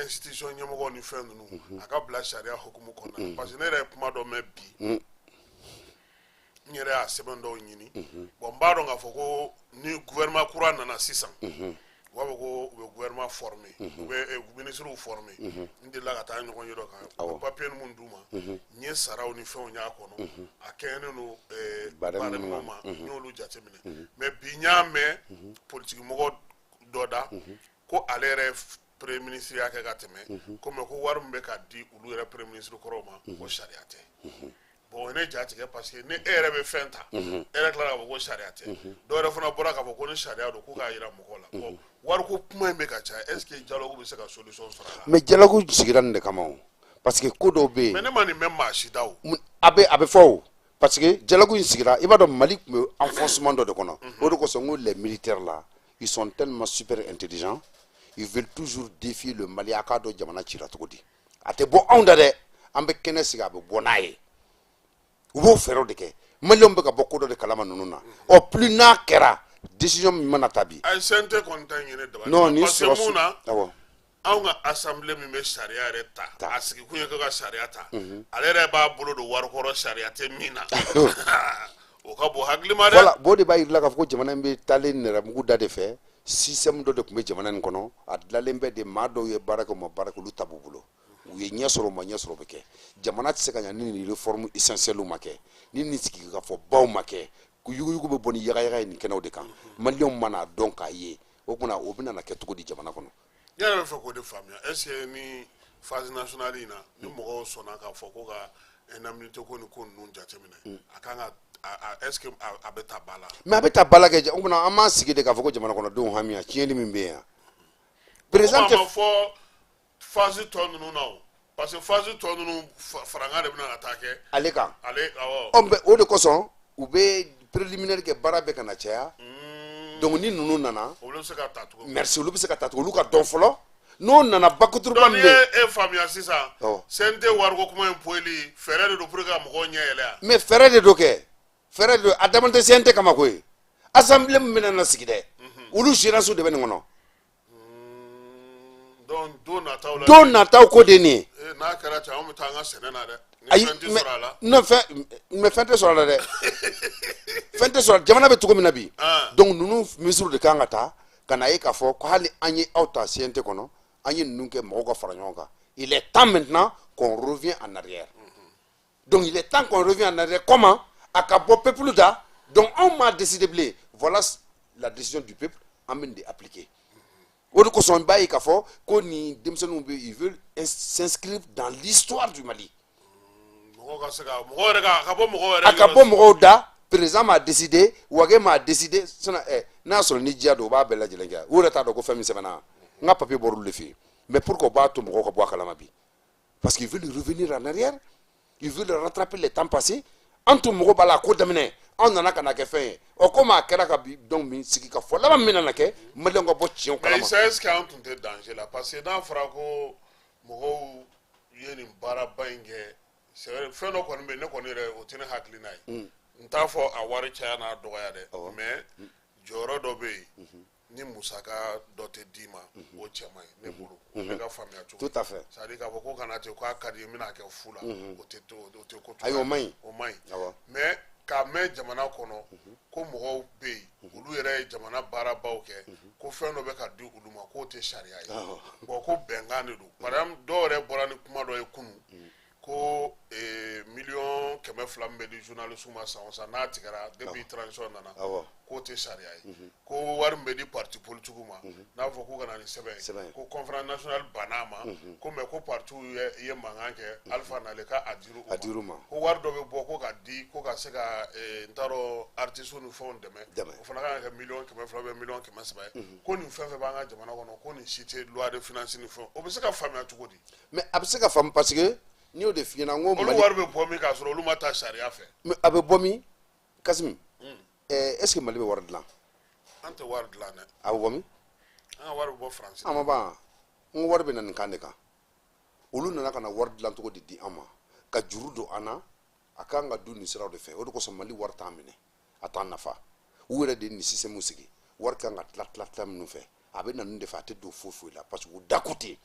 institution ɲɛmɔgɔw ni fɛn ninnu, a ka bila sariya hukumu kɔnɔna na, parce que ne yɛrɛ ye kuma dɔ mɛn bi, n yɛrɛ y'a sɛbɛn dɔw ɲini. Bon, n b'a dɔn k'a fɔ ko ni gouvernement kura nana sisan, u b'a fɔ ko u bɛ gouvernement former, u bɛ ministres former. N delila ka taa ɲɔgɔn ye dɔ kan, u bɛ papier mun d'u ma, n ye saraw ni fɛnw y'a kɔnɔ, a kɛɲɛnen don barème barème minnu ma. N y'olu jateminɛ. Mais bi, n y'a mɛn politique mɔgɔ dɔ da ko ale yɛrɛ ye premier ministre y'a kɛ ka tɛmɛ ko, mais ko wari min bɛ ka di olu yɛrɛ premier ministre kɔrɔw ma, ko sariya tɛ. Bon, o ye ne ja tigɛ, parce que ni e yɛrɛ bɛ fɛn ta, e yɛrɛ tilala k'a fɔ ko sariya tɛ. Dɔw yɛrɛ fana bɔra k'a fɔ ko ni sariya don, ko k'a yira mɔgɔw la. Bon, wariko kuma in bɛ ka caya, est ce que dialogue bɛ se ka solution sɔrɔ a la? Mais dialogue sigira nin de kama o, parce que ko dɔw bɛ yen. Mais ne ma nin mɛn maa si da o. A bɛ fɔ o, parce que dialogue in sigira, i b'a dɔn Mali tun bɛ enfoncement dɔ de kɔnɔ. O de kosɔn n ko les militaires là, ils sont tellement super intelligents, ils veulent toujours défier le Mali. A k'a dɔn jamana cira cogo di, a tɛ bɔ anw da dɛ. An bɛ kɛnɛ sigi, a bɛ bɔ n'a ye. U b'o fɛɛrɛw de kɛ. Maliyɛnw bɛ ka bɔ ko dɔ de kalama ninnu na. Ɔ, plus n'a kɛra, décision min mana ta bi. Ayi, CNT kɔni ta in ye ne dabali. Non, ni parce que sɔrɔ mun na? Anw ka assemblée min bɛ sariya yɛrɛ ta, Ta. a sigikun ye ko ka sariya ta, ale yɛrɛ b'a bolo don wari kɔrɔ sariya tɛ min na, o ka bon hakili ma dɛ. Voilà, bon, o de b'a yir'i la k'a fɔ ko jamana in bɛ taalen nɛrɛmugu da de fɛ. Système dɔ de tun bɛ jamana in kɔnɔ, a dilanlen bɛ de. Maa dɔw ye baara kɛ, u ma baara kɛ, olu ta b'u bolo. U ye ɲɛ sɔrɔ, u ma ɲɛ sɔrɔ, o bɛ kɛ. Jamana tɛ se ka ɲa ni nin réforme essentielle ma kɛ, ni nin sigikafɔ baw ma kɛ, ko yuguyugu bɛ bɔ ni yagayaga ye nin kɛnɛw de kan. Maliyɛnw mana dɔn k'a ye, o kumana o bɛna na kɛ cogo di jamana kɔnɔ? Ne yɛrɛ bɛ fɛ k'o de faamuya. Est ce que ni phase nationale in na, ni mɔgɔw sɔnna k'a fɔ ko ka indemnité ko ni ko ninnu jateminɛ, a kan ka a est ce que a bɛ ta ba la? Mais a bɛ ta ba la kɛ. O kumana an m'an sigi de k'a fɔ ko jamana kɔnɔdenw hami tiɲɛni min bɛ yen yan, président Ko a tɛ ma fɔ phase tɔ ninnu na o, parce que phase tɔ ninnu, farankan de bɛna ka taa kɛ ale kan. Ale, awɔ. Ɔ, mais o de kosɔn u bɛ préliminaire kɛ, baara bɛ ka na caya. Donc ni ninnu nana, Olu bɛ se ka ta cogo min. Merci, olu bɛ se ka ta tugun, olu ka dɔn fɔlɔ. N'o nana bakuturuba Donc min n'i bɛ yen. ye e faamuya sisan, CNT wariko kuma in poyili, fɛɛrɛ de don pour que ka mɔgɔw ɲɛ yɛlɛ yan. Mais fɛɛrɛ de do kɛ, fɛɛrɛ de don. A dabɔlen tɛ CNT kama koyi. Assemblée min bɛna na sigi dɛ, olu gérance de bɛ nin kɔnɔ. Donc don nataw la. Don nataw ko de ye nin ye. N'a kɛra ten, anw bɛ taa an ka sɛnɛ na dɛ, ni Ayi, fɛn tɛ mais sɔrɔ a la. Non, fɛn, mais fɛn tɛ sɔrɔ a la dɛ, fɛn tɛ sɔrɔ. Jamana bɛ cogo min na bi, donc ninnu mesures de kan ka ta ka na ye k'a fɔ ko hali an ye aw ta CNT kɔnɔ, an ye ninnu kɛ, mɔgɔw ka fara ɲɔgɔn kan. Il est temps maintenant qu'on revient en arrière. Donc il est temps qu'on revient en arrière. Comment? A ka bɔ peuple da. Donc anw m'a décidé bilen, voilà la décision du peuple, an bɛ nin de appliquer. O de kosɔn i b'a ye k'a fɔ ko nin denmisɛnninw bɛ, ils veulent s'inscrire dans l'histoire du Mali. Mɔgɔw ka se ka mɔgɔw yɛrɛ ka a ka bɔ mɔgɔw yɛrɛ A ka yɔrɔ. bɔ mɔgɔw da. Président m'a décidé, Wage m'a décidé. Sinon n'a sɔrɔ ni diya don, u b'a bɛɛ lajɛlen kɛ. U yɛrɛ t'a dɔn ko fɛn min sɛbɛnna n ka papier bɔra olu de fɛ yen. Mais pourquoi u b'a to mɔgɔw ka bɔ a kalama bi? Parce qu'ils veulent revenir en arrière, ils veulent rattraper les temps passés. An tun mɔgɔ b'a la, a ko daminɛ, anw nana ka na kɛ fɛn ye. Ɔ, komi a kɛra ka bi, donc min sigi ka fɔ laban min nana kɛ, maliyɛnw ka bɔ tiɲɛw Mais kalama. Issa, est ce que an tun tɛ danger la? Parce que n'a fɔra ko mɔgɔw ye nin baaraba in kɛ, c'est vrai, fɛn dɔ kɔni bɛ yen, ne kɔni yɛrɛ, o tɛ ne hakilina ye. N t'a fɔ a wari caya n'a dɔgɔya dɛ, mais jɔyɔrɔ dɔ bɛ yen ni musaka dɔ tɛ d'i ma, o cɛ man ɲi ne bolo. O bɛ ka faamuya cogo. Tout à fait. C'est à dire k'a fɔ ko kana ten, k'a ka di n bɛna kɛ fu la, o tɛ ko. Ayi, o man ɲi. O man ɲi, mais k'a mɛn jamana kɔnɔ ko mɔgɔw bɛ yen, olu yɛrɛ ye jamana baarabaw kɛ, ko fɛn dɔ bɛ ka di olu ma k'o tɛ sariya ye, bon, ko bɛnkan de don. Par exemple, dɔw yɛrɛ bɔra ni kuma dɔ ye kunun ko 200 million min bɛ di journaliste ma san o san, n'a tigɛra depuis transition nana, k'o tɛ sariya ye, ko wari min bɛ di parti politique ma, n'a fɔ k'u ka na ni sɛbɛn ye ko conférence nationale banna a ma, ko mais ko parti ye mankan kɛ, Alpha nalen k'a dir'u ma, ko wari dɔ bɛ bɔ ko ka di ko ka se ka n t'a dɔn artistes ni fɛnw dɛmɛ, o fana kan ka kɛ 200 million bɛ 300 million ye, ko nin fɛn fɛn b'an ka jamana kɔnɔ, ko nin si tɛ loi de finance ni fɛnw. O bɛ se ka faamuya cogo di? Mais a bɛ se ka faamu parce que n'i y'o de f'i ɲɛna, n ko Olu wari bɛ bɔ min k'a sɔrɔ olu ma taa sariya fɛ? Mais a bɛ bɔ min, Kassim, est ce que Mali bɛ wari dilan? An tɛ wari dilan dɛ. A bɛ bɔ min? An ka wari bɛ bɔ Faransi. A ma ban, n ko wari bɛ na nin kan de kan. Olu nana ka na wari dilan cogo de di an ma, ka juru don an na. A kan ka dun nin siraw de fɛ. O de kosɔn Mali wari t'an minɛ, a t'an nafa. U yɛrɛ de ye nin système sigi. Wari kan ka tila tila tila minnu fɛ, a bɛ na ninnu de fɛ. A tɛ don foyi foyi la parce que u dako tɛ yen.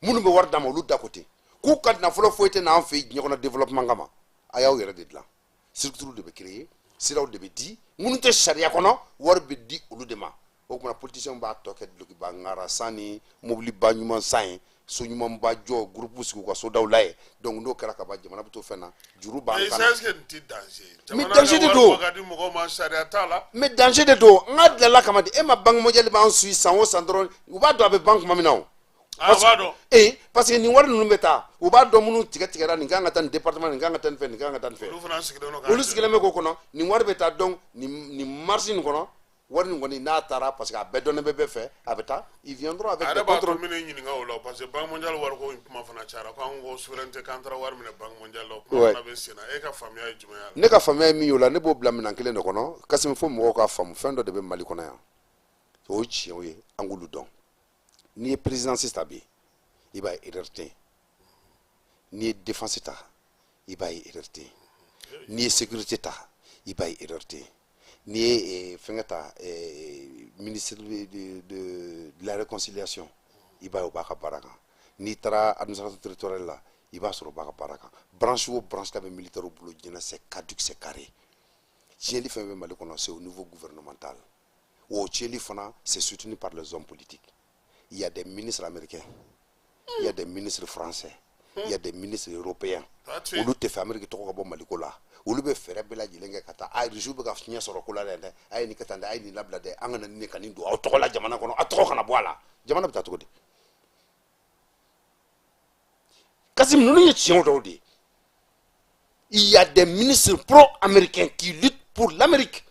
Minnu bɛ wari d'a ma, olu dako tɛ k'u ka nafolo foyi tɛ n'an fɛ yen diɲɛ kɔnɔ développement kama. A y'aw yɛrɛ de dilan. Structure de bɛ créer, siraw de bɛ di minnu tɛ sariya kɔnɔ, wari bɛ di olu de ma. O tuma politiciens b'a tɔ kɛ dulokiba ŋara san ni mobiliba ɲuman san ye, so ɲumanba jɔ, groupe sigi u ka sodaw la ye. Donc n'o kɛra ka ban, jamana bɛ to fɛn na, juru b'an kan. Est-ce que nin tɛ danger ye? Mais danger de don. Ka di mɔgɔw ma, sariya t'a la. Mais danger de don. N ka dilala kama de, e ma Banque mondiale b'an suit san o san dɔrɔn, u b'a dɔn a bɛ ban tuma min na o. Ah, u b'a dɔn. Ee, parce que nin wari ninnu bɛ taa, u b'a dɔn minnu tigɛ tigɛra, nin kan ka taa nin département, nin kan ka taa nin fɛ, nin kan ka taa nin fɛ. Olu fana sigilen don k'a Olu sigilen bɛ k'o kɔnɔ, nin wari bɛ taa. Donc nin marge nin kɔnɔ, wari nin kɔni n'a taara, parce que a bɛɛ dɔnnen bɛ bɛɛ fɛ, a bɛ taa, ils viendront avec A des yɛrɛ b'a to contrôles. Min ɲininka o la, parce que Banque mondiale wariko in kuma fana cayara, ko an ko souveraineté, k'an taara wari minɛ Banque mondiale la, o kuma fana bɛ sen na. E ka faamuya ye jumɛn ye a la? Ne ka faamuya ye min ye o la, ne b'o bila minɛn kelen de kɔnɔ. Kassim, fo mɔgɔw k'a faamu, fɛn dɔ de bɛ Mali kɔnɔ yan, o ye tiɲɛw ye, an k'olu dɔn. N'i ye présidence ta bi, i b'a ye erreur tɛ yen. N'i ye défense ta, i b'a ye erreur tɛ yen. N'i ye sécurité ta, i b'a ye erreur tɛ yen. N'i ye fɛnkɛ ta, ministre de la réconciliation, i b'a ye o b'a ka baara kan. N'i taara administration territoriale la, i b'a sɔrɔ o b'a ka baara kan. Branche o branche la bɛ militaire bolo diɲɛ na, c'est caduc, c'est carré. Tiɲɛli fɛn bɛ Mali kɔnɔ, c'est au niveau gouvernemental. O tiɲɛli fana, c'est soutenu par les hommes politiques. Il y a des ministres américains, il y a des ministres français, il y a des ministres européens. Olu tɛ fɛ Amérique tɔgɔ ka bɔ Maliko la. Olu bɛ fɛɛrɛ bɛɛ lajɛlen kɛ ka taa a Rusiw bɛ ka fiɲɛ sɔrɔ ko la dɛ. A ye nin kɛ tan dɛ, a ye nin labila dɛ, an kana nin ka nin don aw tɔgɔ la jamana kɔnɔ, aw tɔgɔ kana bɔ a la. Jamana bɛ taa cogo di? Kassim, ninnu ye tiɲɛw dɔw de ye. Il y a des ministres pro-américains qui luttent pour l'Amérique.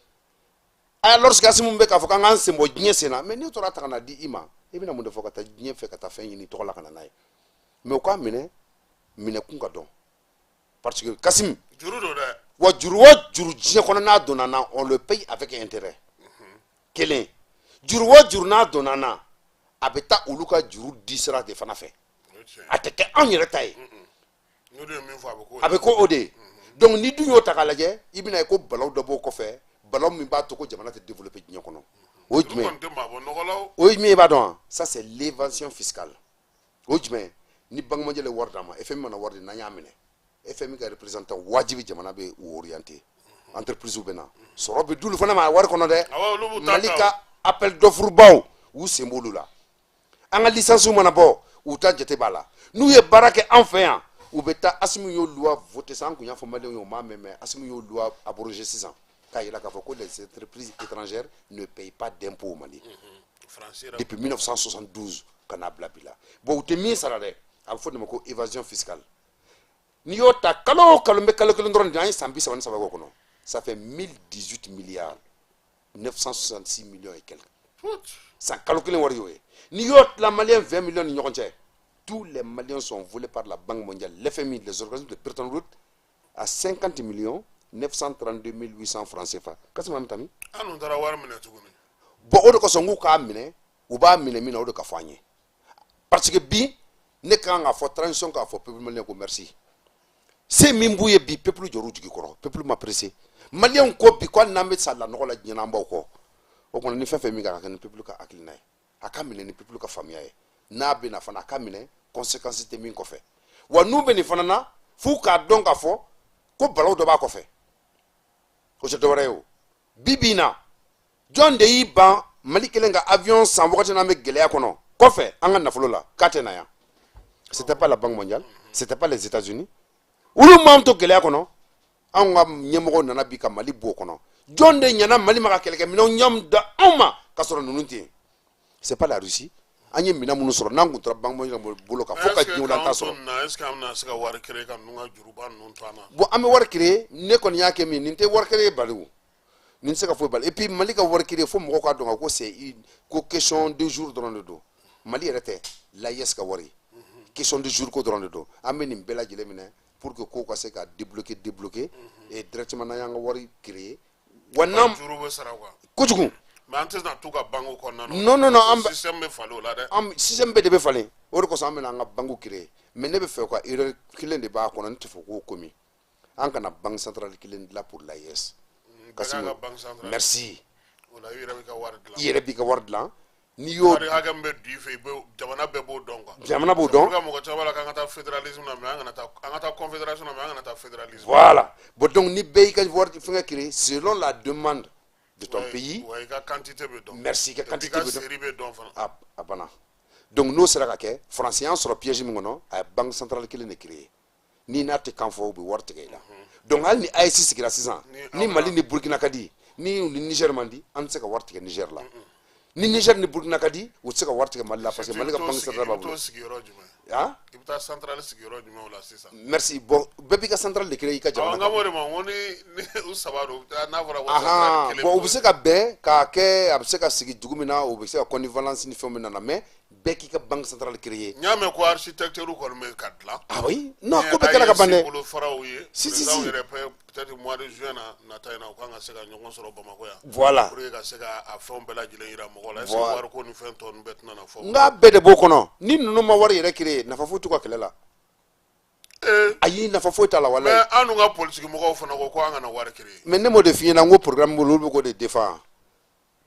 Aya, lorsque Assimi bɛ k'a fɔ k'an k'an sen bɔ diɲɛ sen na, mais n'i tora ta ka na di i ma, i bɛna mun de fɔ ka taa diɲɛ fɛ, ka taa fɛn ɲini tɔgɔ la ka na n'a ye? Mais u k'a minɛ minɛkun ka dɔn, parce que Kassim, Juru don dɛ. Wa juru o juru diɲɛ kɔnɔ n'a donna na, on le paye avec intérêt. Kelen, juru o juru n'a donna na, a bɛ taa olu ka juru di sira de fana fɛ. A tɛ kɛ anw yɛrɛ ta ye. N'olu ye min fɔ, a bɛ k'o A bɛ ko o de ye. Donc ni dun y'o ta k'a lajɛ, i bɛna ye ko balaw dɔ b'o kɔfɛ, balaw min b'a to ko jamana tɛ développer diɲɛ kɔnɔ. O ye jumɛn kɔni tɛ maa bɔ nɔgɔ la o. O ye jumɛn ye, i b'a dɔn wa? Ça, c'est l'évasion fiscale. O ye jumɛn ye? Ni Banque mondiale ye wari d'an ma, FMI mana wari di, n'an y'a minɛ, FMI ka représentant wajibi jamana bɛ u orienter, entreprise bɛ na, sɔrɔ bɛ d'olu fana ma wari kɔnɔ dɛ. Awɔ, olu b'u ta Mali ta o. ka appel d'offre baw, u sen b'olu la. An ka licence mana bɔ, u ta jate b'a la. N'u ye baara kɛ an fɛ yan, u bɛ taa. Assimi y'o loi voté sisan, an kun y'a fɔ maliyɛnw ye, o m'a mɛn, mais Assimi y'o loi abrogé sisan k'a yira k'a fɔ ko les entreprises étrangères ne payent pas d'impôts au Mali. Faransi yɛrɛ. Depuis 1972 ka n'a bila bi la. Bon, u tɛ min sara dɛ, a bɛ fɔ de ma ko évasion fiscale. N'i y'o ta kalo o kalo, n bɛ kalo kelen dɔrɔn de, an ye san 33 k'o kɔnɔ, ça fait 1018 milliards 966 millions et quelques. San kalo kelen wari y'o ye. N'i y'o tila maliyɛn 20 millions ni ɲɔgɔn cɛ, tous les Maliens sont volés par la Banque mondiale, l'FMI, les organismes de Bretton Woods à 50 millions 932 800 francs CFA. Kassim, an bɛ taa min? An dun taara wari minɛ tuguni. Bon, o de kosɔn n k'u k'a minɛ, u b'a minɛ min na, o de ka fɔ an ye, parce que bi ne kan k'a fɔ transition, k'a fɔ peuple malien ko merci. Se min b'u ye bi, peuple jɔr'u jigi kɔrɔ, peuple ma pressé. Maliyɛnw ko bi ko hali n'an bɛ sa lanɔgɔ la diɲɛ na, an b'aw kɔ. O kɔnɔ ni fɛn fɛn min kan ka kɛ ni peuple ka hakilina ye, a ka minɛ ni peuple ka faamuya ye. N'a bɛ na fana, a ka minɛ conséquence tɛ min kɔfɛ. Wa n'u bɛ nin fana na, f'u k'a dɔn k'a fɔ ko balawu dɔ b'a kɔfɛ. O tɛ dɔwɛrɛ ye. O bi bi in na, jɔn de y'i ban Mali kelen ka avion san wagati n'an bɛ gɛlɛya kɔnɔ kɔfɛ an ka nafolo la k'a tɛ na yan? C'était pas la Banque mondiale, c'était pas les États-Unis. Olu m'an to gɛlɛya kɔnɔ. Anw ka ɲɛmɔgɔw nana bi ka Mali bɔ o kɔnɔ. Jɔn de ɲɛna Mali ma ka kɛlɛkɛminɛnw ɲam da anw ma ka sɔrɔ ninnu tɛ yen? C'est pas la Russie. An ye minɛn minnu sɔrɔ, n'an kun tora Banque mondiale bolo kan fo ka diɲɛ wuli, an t'a sɔrɔ. Est ce que an bɛna se ka wari créer ka ninnu ka juruba ninnu to an na? Bon, an bɛ wari créer. Ne kɔni y'a kɛ min, nin tɛ wari créer bali o, nin tɛ se ka foyi bali. Et puis Mali ka wari créer, fo mɔgɔw k'a dɔn ko c'est une ko question de jour dɔrɔn de don. Mali yɛrɛ tɛ, l'AES ka wari, question de jour ko dɔrɔn de don. An bɛ nin bɛɛ lajɛlen minɛ pour que kow ka se ka débloquer et directement n'an y'an ka wari créer, wa n'an juru bɛ sara quoi. Kojugu. Mais an tɛna t'u ka banque kɔnɔna na. Non, non, non, an bɛ Système bɛ falen o la dɛ. An système bɛɛ de bɛ falen. O de kosɔn an bɛna an ka banque créer. Mais ne bɛ fɛ ka erreur kelen de b'a kɔnɔ, ne tɛ fɛ k'o commis. An kana banque centrale kelen dilan pour l'AES. Bɛɛ k'a ka banque centrale. Merci. O la i yɛrɛ b'i ka wari dilan. I yɛrɛ b'i ka wari dilan. N'i y'o Wari hakɛ min bɛ don i fɛ, i bɛ jamana bɛɛ b'o dɔn quoi. Jamana b'o dɔn. C'est pourquoi mɔgɔ caman b'a la k'an ka taa fédéralisme na, mais an kana taa, an ka taa confédération na, mais an kana taa fédéralisme. Voilà. Bon, donc ni bɛɛ y'i ka wari fɛngɛ créer selon la demande de ton pays. Ouais, i ka quantité bɛ dɔn. Merci, i ka Et puis quantité i ka bɛ dɔn. Série bɛ dɔn fana. A banna. Donc n'o sera ka kɛ, Faransi y'an sɔrɔ piège min kɔnɔ, a ye banque centrale kelen de créer. Ni n'a tɛ kan fɔ, u bɛ wari tigɛ i la. Donc hali ni AES sigira sisan, ni Mali ni Burkina ka di, ni Niger man di, an tɛ se ka wari tigɛ Niger la. Ni Niger ni Burkina ka di, u tɛ se ka wari tigɛ Mali la, parce que Mali ka banque centrale b'a I bɛ bolo. t'o sigi yɔrɔ jumɛn? Ah. I bɛ taa centrale sigi yɔrɔ jumɛn o la sisan? Merci. Bon, bɛɛ b'i ka centrale de créer i ka Awɔ, jamana n kan. ka b'o de ma, n ko ni u saba don, n'a fɔra ko centrale kelen. Bon, u bɛ se ka bɛn k'a kɛ, a bɛ se ka sigi dugu min na, u bɛ se ka connivence ni fɛnw bɛ nana, mais bɛɛ k'i ka banque centrale créer. N y'a mɛn ko architecture kɔni bɛ ka dilan. Ah oui, non, ko bɛɛ kɛra ka ban dɛ. Bolofaraw ye. Si, si, Président si. yɛrɛ peut-être mois de juin na nata in na, u kan ka se ka ɲɔgɔn sɔrɔ Bamakɔ yan. Voilà. Pour que ka se ka a fɛnw bɛɛ lajɛlen yira mɔgɔw la. Est ce que Voilà. wariko ni fɛn tɔ ninnu bɛɛ tɛna na fɔ? N k'a bɛɛ de b'o kɔnɔ. Ni ninnu ma wari yɛrɛ créer, nafa foyi t'u ka kɛlɛ la. Ayi, nafa foyi t'a la, walayi. Mais an dun ka politique mɔgɔw fana ko an kana wari créer. Mais ne m'o de f'i ɲɛna, n ko programme bolo, olu bɛ k'o de défend.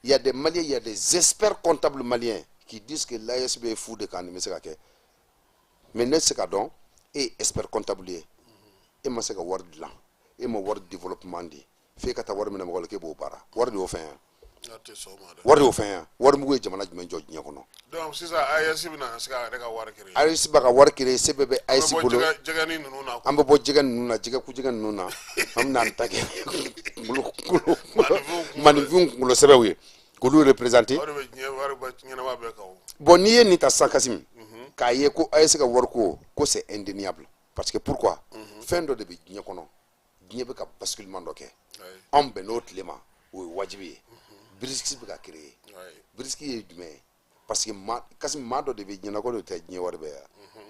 Il y a des Maliens, il y a des experts comptables maliens qui disent que l'AES bɛ fu de kan, nin bɛ se ka kɛ. Mais ne tɛ se ka dɔn, e ye expert comptable ye, e ma se ka wari dilan, e ma wari développement di, f'e ka taa wari minɛ mɔgɔ la k'e b'o baara. Wari de y'o fɛn yan. A tɛ sɔn o ma dɛ. Wari de y'o fɛn yan. Wari mugu ye jamana jumɛn jɔ diɲɛ kɔnɔ? Donc sisan AES bɛna se k'a yɛrɛ ka wari créer. AES b'a ka wari créer, se bɛɛ bɛ An AES bɛ bɔ bolo. Jɛgɛni ninnu na. An bɛ bɔ jɛgɛ ninnu na, jɛgɛ kujɛgɛ ninnu na, an bɛna an ta kɛ kunkolo maninfinw kunkolo sɛbɛw ye k'olu représenter. O de bɛ diɲɛ wari bɛ ɲɛnama bɛɛ kan o. Bon, n'i ye nin ta sisan, Kassim, k'a ye ko AES ka wari ko ko c'est indéniable. Parce que pourquoi? Fɛn dɔ de bɛ diɲɛ kɔnɔ, diɲɛ bɛ ka basculement dɔ kɛ. Anw bɛn n'o tile ma, o ye wajibi ye. BRICS bɛ ka créer. BRICS ye jumɛn ye? Parce que ma Kassim, maa dɔ de bɛ diɲɛ na ko de tɛ diɲɛ wari bɛɛ yan,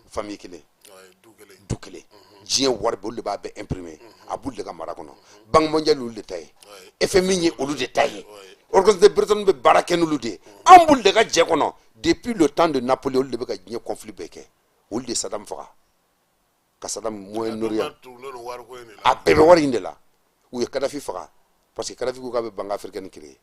famille kelen. Du kelen. Du kelen, diɲɛ wari bɛɛ, olu de b'a bɛɛ imprimer, a b'olu de ka mara kɔnɔ. Banque mondiale olu de ta ye, FMI ye olu de ta ye, Organisation de Bretton bɛ baara kɛ n'olu de ye. An b'olu de ka jɛ kɔnɔ depuis le temps de Napoléon. Olu de bɛ ka diɲɛ conflit bɛɛ kɛ. Olu de ye Saddam faga, ka Saddam Moyen-Orient. Tugulen don wariko in de la. A bɛɛ bɛ wari in de la. U ye Kadhafi faga parce que Kadhafi ko k'a bɛ Banque africaine créer.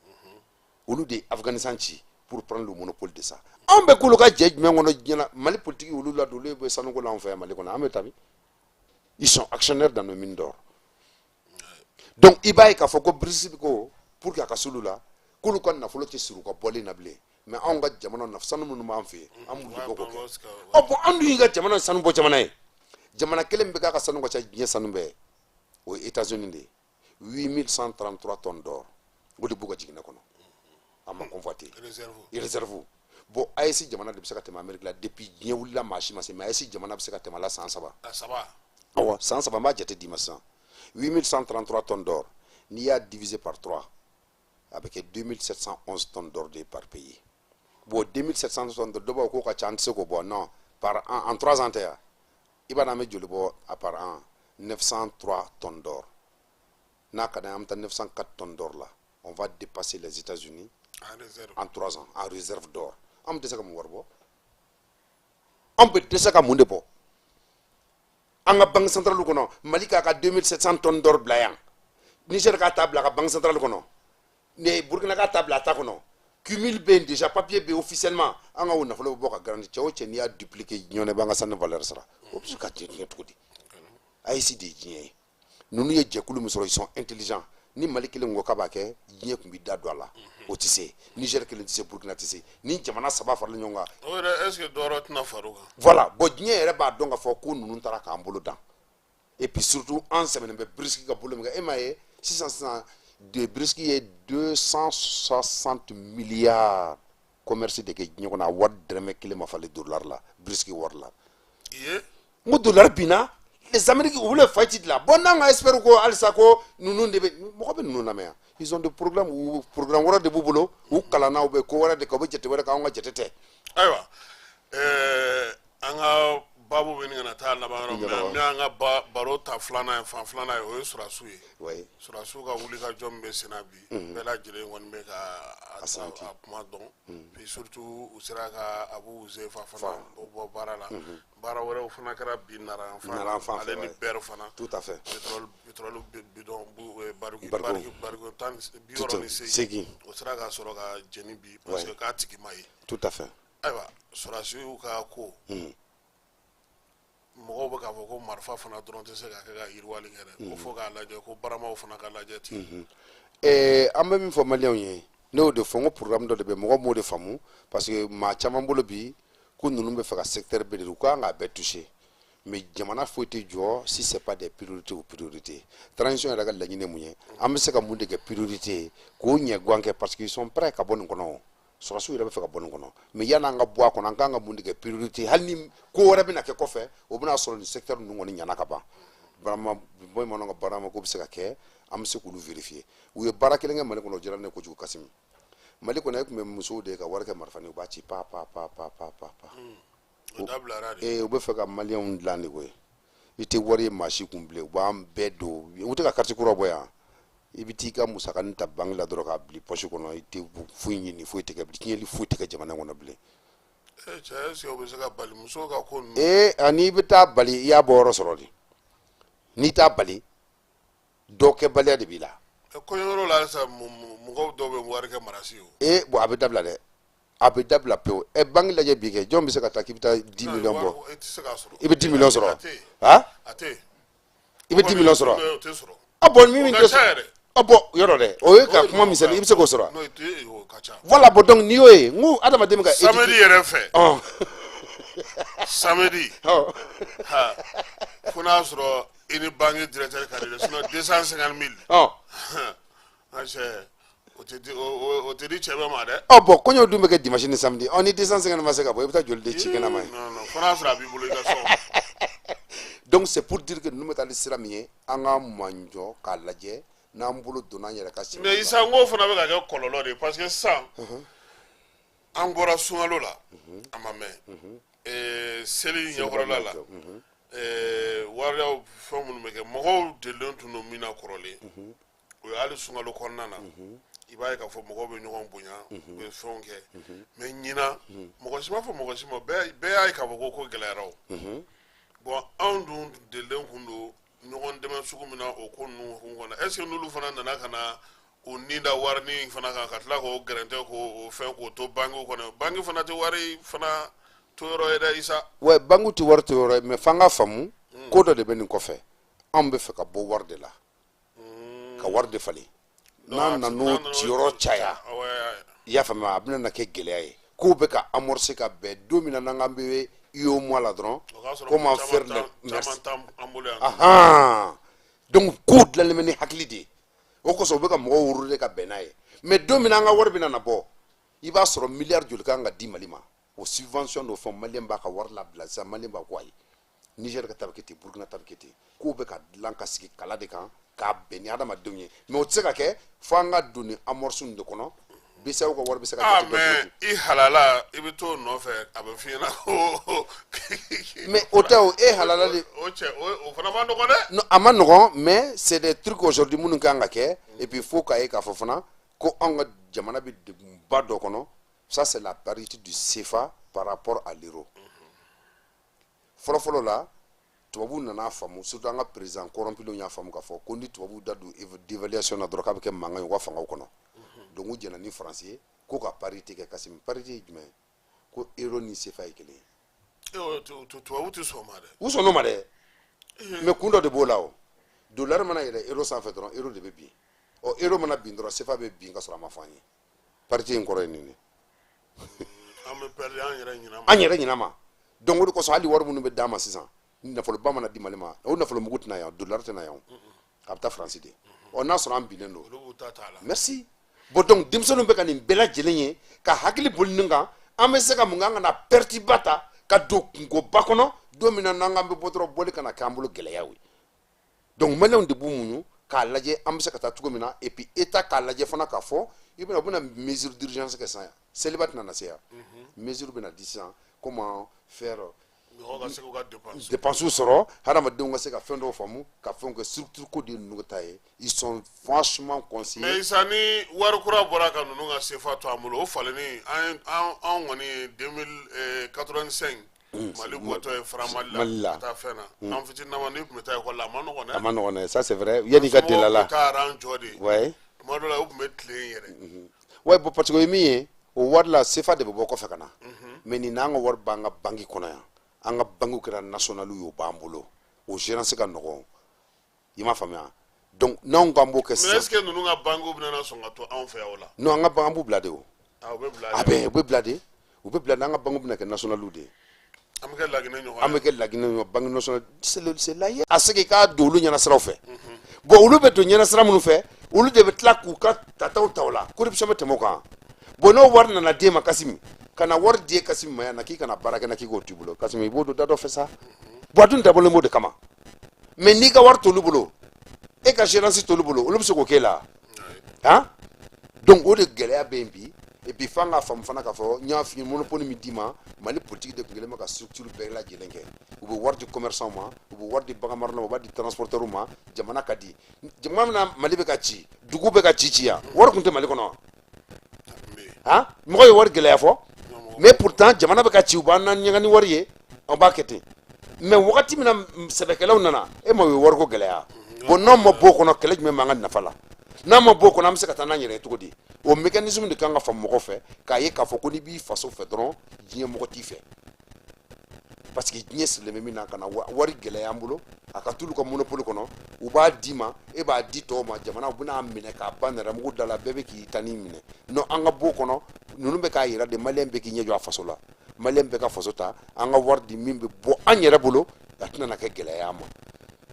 Olu de ye Afghanistan ci pour prendre le monopole de ça. Anw bɛ k'olu ka jɛ jumɛn kɔnɔ diɲɛ na? Mali politique, olu la don, olu bɛ sanuko la anw fɛ yan Mali kɔnɔ. An bɛ tabi, ils sont actionnaires dans nos mines d'or. Donc i b'a ye k'a fɔ ko BRICS ko pour que a ka s'olu la, k'olu ka nafolo tɛ siri u ka bɔlen na bilen, mais anw ka jamana na, sanu minnu b'an fɛ yen, an b'olu de bɔ k'o kɛ. Ɔ bon, an dun y'i ka jamana sanu bɔ jamana ye. Jamana kelen min bɛ k'a ka sanu ka ca diɲɛ sanu bɛɛ ye, o ye États-Unis de ye, 8133 tonnes d'or. O de b'u ka jiginɛ kɔnɔ, a ma convoité. Réserve. Réserve. Bon, AES jamana de bɛ se ka tɛmɛ Amérique la. Depuis diɲɛ wulila, maa si ma se, mais AES jamana bɛ se ka tɛmɛ a la san 3. A saba. Awɔ, san 3. N b'a jate d'i ma sisan. 8133 tonnes d'or, n'i y'a diviser par 3, a bɛ kɛ 2711 tonnes d'or de par pays. Bon, 2700 tonnes d'or, dɔ b'a fɔ k'o ka ca, an tɛ se k'o bɔ. Non, par an, en 3 ans tɛ yan, i b'a dɔn an bɛ joli bɔ a par an? 903 tonnes d'or. N'a ka d'an ye, an bɛ taa 904 tonnes d'or la. On va dépasser les États-Unis. En réserve. En 3 ans, en réserve d'or. An bɛ dɛsɛ ka mun wari bɔ? An bɛ dɛsɛ ka mun de bɔ? An An ka banque centrale kɔnɔ, Mali k'a ka 2700 tonnes d'or bila yan, Niger k'a ta bila a ka banque centrale kɔnɔ, ne Burkina k'a ta bila a ta kɔnɔ. Cumul bɛ yen déjà, papier bɛ yen officiellement. An ka o nafolo bɛ bɔ ka garantie. Cɛ o cɛ, n'i y'a dupliquer ɲɔgɔn, b'an ka sanu valeur sara. O bɛ se ka diɲɛ cogo di? AES de ye diɲɛ ye. Ninnu ye jɛkulu min sɔrɔ, ils sont intelligents. Ni Mali kelen ko k'a b'a kɛ, diɲɛ tun bɛ da don a la. O tɛ se, Niger kelen tɛ se, Burkina tɛ se. Ni jamana saba faralen ɲɔgɔn kan. O yɛrɛ, est ce que dɔ wɛrɛ tɛna far'o kan? Voilà. Bon, diɲɛ yɛrɛ b'a dɔn k'a fɔ ko ninnu taara k'an bolo dan. Et puis surtout, an sɛmɛnen bɛ BRICS ka bolo min kan, e m'a ye sisan sisan de, BRICS ye 260 milliards commerce de kɛ diɲɛ kɔnɔ. A wari dɛrɛmɛ kelen ma falen dollar la, BRICS wari la. I ye. N ko dollar binna, les Amériques u bɛ faillite de la. Bon, n'an ka expert ko halisa ko ninnu de bɛ mɔgɔ bɛ ninnu lamɛn yan, ils ont des programmes u programme wɛrɛ de b'u bolo, u kalanna, u bɛ ko wɛrɛ de kɛ, u bɛ jate wɛrɛ kɛ, anw ka jate tɛ. Ayiwa, an ka baabu bɛ ɲini ka na taa laban yɔrɔ min na, min y'an ka baro ta filanan ye, fan filanan ye, o ye sɔrɔdasiw ye. Sɔrɔdasiw ka wuli ka jɔ min bɛ sen na bi, bɛɛ lajɛlen kɔni bɛ ka a senti. A kuma dɔn. Puis surtout, u sera ka Abu Uzefa fana o bɔ baara la. Baara wɛrɛw fana kɛra bi Nara Nara fan fɛ, ale ni bɛri fana. Tout à fait. Pétrole bidon bu bariki Bariko. Bariki bariko tan ni 68. Seegin. O sera ka sɔrɔ ka jeni bi parce que k'a tigi ma ye. Tout à fait. Ayiwa, sɔrɔdasiw ka ko, mɔgɔw bɛ k'a fɔ ko marifa fana dɔrɔn tɛ se ka kɛ ka yiriwali kɛ dɛ, ko fo k'a lajɛ ko baramaw fana ka lajɛ ten. An bɛ min fɔ maliyɛnw ye, ne y'o de fɔ, n ko programme dɔ de bɛ, mɔgɔ m'o de faamu, parce que maa caman bolo bi ko ninnu bɛ fɛ ka secteur bɛɛ de, u kan k'a bɛɛ toucher. Mais jamana foyi tɛ jɔ si c'est pas des priorités ou priorités. Transition yɛrɛ ka laɲini ye mun ye? An bɛ se ka mun de kɛ priorité ye k'o ɲɛ guwan kɛ? Parce que ils sont prêts ka bɔ nin kɔnɔ. O sɔrɔdasiw yɛrɛ bɛ fɛ ka bɔ nin kɔnɔ, mais yan'an ka bɔ a kɔnɔ, an kan ka mun de kɛ priorité? Hali ni ko wɛrɛ bɛna kɛ kɔfɛ, o bɛna sɔrɔ nin secteur ninnu kɔni ɲɛna ka ban. Barama bamananw ka barama ko bɛ se ka kɛ, an bɛ se k'olu vérifier. U ye baara kelen kɛ Mali kɔnɔ, o diyara ne ye kojugu, Kasimi. Mali kɔnɔ, e tun bɛ musow de ka wari kɛ marifa ni, u b'a ci pa pa pa pa pa pa pa. O dabilara de. Ee, u bɛ fɛ ka maliyɛnw dilan de koyi. I tɛ wari ye maa si kun bilen, u b'an bɛɛ don. U tɛ ka carte kura bɔ yan, i bɛ t'i ka musakanin ta banque la dɔrɔn k'a bila poche kɔnɔ, i tɛ foyi ɲini, foyi tɛ kɛ bilen, tiɲɛli foyi tɛ kɛ jamana kɔnɔ bilen. E cɛ, est ce que o bɛ se ka bali musow ka ko ninnu? Ee, ani i bɛ taa bali, i y'a bɔ yɔrɔ sɔrɔ de. N'i t'a bali, dɔ kɛbaliya de b'i la. Kɔɲɔyɔrɔ la halisa, mɔgɔw dɔw bɛ wari kɛ marasi o. Ee, bon, a bɛ dabila dɛ, a bɛ dabila pewu. Ɛ, banque lajɛ bi kɛ, jɔn bɛ se ka taa k'i bɛ taa 10 millions bɔ? E tɛ se k'a sɔrɔ. I bɛ 10 millions sɔrɔ? A tɛ yen. Han? A tɛ yen. I bɛ 10 millions sɔrɔ? O tɛ sɔrɔ. Ah bon, min O tɛ ka ca sɔrɔ. yɛrɛ. Ah bon, yɔrɔ dɛ, o ye ka kuma misɛnnin, i bɛ se k'o sɔrɔ. N'o tɛ, o ka ca. Voilà. Bon, donc n'i y'o ye, n ko adamaden bɛ ka Samedi yɛrɛ fɛ. Samedi. Ha, fo n'a sɔrɔ i ni banque directeur ka di dɛ, sinon 250 000. Nka cɛ, o tɛ di, o tɛ di cɛ bɛɛ ma dɛ. Ɔ bon, kɔɲɔ dun bɛ kɛ dimanche ni samedi. Ɔ, ni 250 ma se ka bɔ, i bɛ taa joli de ci kɛnɛ ma ye? Non non, fo n'a sɔrɔ a b'i bolo i ka so kɔnɔ. Donc c'est pour dire que ninnu bɛ taa ni sira min ye, an ka manjɔ k'a lajɛ n'an bolo donna an yɛrɛ ka sira. Mais Isa, n k'o fana bɛ ka kɛ kɔlɔlɔ de ye, parce que sisan an bɔra sunkalo la, a ma mɛn, seli ɲɛkɔrɔla la, wariyaw fɛn minnu bɛ kɛ, mɔgɔw delilen tun don min na kɔrɔlen, o ye hali sunkalo kɔnɔna na, i b'a ye k'a fɔ mɔgɔw bɛ ɲɔgɔn bonya, u bɛ fɛnw kɛ. Mais ɲinan, mɔgɔ si m'a fɔ mɔgɔ si ma, bɛɛ y'a ye k'a fɔ ko gɛlɛyara. O bon, anw dun delilen kun don ɲɔgɔn dɛmɛ sugu min na, o ko ninnu hukumu kɔnɔ, est ce que n'olu fana nana ka na o ni da wari fana kan, ka tila k'o gɛrɛntɛ k'o fɛn k'o to banque kɔnɔ, banque fana tɛ wari fana to yɔrɔ ye dɛ, Isa. Ouais, banque tɛ wari to yɔrɔ ye, mais f'an ka faamu ko dɔ de bɛ nin kɔfɛ. Anw bɛ fɛ ka bɔ wari de la, ka wari de falen. N'an nan'o ciyɔrɔ caya, i y'a faamuya, a bɛna na kɛ gɛlɛya ye. Kow bɛ ka amorcer ka bɛn don min na, n'an k'an bɛ UEMOA la dɔrɔn, comment faire le, merci. Ahan, donc kow dilanlen bɛ ni hakili de ye. O kosɔn u bɛ ka mɔgɔw wurude ka bɛn n'a ye. Mais don min na an ka wari bɛna na bɔ, i b'a sɔrɔ miliyari joli kan ka di Mali ma, o subvention dɔ fɛn, maliyɛn b'a ka wari labila sisan, maliyɛn b'a ko ayi. Niger ka ta bɛ kɛ ten, Burukina ta bɛ kɛ ten. Kow bɛ ka dilan ka sigi kala de kan k'a bɛn ni adamadenw ye. Mais o tɛ se ka kɛ fo an ka don ni amorce de kɔnɔ. BCEAO ka wari bɛ se ka ah jate bɔ mais cogo di? I halala, i bɛ t'o nɔfɛ, a bɛ f'i ɲɛna ko Mais o tɛ, o e halala de. O cɛ, o fana ma nɔgɔn dɛ. Non, a ma nɔgɔn, mais c'est des trucs aujourd'hui minnu kan ka kɛ. Et puis faut k'a ye k'a fɔ fana ko anw ka jamana bɛ degunba dɔ kɔnɔ. Ça, c'est la parité du CFA par rapport à l'euro. Fɔlɔfɔlɔ la Tubabuw nana faamu, surtout an ka président corrompulenw y'a faamu k'a fɔ ko ni tubabuw da don dévaluation na dɔrɔn, k'a bɛ kɛ mankan ye u ka fangaw kɔnɔ. Donc u jɛna ni Faransi ye ko ka parité kɛ. Kasimi, parité ye jumɛn ye? Ko euro ni CFA ye kelen ye. Tubabu tɛ sɔn o ma dɛ. U sɔnn'o ma dɛ, mais kun dɔ de b'o la. O dollar mana yɛlɛ euro sanfɛ dɔrɔn, euro de bɛ bin. Ɔ, euro mana bin dɔrɔn, CFA bɛ bin ka sɔrɔ a ma fɔ an ye. Parité in kɔrɔ ye nin de. An bɛ perdre an yɛrɛ ɲinɛ ma. An yɛrɛ ɲinɛ ma. Donc o de kosɔn, hali wari minnu bɛ d'an ma sisan, nafoloba mana di Mali ma, o nafolo mugu tɛna yan, dollar tɛna yan, a bɛ taa Faransi de. Ɔ, n'a sɔrɔ an binnen don. Olu b'u ta t'a la. Merci. Bon, donc denmisɛnninw bɛ ka nin bɛɛ lajɛlen ye ka hakili boli nin kan. An bɛ se ka mun kɛ? An kana perte ba ta ka don kunkoba kɔnɔ don min na n'an k'an bɛ bɔ dɔrɔn, bɔli kana k'an bolo gɛlɛya ye. Donc maliyɛnw de b'u muɲu k'a lajɛ an bɛ se ka taa cogo min na. Et puis état k'a lajɛ fana k'a fɔ i bɛna, u bɛna mesure d'urgence kɛ sisan. Seliba tɛna na se yan, mesure bɛna di sisan, comment faire. Mɔgɔw ka se k'u ka dépense dépenses sɔrɔ, hadamadenw ka se ka fɛn dɔw faamu ka fɛnw kɛ. Structure ko de ye ninnu ta ye, ils sont franchement conseillés. Mais Isa, ni wari kura bɔra ka ninnu ka CFA to an bolo, o falenni, an an kɔni ye 2085 Mali bɔtɔ ye franc Mali la. Mali la. Ka taa fɛn na, an fitininama n'i tun bɛ taa ekɔli la, a ma nɔgɔn dɛ. A ma nɔgɔn dɛ, ça c'est vrai, yanni i ka deli a la. Somɔgɔw tun bɛ taa rang jɔ de. Tuma dɔ la, u tun bɛ tilen yɛrɛ. Ouais, bon, parce que o ye min ye, o wari la, CFA de bɛ bɔ kɔfɛ ka na. Mais nin n'an ka wari b'an ka banque kɔnɔ yan, an ka banque kɛra nationale ye, o b'an bolo, o gérance ka nɔgɔn, i m'a faamuya? Donc n'anw k'an b'o kɛ Mais sisan. est ce que ninnu ka banque bɛna sɔn ka to anw fɛ yan o la? Non, an ka banque, an b'u bila de o. Ah, u bɛ bila. A bɛ, u bɛ bila de, u bɛ bila de. An ka banque bɛna kɛ nationale de ye. An bɛ kɛ Laginɛ ɲɔgɔn An bɛ ye. kɛ Laginɛ ɲɔgɔn, banque nationale, c'est là a se k'i k'a don olu ɲɛnasiraw fɛ. Bon, olu bɛ don ɲɛnasira minnu fɛ, olu de bɛ tila k'u ka tataw ta o la, corruption bɛ tɛmɛ o kan. Bon, n'o wari nana d'e ma, Kasimi, ka na wari di e Kasimi ma yan na, k'i kana baara kɛ na, k'i k'o t'i bolo, Kasimi, i b'o don da dɔ fɛ sa. Bon, a dun dabɔlen b'o de kama. Mais n'i ka wari t'olu bolo, e ka gérance t'olu bolo, olu bɛ se k'o k'e la han? Donc o de gɛlɛya bɛ yen bi. Et puis f'an k'a faamu fana k'a fɔ n y'a f'i ye, monopole min d'i ma, Mali politique de tun kɛlen bɛ ka structure bɛɛ lajɛlen kɛ. U bɛ wari di commerçant ma, u bɛ wari di baganmaralaw ma, u b'a di transporteur ma. Jamana ka di jamana min na, Mali bɛ ka ci, dugu bɛ ka ci ci yan, wari tun tɛ Mali kɔnɔ wa? Han, mɔgɔ ye wari gɛlɛya fɔ, mais pourtant jamana bɛ ka ci, u b'an na ɲaga ni wari ye, an b'a kɛ ten. Mais wagati min na sɛbɛkɛlaw nana, e ma, u ye wariko gɛlɛya. Bon, n'anw ma bɔ o kɔnɔ, kɛlɛ jumɛn b'an ka nafa la? N'an ma bɔ o kɔnɔ, an bɛ se ka taa n'an yɛrɛ ye cogo di? O mécanisme de kan ka faamu mɔgɔ fɛ, k'a ye k'a fɔ ko n'i b'i faso fɛ dɔrɔn, diɲɛ mɔgɔ t'i fɛ, parce que diɲɛ sigilen bɛ min na, ka na wari gɛlɛya an bolo, a ka t'olu ka monopole kɔnɔ, u b'a d'i ma, e b'a di tɔw ma, jamana u bɛna minɛ k'a ban nɛrɛmugu da la, bɛɛ bɛ k'i ta ni minɛ. Non, an ka bɔ o kɔnɔ. Ninnu bɛ k'a yira de, maliyɛn bɛɛ k'i ɲɛ jɔ a faso la, maliyɛn bɛɛ ka faso ta, an ka wari di min bɛ bɔ an yɛrɛ bolo, a tɛna na kɛ gɛlɛya ma.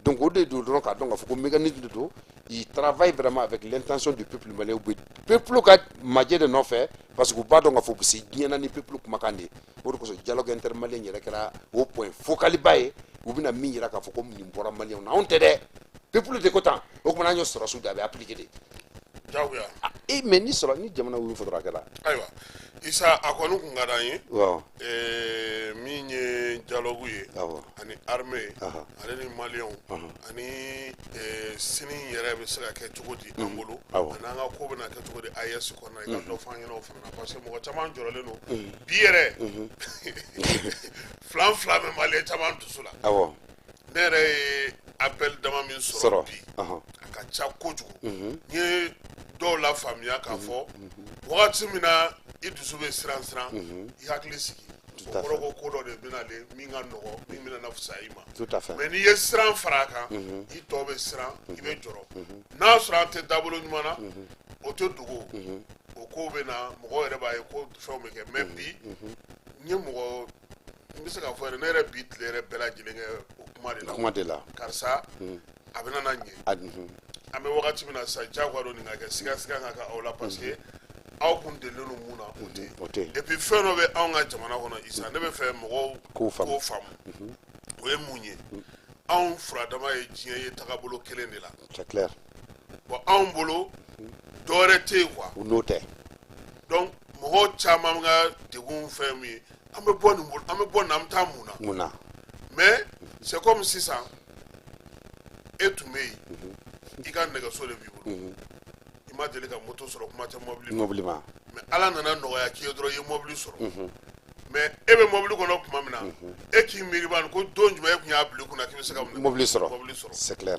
Donc o de don dɔrɔn, k'a dɔn k'a fɔ ko mécanisme de don. Il travaille vraiment avec l'intention du peuple malien. U bɛ peuple ka majɛ de nɔfɛ, parce que u b'a dɔn k'a fɔ u bɛ se diɲɛ na ni peuple kumakan de ye. O de kosɔn dialogue intermalien yɛrɛ kɛra o point focal ba ye. U bɛna min yira k'a fɔ ko nin bɔra maliyɛnw na, anw tɛ dɛ, peuple de ko tan. O tuma, an ye sɔrɔsiw de, a bɛ appliquer de. Jagoya. E, mais ni sɔrɔ ni jamana y'u fɔ dɔrɔn, a kɛra. Ayiwa Isa, a kɔni kun ka d'an ye. Awɔ. Min ye dialogue ye ani armée, ale ni maliyɛnw, ani sini yɛrɛ bɛ se ka kɛ cogo di an bolo, ani an ka ko bɛna kɛ cogo di AES kɔnɔna, i ka dɔ fɔ an ɲɛna o fana na, parce que mɔgɔ caman jɔrɔlen don bi yɛrɛ. Filan fila bɛ maliyɛn caman dusu la. Ne yɛrɛ ye appel dama min sɔrɔ sɔrɔ bi, a ka ca kojugu. N ye dɔw la faamuya k'a fɔ wagati min na i dusu bɛ siran siran, i hakili sigi, o à kɔrɔ ko ko dɔ de bɛna le min ka nɔgɔ, min bɛna na fisaya i ma. Tout à fait. Mais n'i ye siran fara a kan, i tɔ bɛ siran, i bɛ jɔrɔ. N'a sɔrɔ an tɛ dabolo ɲuman na, o tɛ dogo, o ko bɛ na, mɔgɔw yɛrɛ b'a ye ko fɛnw bɛ kɛ. Mais bi n ye mɔgɔ, n bɛ se k'a fɔ yɛrɛ, ne yɛrɛ bi tile yɛrɛ bɛɛ lajɛlen kɛ o kuma de la. Kuma de la. Karisa, a bɛna na ɲɛ. An bɛ wagati min na sisan, diyagoya don nin ka kɛ, siga siga ka kɛ aw la, parce que aw kun delilen don mun na, o tɛ. O tɛ. Et puis fɛn dɔ bɛ anw ka jamana kɔnɔ, Isa, ne bɛ fɛ mɔgɔw k'o faamu. K'o faamu. O ye mun ye? Anw furadama ye diɲɛ ye tagabolo kelen de la. C'est clair. Bon, anw bolo dɔwɛrɛ tɛ yen quoi. U n'o tɛ. Donc mɔgɔw caman ka degun fɛn min ye, an bɛ bɔ nin bolo, an bɛ bɔ nin na, an bɛ taa mun na? Mun na? Mais c'est comme sisan, e tun bɛ yen, i ka nɛgɛso de b'i bolo, i ma deli ka moto sɔrɔ, kuma tɛ mɔbili ma. Mobili ma. Mais Ala nana nɔgɔya k'i ye dɔrɔn, i ye mɔbili sɔrɔ. Mais e bɛ mɔbili kɔnɔ tuma min na na, e k'i miiri bani ko don jumɛn e tun y'a bila i kunna k'i bɛ se ka mobili sɔrɔ. Mobili sɔrɔ. C'est clair.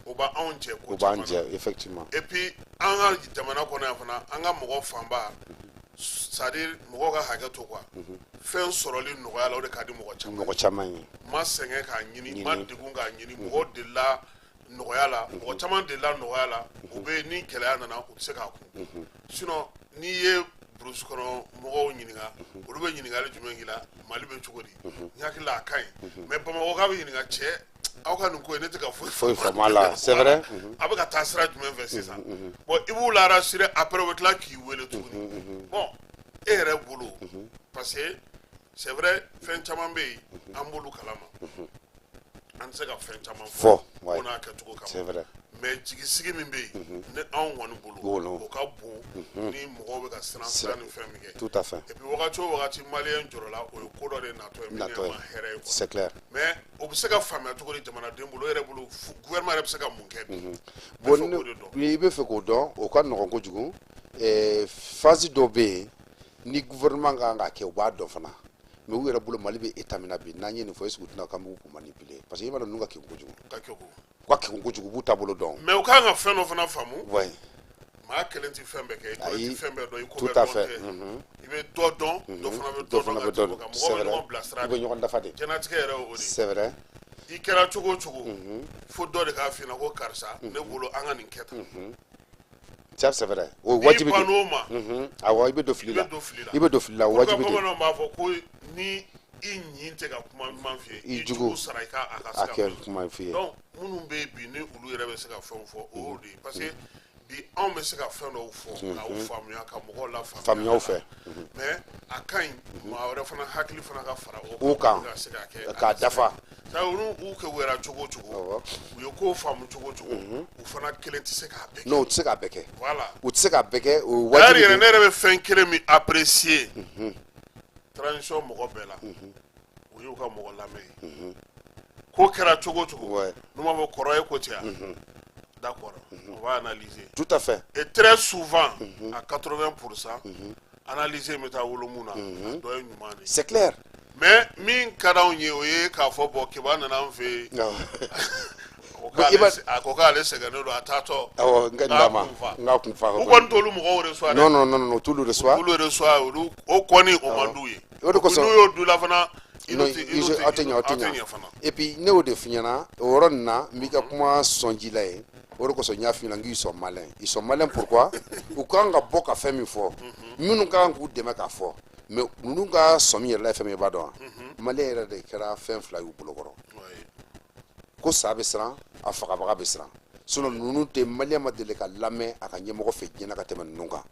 O b'anw jɛ ko O b'an caman na. jɛ, effectivement. Et puis an ka jamana kɔnɔ yan fana, an ka mɔgɔ fanba, c'est à dire mɔgɔw ka hakɛ to quoi, fɛn sɔrɔli nɔgɔya la, o de ka di mɔgɔ caman. Mɔgɔ caman ye. Ma sɛgɛn k'a ɲini, ma degun k'a ɲini. Mɔgɔw delila nɔgɔya la, mɔgɔ caman delila nɔgɔya la. U bɛ ni gɛlɛya nana, u tɛ se k'a kun. Sinon n'i ye brousse kɔnɔ mɔgɔw ɲininka, olu bɛ ɲininkali jumɛn k'i la? Mali bɛ cogo di? N hakili la, a ka ɲi, mais Bamakɔ k'a bɛ ɲininka: cɛ, aw ka nin ko in, ne tɛ ka foyi Foyi faamu a la, c'est vrai. A bɛ ka taa sira jumɛn fɛ sisan? Bon, i b'u la rassurer, après u bɛ tila k'i wele tuguni. Bon, e yɛrɛ bolo, parce que c'est vrai, fɛn caman bɛ yen, an b'olu kalama, an tɛ se ka fɛn caman fɔ. Fɔ ko n'a kɛcogo kama. C'est vrai. Mais jigisigi min bɛ yen, ne anw kɔni bolo, Bolo. o ka bon ni mɔgɔw bɛ ka siran siran ni fɛn min kɛ. Tout à fait. Et puis wagati o wagati, maliyɛn jɔrɔla, o ye ko dɔ de natɔ ye min Natɔ ye. ma hɛrɛ ye quoi. C'est clair. Mais o bɛ se ka faamuya cogo di jamanaden bolo, e yɛrɛ bolo, gouvernement yɛrɛ bɛ se ka mun kɛ bi? Bon, N bɛ fɛ k'o de dɔn. Ni i bɛ fɛ k'o dɔn, o ka nɔgɔn kojugu. Phase dɔw bɛ yen ni gouvernement kan k'a kɛ, u b'a dɔn fana. Mais u yɛrɛ bolo, Mali bɛ état min na bi, n'an ye nin fɔ, est ce que u tɛna k'an b'u manipuler? Parce que i b'a dɔn, ninnu ka kegun kojugu. Ka kɛ ko. U ka kegun kojugu, u b'u taabolo dɔn. Mais u kan ka fɛn dɔ fana faamu. Maa kelen tɛ fɛn bɛɛ kɛ, i kelen Ayi. tɛ fɛn bɛɛ dɔn, i ko Tout bɛɛ à dɔn fait. tɛ. I bɛ dɔ dɔn, dɔ fana bɛ dɔ dɔ fana dɔn bɛ ka dɔ tɛmɛ o dɔn. kan. C'est Mɔgɔw bɛ vrai. ɲɔgɔn bilasira U bɛ de. ɲɔgɔn dafa de. Diɲɛlatigɛ yɛrɛ ye o de ye. C'est vrai. I kɛra cogo o cogo, fo dɔ de k'a f'i ɲɛna ko karisa, ne bolo, an ka nin kɛ tan. Ça, c'est vrai, o ye N'i wajibi de. bann'o ma, Awɔ, i bɛ don fili i la. bɛ don fili la. I bɛ don fili la, o Pourquoi wajibi de. Bamananw b'a fɔ ko ni i ɲin tɛ ka kuma ɲuman f'i ye, I i jugu jugu sara i ka a ka a se ka kɛ kuma f'i ye. Donc minnu bɛ yen bi, ni olu yɛrɛ bɛ se ka fɛnw fɔ, o y'o de ye, parce que bi anw bɛ se ka fɛn dɔw fɔ k'aw faamuya, ka mɔgɔw la faamuya. Faamuyaw fɛ. Mais a ka ɲi maa wɛrɛ fana hakili fana ka fara O o kan. ka se ka kɛ K'a dafa. C'est à dire olu u kɛwera cogo o cogo, u ye kow faamu cogo o cogo, u fana kelen tɛ se k'a bɛɛ kɛ. Non, u tɛ se k'a bɛɛ kɛ. Voilà. U tɛ se k'a bɛɛ kɛ, o ye D'ailleurs wajibi yɛrɛ, de. ne yɛrɛ bɛ fɛn kelen min apprécier transition mɔgɔ bɛɛ la, o y'u ka mɔgɔ lamɛn ye. Ko kɛra cogo o cogo, n'u m'a fɔ kɔrɔ ye ko ten yan, d'accord, on va analyser. Tout à fait. Et très souvent, à 80%, analyser bɛ taa wolo mun na, a dɔ ye ɲuman de ye. C'est clair. Mais min ka d'anw ye, o ye k'a fɔ bɔn, Keba nana an fɛ yen, a ko k'ale sɛgɛnnen don, a taatɔ Awɔ, n ka nin d'a ma. kun fa. N k'a kun fa. U kɔni t'olu mɔgɔw reçoit dɛ. Non, non, non, non, t'olu reçoit. Olu reçoit, olu o kɔni, o man d'u ye. O de kosɔn n'u y'o du la fana, i n'u non, tɛ i n'u tɛ aw tɛ ɲɛ, aw tɛ ɲɛ ɲɛ fana. Et puis ne y'o de f'i ɲɛna o yɔrɔ nin na, n b'i ka kuma sɔnji la ye. O de kosɔn n y'a f'i ɲɛna k'i sont malins, ils sont malins. Pourquoi? U kan ka bɔ ka fɛn min fɔ, minnu ka kan k'u dɛmɛ k'a fɔ, mais ninnu ka sɔmi yɛrɛ la ye fɛn min ye, i b'a dɔn wa? Maliyɛn yɛrɛ de kɛra fɛn fila y'u bolo kɔrɔ. Ko sa bɛ siran, a fagabaga bɛ siran. Sinon ninnu tɛ maliyɛn ma deli ka lamɛn a ka ɲɛmɔgɔ fɛ diɲɛ na ka tɛmɛ ninnu kan.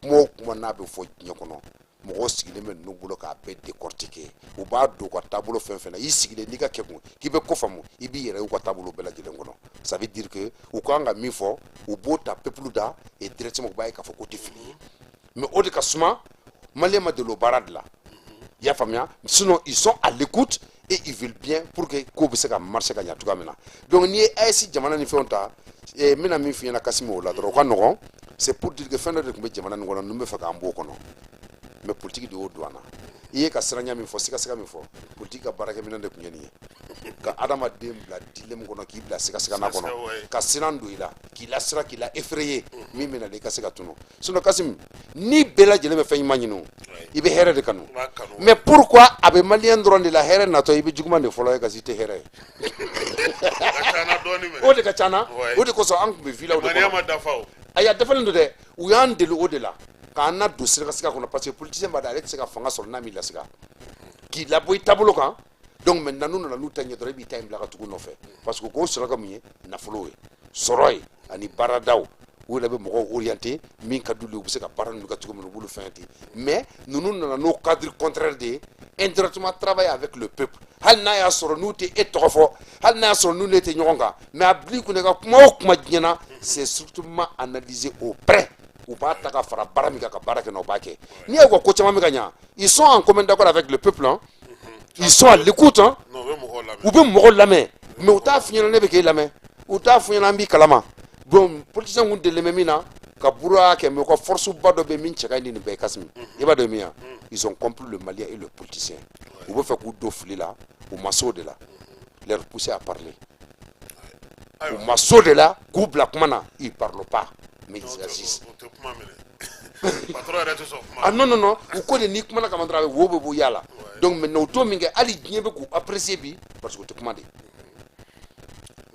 Kuma o kuma n'a bɛ fɔ diɲɛ kɔnɔ, mɔgɔw sigilen bɛ ninnu bolo k'a bɛɛ décortiquer. U b'a don u ka taabolo fɛn fɛn na, i sigilen n'i ka kɛkun k'i bɛ ko faamu, i b'i yɛrɛ y'u ka taabolo bɛɛ lajɛlen kɔnɔ. Ça veut dire que u kan ka min fɔ, u b'o ta peuple da et directement u b'a ye k'a fɔ k'o tɛ fili ye. Mais o de ka suma, maliyɛn ma deli o baara de la, i y'a faamuya? Sinon ils sont à l'écoute et ils veulent bien pour que ko bɛ se ka marcher ka ɲa cogoya min na. Donc n'i ye AES jamana ni fɛnw ta, n bɛna min f'i ɲɛna, Kassim, o la dɔrɔn, o ka nɔgɔn. C'est pour dire que fɛn dɔ de tun bɛ jamana nin kɔnɔ, ninnu bɛ fɛ k'an b'o kɔnɔ, mais politique de y'o don an na. I ye ka siranya min fɔ, sigasiga min fɔ, politique ka baarakɛminɛn de tun ye nin ye, ka adamaden bila dilemme kɔnɔ, k'i bila sigasigana Sigasika, kɔnɔ, ka siran don i la, k'i lasira, k'i la effrayer, min bɛ na i ka se ka tunu. Sinon Kassim, ni bɛɛ lajɛlen bɛ fɛn ɲuman ɲini o, i bɛ hɛrɛ de kanu. I b'a kanu. Mais pourquoi a bɛ maliyɛn dɔrɔn de la, hɛrɛ natɔ, i bɛ juguman de fɔlɔ ye, ka i tɛ hɛrɛ ye? A ka ca na dɔɔni mɛ. O de ka ca na. O de kosɔn an tun bɛ villaw de Maniya kɔnɔ. ma dafa o. Ayi, a dafalen don dɛ. U y'an deli o de la k'an na don siga kɔnɔ, parce que politicien b'a dɔn ale tɛ se ka fanga sɔrɔ n'a m'i lasiga, k'i labɔ i taabolo kan. Donc maintenant n'u nana n'u ta ɲɛ dɔrɔn, i b'i ta in bila ka tugu u nɔfɛ, parce que k'o sɔrɔ ka mun ye? Nafolo ye, sɔrɔ ye, ani baaradaw. U yɛrɛ bɛ mɔgɔw orienté min ka d'olu ye, u bɛ se ka baara ninnu kɛ cogo min na, u b'olu fɛn ten. Mais ninnu nana n'o cadre contraire de ye, indirectement travailler avec le peuple, hali n'a y'a sɔrɔ n'u tɛ e tɔgɔ fɔ, hali n'a y'a sɔrɔ n'u ne tɛ ɲɔgɔn kan. Mais a bil'i kunna, i ka kuma o kuma diɲɛ na, c'est surtout analysé au près. U b'a ta ka fara baara min kan, ka baara kɛ n'a, u b'a kɛ. N'i y'u ka ko caman bɛ ka ɲa, ils sont en commun d'accord avec le peuple, hein. Ils sont à l'écoute, hein. Non, u bɛ mɔgɔw lamɛn. U bɛ mɔgɔw lamɛn, mais u t'a f'i ɲɛna ne bɛ k'e lamɛn, u t'a f'i ɲɛna an b'i kalama. Bon, politicien kun delilen bɛ min na. Ka brouhaha kɛ, mais u ka force ba dɔ bɛ min cɛ ka ɲi ni nin bɛɛ ye, Kasimi. I b'a dɔn min ya? Ils ont compris le Malien et le politicien. U bɛ fɛ k'u don fili la, u ma s'o de la, leur pousser à parler. U ma s'o de la k'u bila kuma na. Ils parlent pas, mais ils agissent. O tɛ kuma minɛ, patron yɛrɛ tɛ sɔn kuma. Ah non, non, non, u ko de n'i kumana kaman dɔrɔn, a bɛ wo bɛ bɔ yala. Donc maintenant, u t'o min kɛ, hali diɲɛ bɛ k'u apprécier bi parce que u tɛ kuma de,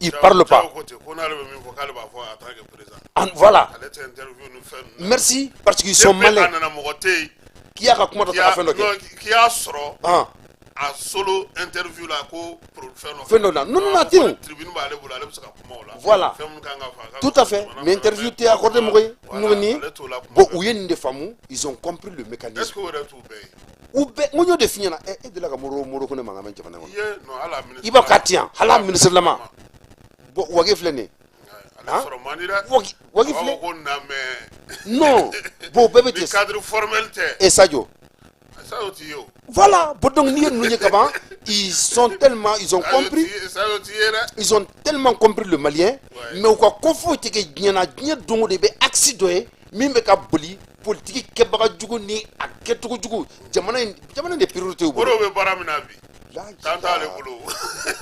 ils parlent pas. Ko ten ko n'ale bɛ min fɔ, k'ale b'a fɔ en tant que président. Ah, voilà. Ale tɛ interview ni fɛn ninnu na. Merci, parce qu'ils sont Depuis a malins. nana, mɔgɔ tɛ yen k'i y'a ka kuma dɔ ta ka fɛn dɔ kɛ. Non, k'i y'a sɔrɔ ah a solo interview la ko fɛn dɔ. Fɛn dɔ la. Non, non, non, a tɛ yen. Tribune b'ale bolo, ale bɛ se ka kuma o la. Voilà. Fɛn min kan ka fɔ, a kan Tout ka à fɔ fait. jamana Mais kɔnɔ. interview tɛ accordé mɔgɔ ye. Voilà, N'o nin ale t'o la kuma bon bɛɛ. U ye nin de faamu, ils ont compris le mécanisme. Est ce que o yɛrɛ t'u bɛɛ ye? U bɛɛ, n ko n y'o de f'i ɲɛna. Ɛ, e delila ka Modibo Kone mankan mɛn jamana I kɔnɔ? ye non, hali a ministre. I b'a fɔ k'a ti yan, hali a ministre lama. Bon, Wage filɛ nin ye. Ale Hein? sɔrɔ man di dɛ. Wage A b'a filɛ. fɔ ko na, mais Non, bon, bɛɛ bɛ ni ten. cadre formel tɛ. E Sadio. Sadio t'i ye o. Voilà. Bon, donc n'i ye ninnu ye kaban, ils sont tellement, ils ont Sadio compris. t'i ye, Sadio t'i ye dɛ. Ils ont tellement compris le Malien. Mais u ka ko foyi tɛ kɛ diɲɛ na. Diɲɛ don o don, i bɛ axe dɔ ye min bɛ ka boli politiki kɛbaga jugu ni a kɛcogo jugu. Jamana in de priorité y'u O bolo. de bɛ baara min na bi. La Tan t'ale bolo.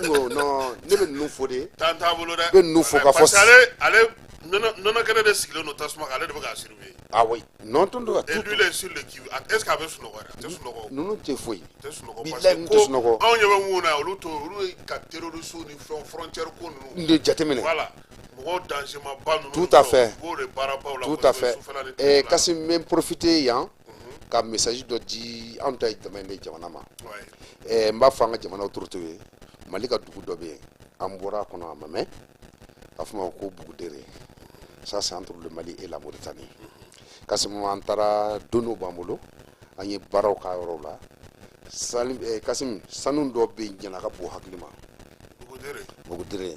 Non, non, ne bɛ ninnu fo de. Tan t'a bolo dɛ. Bɛ ninnu fo ka fɔ. Parce que ale nɔnɔ kɛnɛ de sigilen don tasuma kan, ale de bɛ k'a surveiller. Ah oui, non, tonton. Et lui, il est sur le qui, est ce que a bɛ sunɔgɔ yɛrɛ? A tɛ sunɔgɔ o. Ninnu tɛ foyi. A tɛ sunɔgɔ parce Bilahi, que ninnu tɛ sunɔgɔ. ko anw ɲɛ bɛ mun na, olu to olu ye ka terroriste ni fɛn frontière ko ninnu. N de jateminɛ. Voilà, mɔgɔw danger ma ba ninnu. Tout à fait. U b'o de baarabaw la Tout à kosɛbɛ fait. sufɛla ni Eh, tilela. Kassim, n bɛ n profiter yan ka message dɔ di anw ta ye jama in de jamana ma. Eh, n b'a fɔ an ka jamana autorité ye, Mali ka dugu dɔ bɛ yen, an bɔra a kɔnɔ a ma mɛn, a fɔ ma ko Bugudere. Ça, c'est entre le Mali et la Mauritanie. Kassim, an taara, données b'an bolo, an ye baaraw k'a yɔrɔw la. Salim, eh, Kassim, sanu dɔ bɛ yen diɲɛ na, a ka bon hakili ma. Bugudere. Bugudere,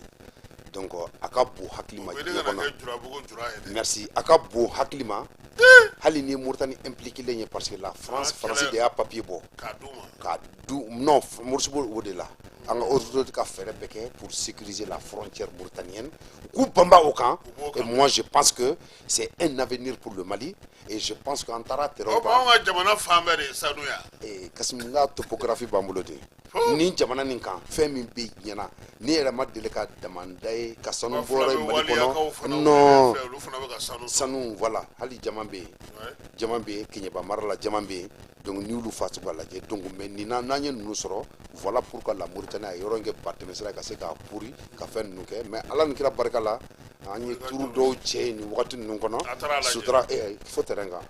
donc a ka bon hakili ma O bɛ diɲɛ ne kana kɔnɔ. kɛ jurabugu jura ye dɛ. Merci. A ka bon hakili ma, hali ni Mauritanie impliqué len ye, parce que la France Ah, France kɛlɛ. de y'a papier bɔ K'a d'u ma. K'a du non, Morsi b'o o de la. An ka autorité ka fɛɛrɛ bɛɛ kɛ pour sécuriser la frontière mauritanienne, u k'u banba o kan. U b'o Et kan. moi, je pense que c'est un avenir pour le Mali et je pense qu'an taara terrain O b'anw ka jamana fan bɛɛ de ye sanu ya. Eh, Kassim, n ka topographie b'an bolo de. Fo. Ni jamana nin kan, fɛn min bɛ diɲɛ na, ne yɛrɛ ma deli ka damanda ye ka sanu Wa fila bɔra bɛ ye Mali waliyakaw kɔnɔ. fana Non. fɛ, olu fana bɛ ka sanu sɔrɔ. Sanu, voilà, hali jama bɛ yen. Jama bɛ yen Keɲeba mara la, jama bɛ yen. Donc n'i y'olu fa k'a lajɛ, donc mais nin na, n'an ye ninnu sɔrɔ, voilà pourquoi la Mauritanie a yɔrɔ in kɛ ba tɛmɛsira ye ka se k'a pourri ka fɛn ninnu kɛ. Mais Ala ni kira barika la, an ye turu dɔw cɛ yen nin wagati ninnu kɔnɔ. A taara a lajɛ. Sutura fo terrain kan,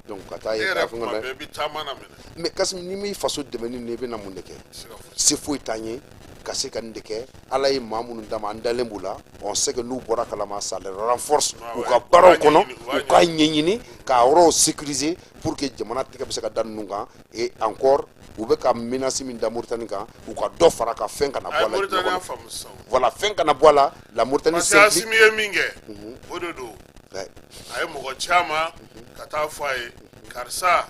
donc ka taa E ye yɛrɛ k'a fɔ kuma ka bɛɛ i bɛ taama na minɛ. Mais Kassim, n'i m'i faso dɛmɛ ni nin ye, i bɛ na mun de kɛ? Se ka fɔ. Se foyi t'an ye ka se ka nin de kɛ. Ala ye maa minnu d'a ma, an dalen b'u la. On sait que n'u bɔra kalama, ça les renforce Ah u ouais. ka baaraw U b'a kɔnɔ. ɲɛɲini, u b'a U k'a ɲɛɲini k'a yɔrɔw sécuriser pour que jamana tɛgɛ bɛ se ka da ninnu kan. Et encore, u bɛ ka menace min da Mauritanie kan, u ka dɔ fara ka fɛn kana A bɔ ye a la diɲɛ Mauritanie kɔnɔ. faamu sisan o. Voilà, fɛn kana bɔ a la, la Mauritanie Parce que s'implique. Assimi ye min kɛ, o de don. A ye mɔgɔ caman ka taa fɔ a ye, karisa,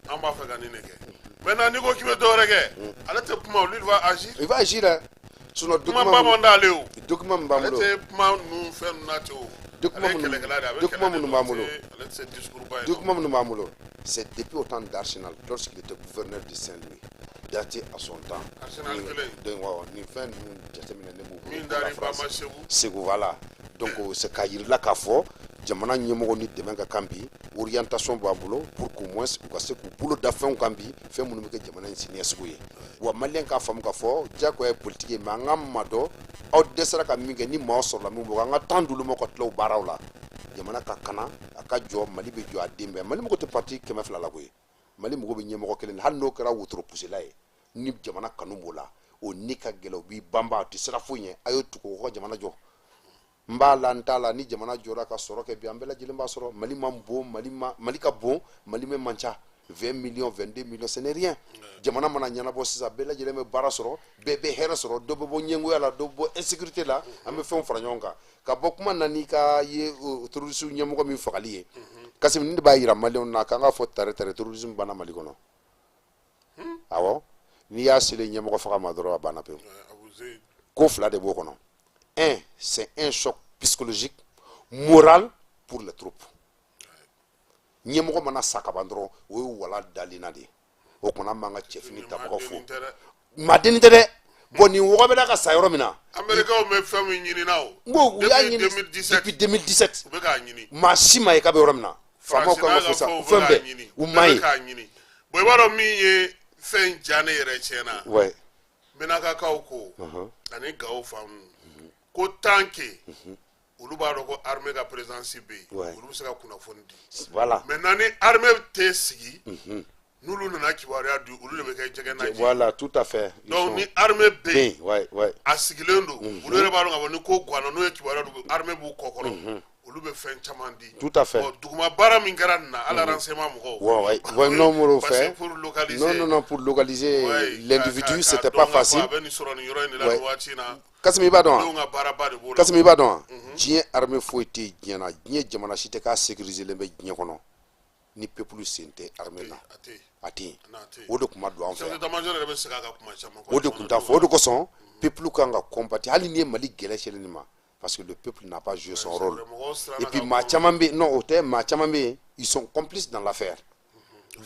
an b'a fɛ ka nin de kɛ. Maintenant, n'i ko k'i bɛ dɔ wɛrɛ kɛ, ale tɛ kuma o, lui, il va agir. Il va agir, hein. Sinon Kuma document ba man d'ale o. Document min b'an Ale bolo. tɛ kuma ninnu fɛn ninnu na ten o. Document Ale ye kɛlɛkɛla de ye, a bɛ document kɛlɛ de minnu dɔn, b'an bolo. ale tɛ se discours ba in na. Document minnu b'an bolo, c'est depuis au temps d'Archinal, lorsqu'il était gouverneur de Saint-Louis, daté à son temps. Archinal kelen. Donc waaw, nin fɛn ninnu jateminɛ ne b'u bolo Min pour la dar'i ba France. ma Segu. Segu, voilà. Donc c'est k'a yir'i la k'a fɔ jamana ɲɛmɔgɔ ni dɛmɛ ka kan bi, orientation b'an bolo pour qu'au moins u ka se k'u bolo da fɛnw kan bi, fɛn minnu bɛ kɛ jamana in siniɲɛsigi ye. Wa Malien k'a faamu k'a fɔ diyagoya ye politique ye, mais an ka maa dɔn aw dɛsɛra ka min kɛ, ni maaw sɔrɔla min bolo, an ka temps d'olu ma ka tila o baaraw la. Jamana ka kana, a ka jɔ, Mali bɛ jɔ a den bɛɛ. Mali mago tɛ parti 200 la koyi, Mali mago bɛ ɲɛmɔgɔ kelen na, hali n'o kɛra wotoro pusela ye, ni jamana kanu b'o la, o ni ka gɛlɛn, o b'i banba, a tɛ sira foyi ɲɛ. A y'o tugu o ka jamana jɔ. N b'a la, n t'a la, ni jamana jɔra ka sɔrɔ kɛ bi, an bɛɛ lajɛlen b'a sɔrɔ. Mali man bon, Mali ma, Mali ka bon, Mali min man ca, 20 millions, 22 millions, ce n'est rien. Jamana mana ɲɛnabɔ sisan, bɛɛ lajɛlen bɛ baara sɔrɔ, bɛɛ bɛ hɛrɛ sɔrɔ, dɔ bɛ bɔ ɲɛngoya la, dɔ bɛ bɔ insécurité la. An bɛ fɛnw fara ɲɔgɔn kan ka bɔ kuma na n'i ka ye terroriste ɲɛmɔgɔ min fagali ye. Kassim, nin de b'a yira Maliyɛnw na k'an k'a fɔ tare tare, terrorisme banna Mali kɔnɔ. Awɔ, n'i y'a selen ɲɛmɔgɔ faga ma dɔrɔn, a banna pewu. Abu Zeid. Ko fila de b'o kɔnɔ. Un, c'est un choc psychologique, moral. Pour pour les troupes. Ɲɛmɔgɔ mana sa kaban dɔrɔn, o ye wala dalina de ye. O kɔnɔ, an b'an ka cɛfini tabagaw fo. Maa denni tɛ dɛ. Bon, nin wɔgɔ bɛ ka sa yɔrɔ min na. Américains bɛ fɛn min ɲini na o. N ko u y'a ɲini depuis 2017. U bɛ k'a ɲini. Maa si ma ye k'a bɛ yɔrɔ min na. Faamaw kan ka fo sa, fɛn bɛɛ u ma ye. Bon, i b'a dɔn min ye fɛn diya ne yɛrɛ tiɲɛ na. Menakakaw ko ani Gawo fan ninnu ko tant que olu b'a dɔn ko armée ka présence bɛ yen, olu bɛ se ka kunnafoni di. Maintenant, ni armée tɛ sigi, n'olu nana kibaruya di, olu de bɛ kɛ jɛgɛ naji. Voilà, tout à fait. Donc ni armée bɛ yen, a sigilen don, olu yɛrɛ b'a dɔn k'a fɔ ni ko ganna, n'u ye kibaruya di, armée b'u kɔ kɔrɔ, olu bɛ fɛn caman di. Tout à fait. Bon, duguma baara min kɛra nin na, hali renseignement mɔgɔw. Ouais, non, m'o parce fait. Que pour localiser. Non, non, non, pour localiser l'individu, c'était pas facile. A bɛ nin sɔrɔ nin yɔrɔ in de la nin waati in na. Kasimi, i b'a dɔn wa? Denw ka baaraba de b'o la. Kasimi, i b'a dɔn wa? Diɲɛ armée foyi tɛ yen diɲɛ na, diɲɛ jamana si tɛ k'a sécuriser len bɛ diɲɛ kɔnɔ ni peuple sen tɛ armée na. A tɛ yen. A tɛ yen. A tɛ yen. O de tun ma don an fɛ Chef yan. d'état-major yɛrɛ bɛ segin a kan kuma caman. O de tun t'a fɔ. O de kosɔn peuple kan ka combattre, hali n'i ye Mali gɛlɛ selen nin ma, parce que le peuple n'a pas joué son rôle. Et puis maa caman bɛ yen, non, o tɛ, maa caman bɛ yen, ils sont complices dans l'affaire.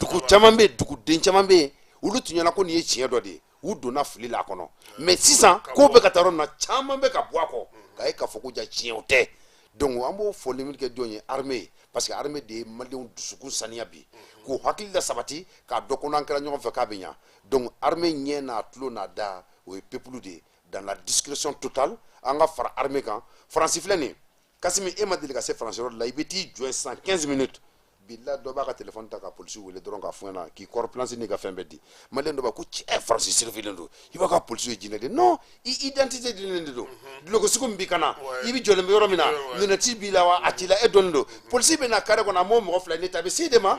Dugu caman bɛ yen, duguden caman bɛ yen, olu tun ɲɛna ko nin ye tiɲɛ dɔ de ye, u donna fili la a kɔnɔ. Mais sisan kow bɛ ka taa yɔrɔ min na, caman bɛ ka bɔ a kɔ k'a ye k'a fɔ ko ja tiɲɛ tɛ. Donc an b'o fɔli min kɛ jɔn ye? Armée ye, parce que armée de ye maliyɛnw dusukun saniya bi, k'u hakili la sabati, k'a dɔn ko n'an kɛra ɲɔgɔn fɛ k'a bɛ ɲa. Donc armée ɲɛ n'a tulo n'a da, o ye peuple de ye. Dans la discrétion totale, an ka fara armée kan. Faransi filɛ nin ye, Kasimi, e ma deli ka se Faransi yɔrɔ de la, i bɛ t'i jɔ yen sisan 15 minutes, bila dɔ b'a ka téléphone ta ka polisiw wele dɔrɔn k'a fɔ ɲɛna k'i corpulence n'i ka fɛn bɛɛ di. Maliyɛn dɔ b'a ko cɛ, Faransi surveillé don, i b'a ka polisiw ye jinɛ de. Non, i identité dilen de don, dulɔki sugu min b'i kan na, i bɛ jɔlen bɛ yɔrɔ min na, lunette b'i la wa a t'i la, e dɔnnen don. Polisi bɛ na carré kɔnɔ, a m'o mɔgɔ fila ye ne ta, a bɛ s'e de ma,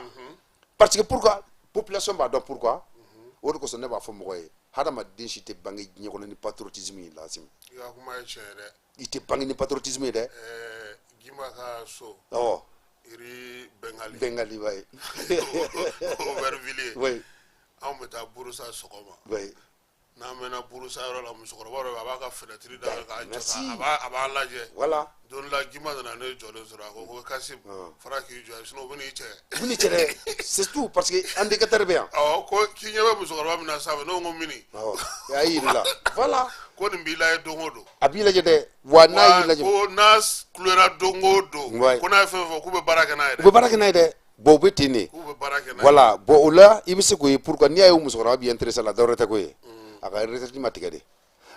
parce que pourquoi? Population b'a dɔn pourquoi. O de kosɔn ne b'a fɔ mɔgɔ ye, hadamaden si tɛ bange diɲɛ kɔnɔ ni patriotisme ye, Lasimi. I ka kuma ye tiɲɛ ye dɛ. I tɛ bange ni patriotisme ye dɛ. Jima ka so. Iri Bengali. Bengali, wayi. Aubervilliers. Anw bɛ taa burusa sɔgɔma. N'an mɛnna burusa yɔrɔ la, musokɔrɔba dɔ bɛ yen, a b'a ka fenêtre da k'a jɔ, a b'a lajɛ. Don dɔ la, Jima nana ne jɔlen sɔrɔ, a ko ko Kasim, fara k'i jɔ, sinon u bɛ n'i cɛ. U bɛ n'i cɛ dɛ, c'est tout, parce que indicateur bɛ yan. Awɔ, ko k'i ɲɛ bɛ musokɔrɔba min na sanfɛ, ne ko ko mini. Awɔ, a y'i yir'i la, voilà. Ko nin b'i lajɛ don o don. A b'i lajɛ dɛ, wa n'a y'i lajɛ. Ko n'a kulera don o don. Ko n'a ye fɛn fɛn fɔ, k'u bɛ baara kɛ n'a ye dɛ. U bɛ baara kɛ n'a ye dɛ. Bon, u bɛ ten de. K'u bɛ baara kɛ n'a ye. Voilà, bon, o la i bɛ se k'o ye pourquoi n'i y'a ye o musokɔrɔba b'i intéressé la, dɔwɛrɛ tɛ ko ye. A ka retraite ma tigɛ de,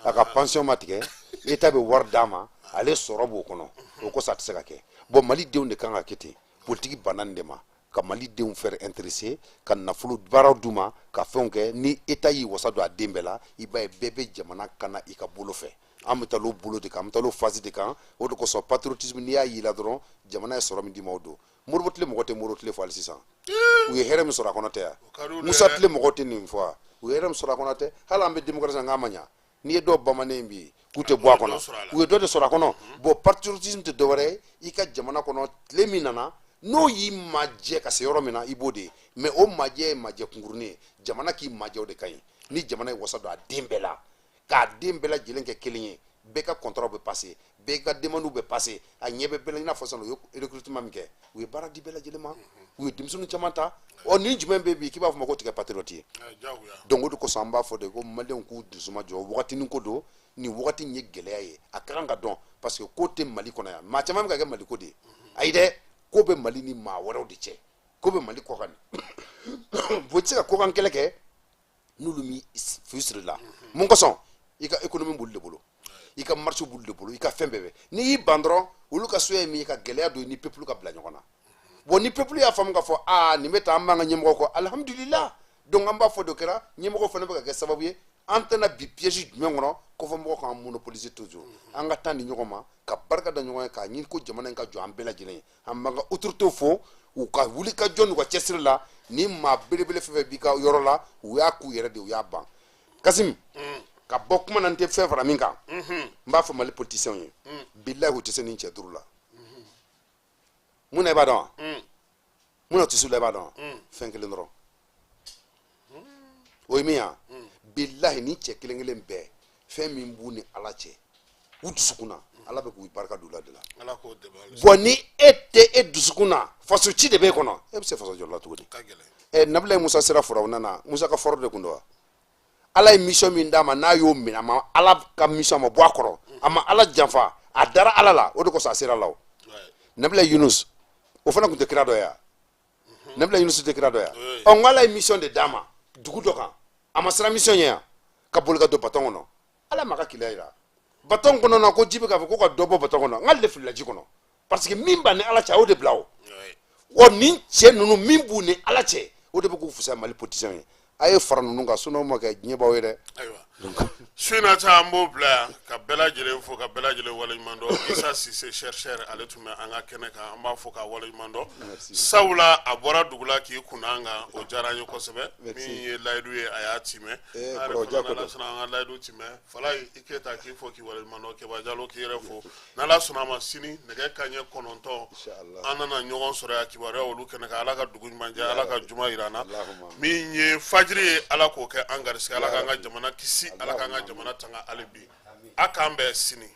a ka pension ma tigɛ, État bɛ wari d'a ma, ale sɔrɔ b'o kɔnɔ, o kosɔn a tɛ se ka kɛ. Bon, malidenw de kan ka kɛ ten. Politique banna nin de ma, ka malidenw faire intéresser, ka nafolo baaraw d'u ma, ka fɛnw kɛ. Ni État y'i wasa don a den bɛɛ la, i b'a ye bɛɛ bɛ jamana kana i ka bolo fɛ. An bɛ taa l'o bolo de kan, an bɛ taa l'o phase de kan. O de kosɔn patriotisme, n'i y'a y'i la dɔrɔn, jamana ye sɔrɔ min d'i ma, o don. Modibo tile mɔgɔ tɛ Modibo tile fɔ hali sisan. U ye hɛrɛ min sɔrɔ a kɔnɔ tɛ yan. Musa tile mɔgɔw tɛ nin fɔ wa? U ye hɛrɛ min sɔrɔ a kɔnɔ tɛ. Hali an bɛ démocratie la, n k'a ma ɲa. N'i ye dɔw bamanen bi k'u tɛ bɔ a kɔnɔ, u ye dɔ de sɔrɔ a kɔnɔ. Bon, patriotisme tɛ dɔwɛrɛ ye i ka jamana kɔnɔ, tile min nana n'o y'i majɛ ka se yɔrɔ min na, i b'o de ye. Mais o majɛ ye majɛ kunkurunin ye. Jamana k'i majɛ, o de ka ɲi. Ni jamana ye wasa don a den bɛɛ la, k'a den bɛɛ lajɛlen kɛ kelen ye, bɛɛ ka contrat bɛ passer, bɛɛ ka demande bɛ passer, a ɲɛ bɛ bɛɛ la. I n'a fɔ sisan u ye recrutement min kɛ, u ye baara di bɛɛ lajɛlen ma, u ye denmisɛnnin caman ta. Ɔ, nin jumɛn bɛ bi k'i b'a fɔ ma ko tigɛ patriote ye? Donc o de kosɔn an b'a fɔ de ko maliyɛnw k'u dusuma jɔ, wagatinin ko don. Nin wagati in ye gɛlɛya ye, a ka kan ka dɔn, parce que ko tɛ Mali kɔnɔ yan. Maa caman bɛ ka kɛ Mali ko de ye. Ayi dɛ, ko bɛ Mali ni maa wɛrɛw de cɛ, ko bɛ Mali kɔ kan. Bon, i tɛ se ka kɔkan kɛlɛ kɛ n'olu mi fu siri la. Mun kosɔn? I ka économie b'olu de bolo, i ka marché b'olu de bolo, i ka fɛn bɛɛ bɛ. N'i y'i ban dɔrɔn, olu ka so ye min ye, ka gɛlɛya don i ni peuple ka bila ɲɔgɔn na. Bon, ni peuple y'a faamu k'a fɔ aa, nin bɛ taa, an b'an ka ɲɛmɔgɔ kɔ, alihamudulila. Donc an b'a fɔ de kɛra ɲɛmɔgɔ fana bɛ ka kɛ sababu ye an tɛna bi piège jumɛn kɔnɔ, kɔfɛ mɔgɔw k'an monopoliser toujours. An ka taa di ɲɔgɔn ma, ka barika da ɲɔgɔn ye, k'a ɲini ko jamana in ka jɔ an bɛɛ lajɛlen ye. An b'an ka autorités fo u ka wuli ka jɔ n'u ka cɛsiri la. Ni maa belebele fɛn fɛn b'i ka yɔrɔ la, u y'a k'u yɛrɛ de, u y'a ban. Kasimi, ka bɔ kuma na, n tɛ fɛn fara min kan, n b'a fɔ Mali politiciens ye, bilahi, u tɛ se nin cɛ duuru la. Mun na i b'a dɔn wa? Mun na u tɛ se u la i b'a dɔn wa? Fɛn kelen dɔrɔn, o ye min ye, bilahi, ni cɛ kelen kelen bɛɛ, fɛn min b'u ni Ala cɛ. U dusukun na, Ala bɛ k'u barika don u la de la. Ala k'o dɛmɛ halisa. Bon, ni e tɛ, e dusukun na faso ci de b'e kɔnɔ, e bɛ se faso jɔ la cogo di? Ka gɛlɛn. Nabilayi Musa sera Firawuna na, Musa ka fɔrɔ de kun don wa? Ala ye mission min d'a ma, n'a y'o minɛ, a ma Ala ka mission ma bɔ a kɔrɔ, a ma Ala janfa, a dara Ala la, o de kosɔn a sera la o. Nabilayi Yunus, o fana tun tɛ kira dɔ ye wa? Nabila Yunusu tɛ kira dɔ yan? Ɔ, n ko Ala ye mission de d'a ma dugu dɔ kan, a ma siran mission ɲɛ yan ka boli ka don baton kɔnɔ. Ala m'a ka keleya yira baton kɔnɔ na ko ji bɛ k'a fɔ ko ka dɔ bɔ baton kɔnɔ, n k'ale de filila ji kɔnɔ, parce que min b'a ni Ala cɛ, a y'o de bila o. Wa nin cɛ ninnu, min b'u ni Ala cɛ, o de bɛ k'u fisaya Mali politicien ye. A ye fara ninnu kan, sinon ma kɛ diɲɛ b'aw ye dɛ. Ayiwa, su in na sa, an b'o bila yan ka bɛɛ lajɛlen fo, ka bɛɛ lajɛlen waleɲuman dɔn. Isa Sise chercheur, ale tun bɛ an ka kɛnɛ kan, an b'a fo k'a waleɲuman dɔn, sabula a bɔra dugu la k'i kun an kan, o diyara an ye kosɛbɛ. Min ye layidu ye, a y'a timɛ. An yɛrɛ fana, n'Ala sɔnna, an ka layidu timɛ. Falayi, i Keyita, k'i fo k'i waleɲuman dɔn. Keba Jalo, k'i yɛrɛ fo. N'Ala sɔnna a ma, sini nɛgɛ kanɲɛ 9, an nana ɲɔgɔn sɔrɔ yan kibaruya olu kɛnɛ kan. Ala ka dugu ɲuman jɛ, Ala ka juma yira an na. Min ye fajiri ye, Ala k'o kɛ an garisɛgɛ. Ala k'an ka jamana kisi, Ala k'an ka jamana tanga hali bi. A k'an bɛn sini.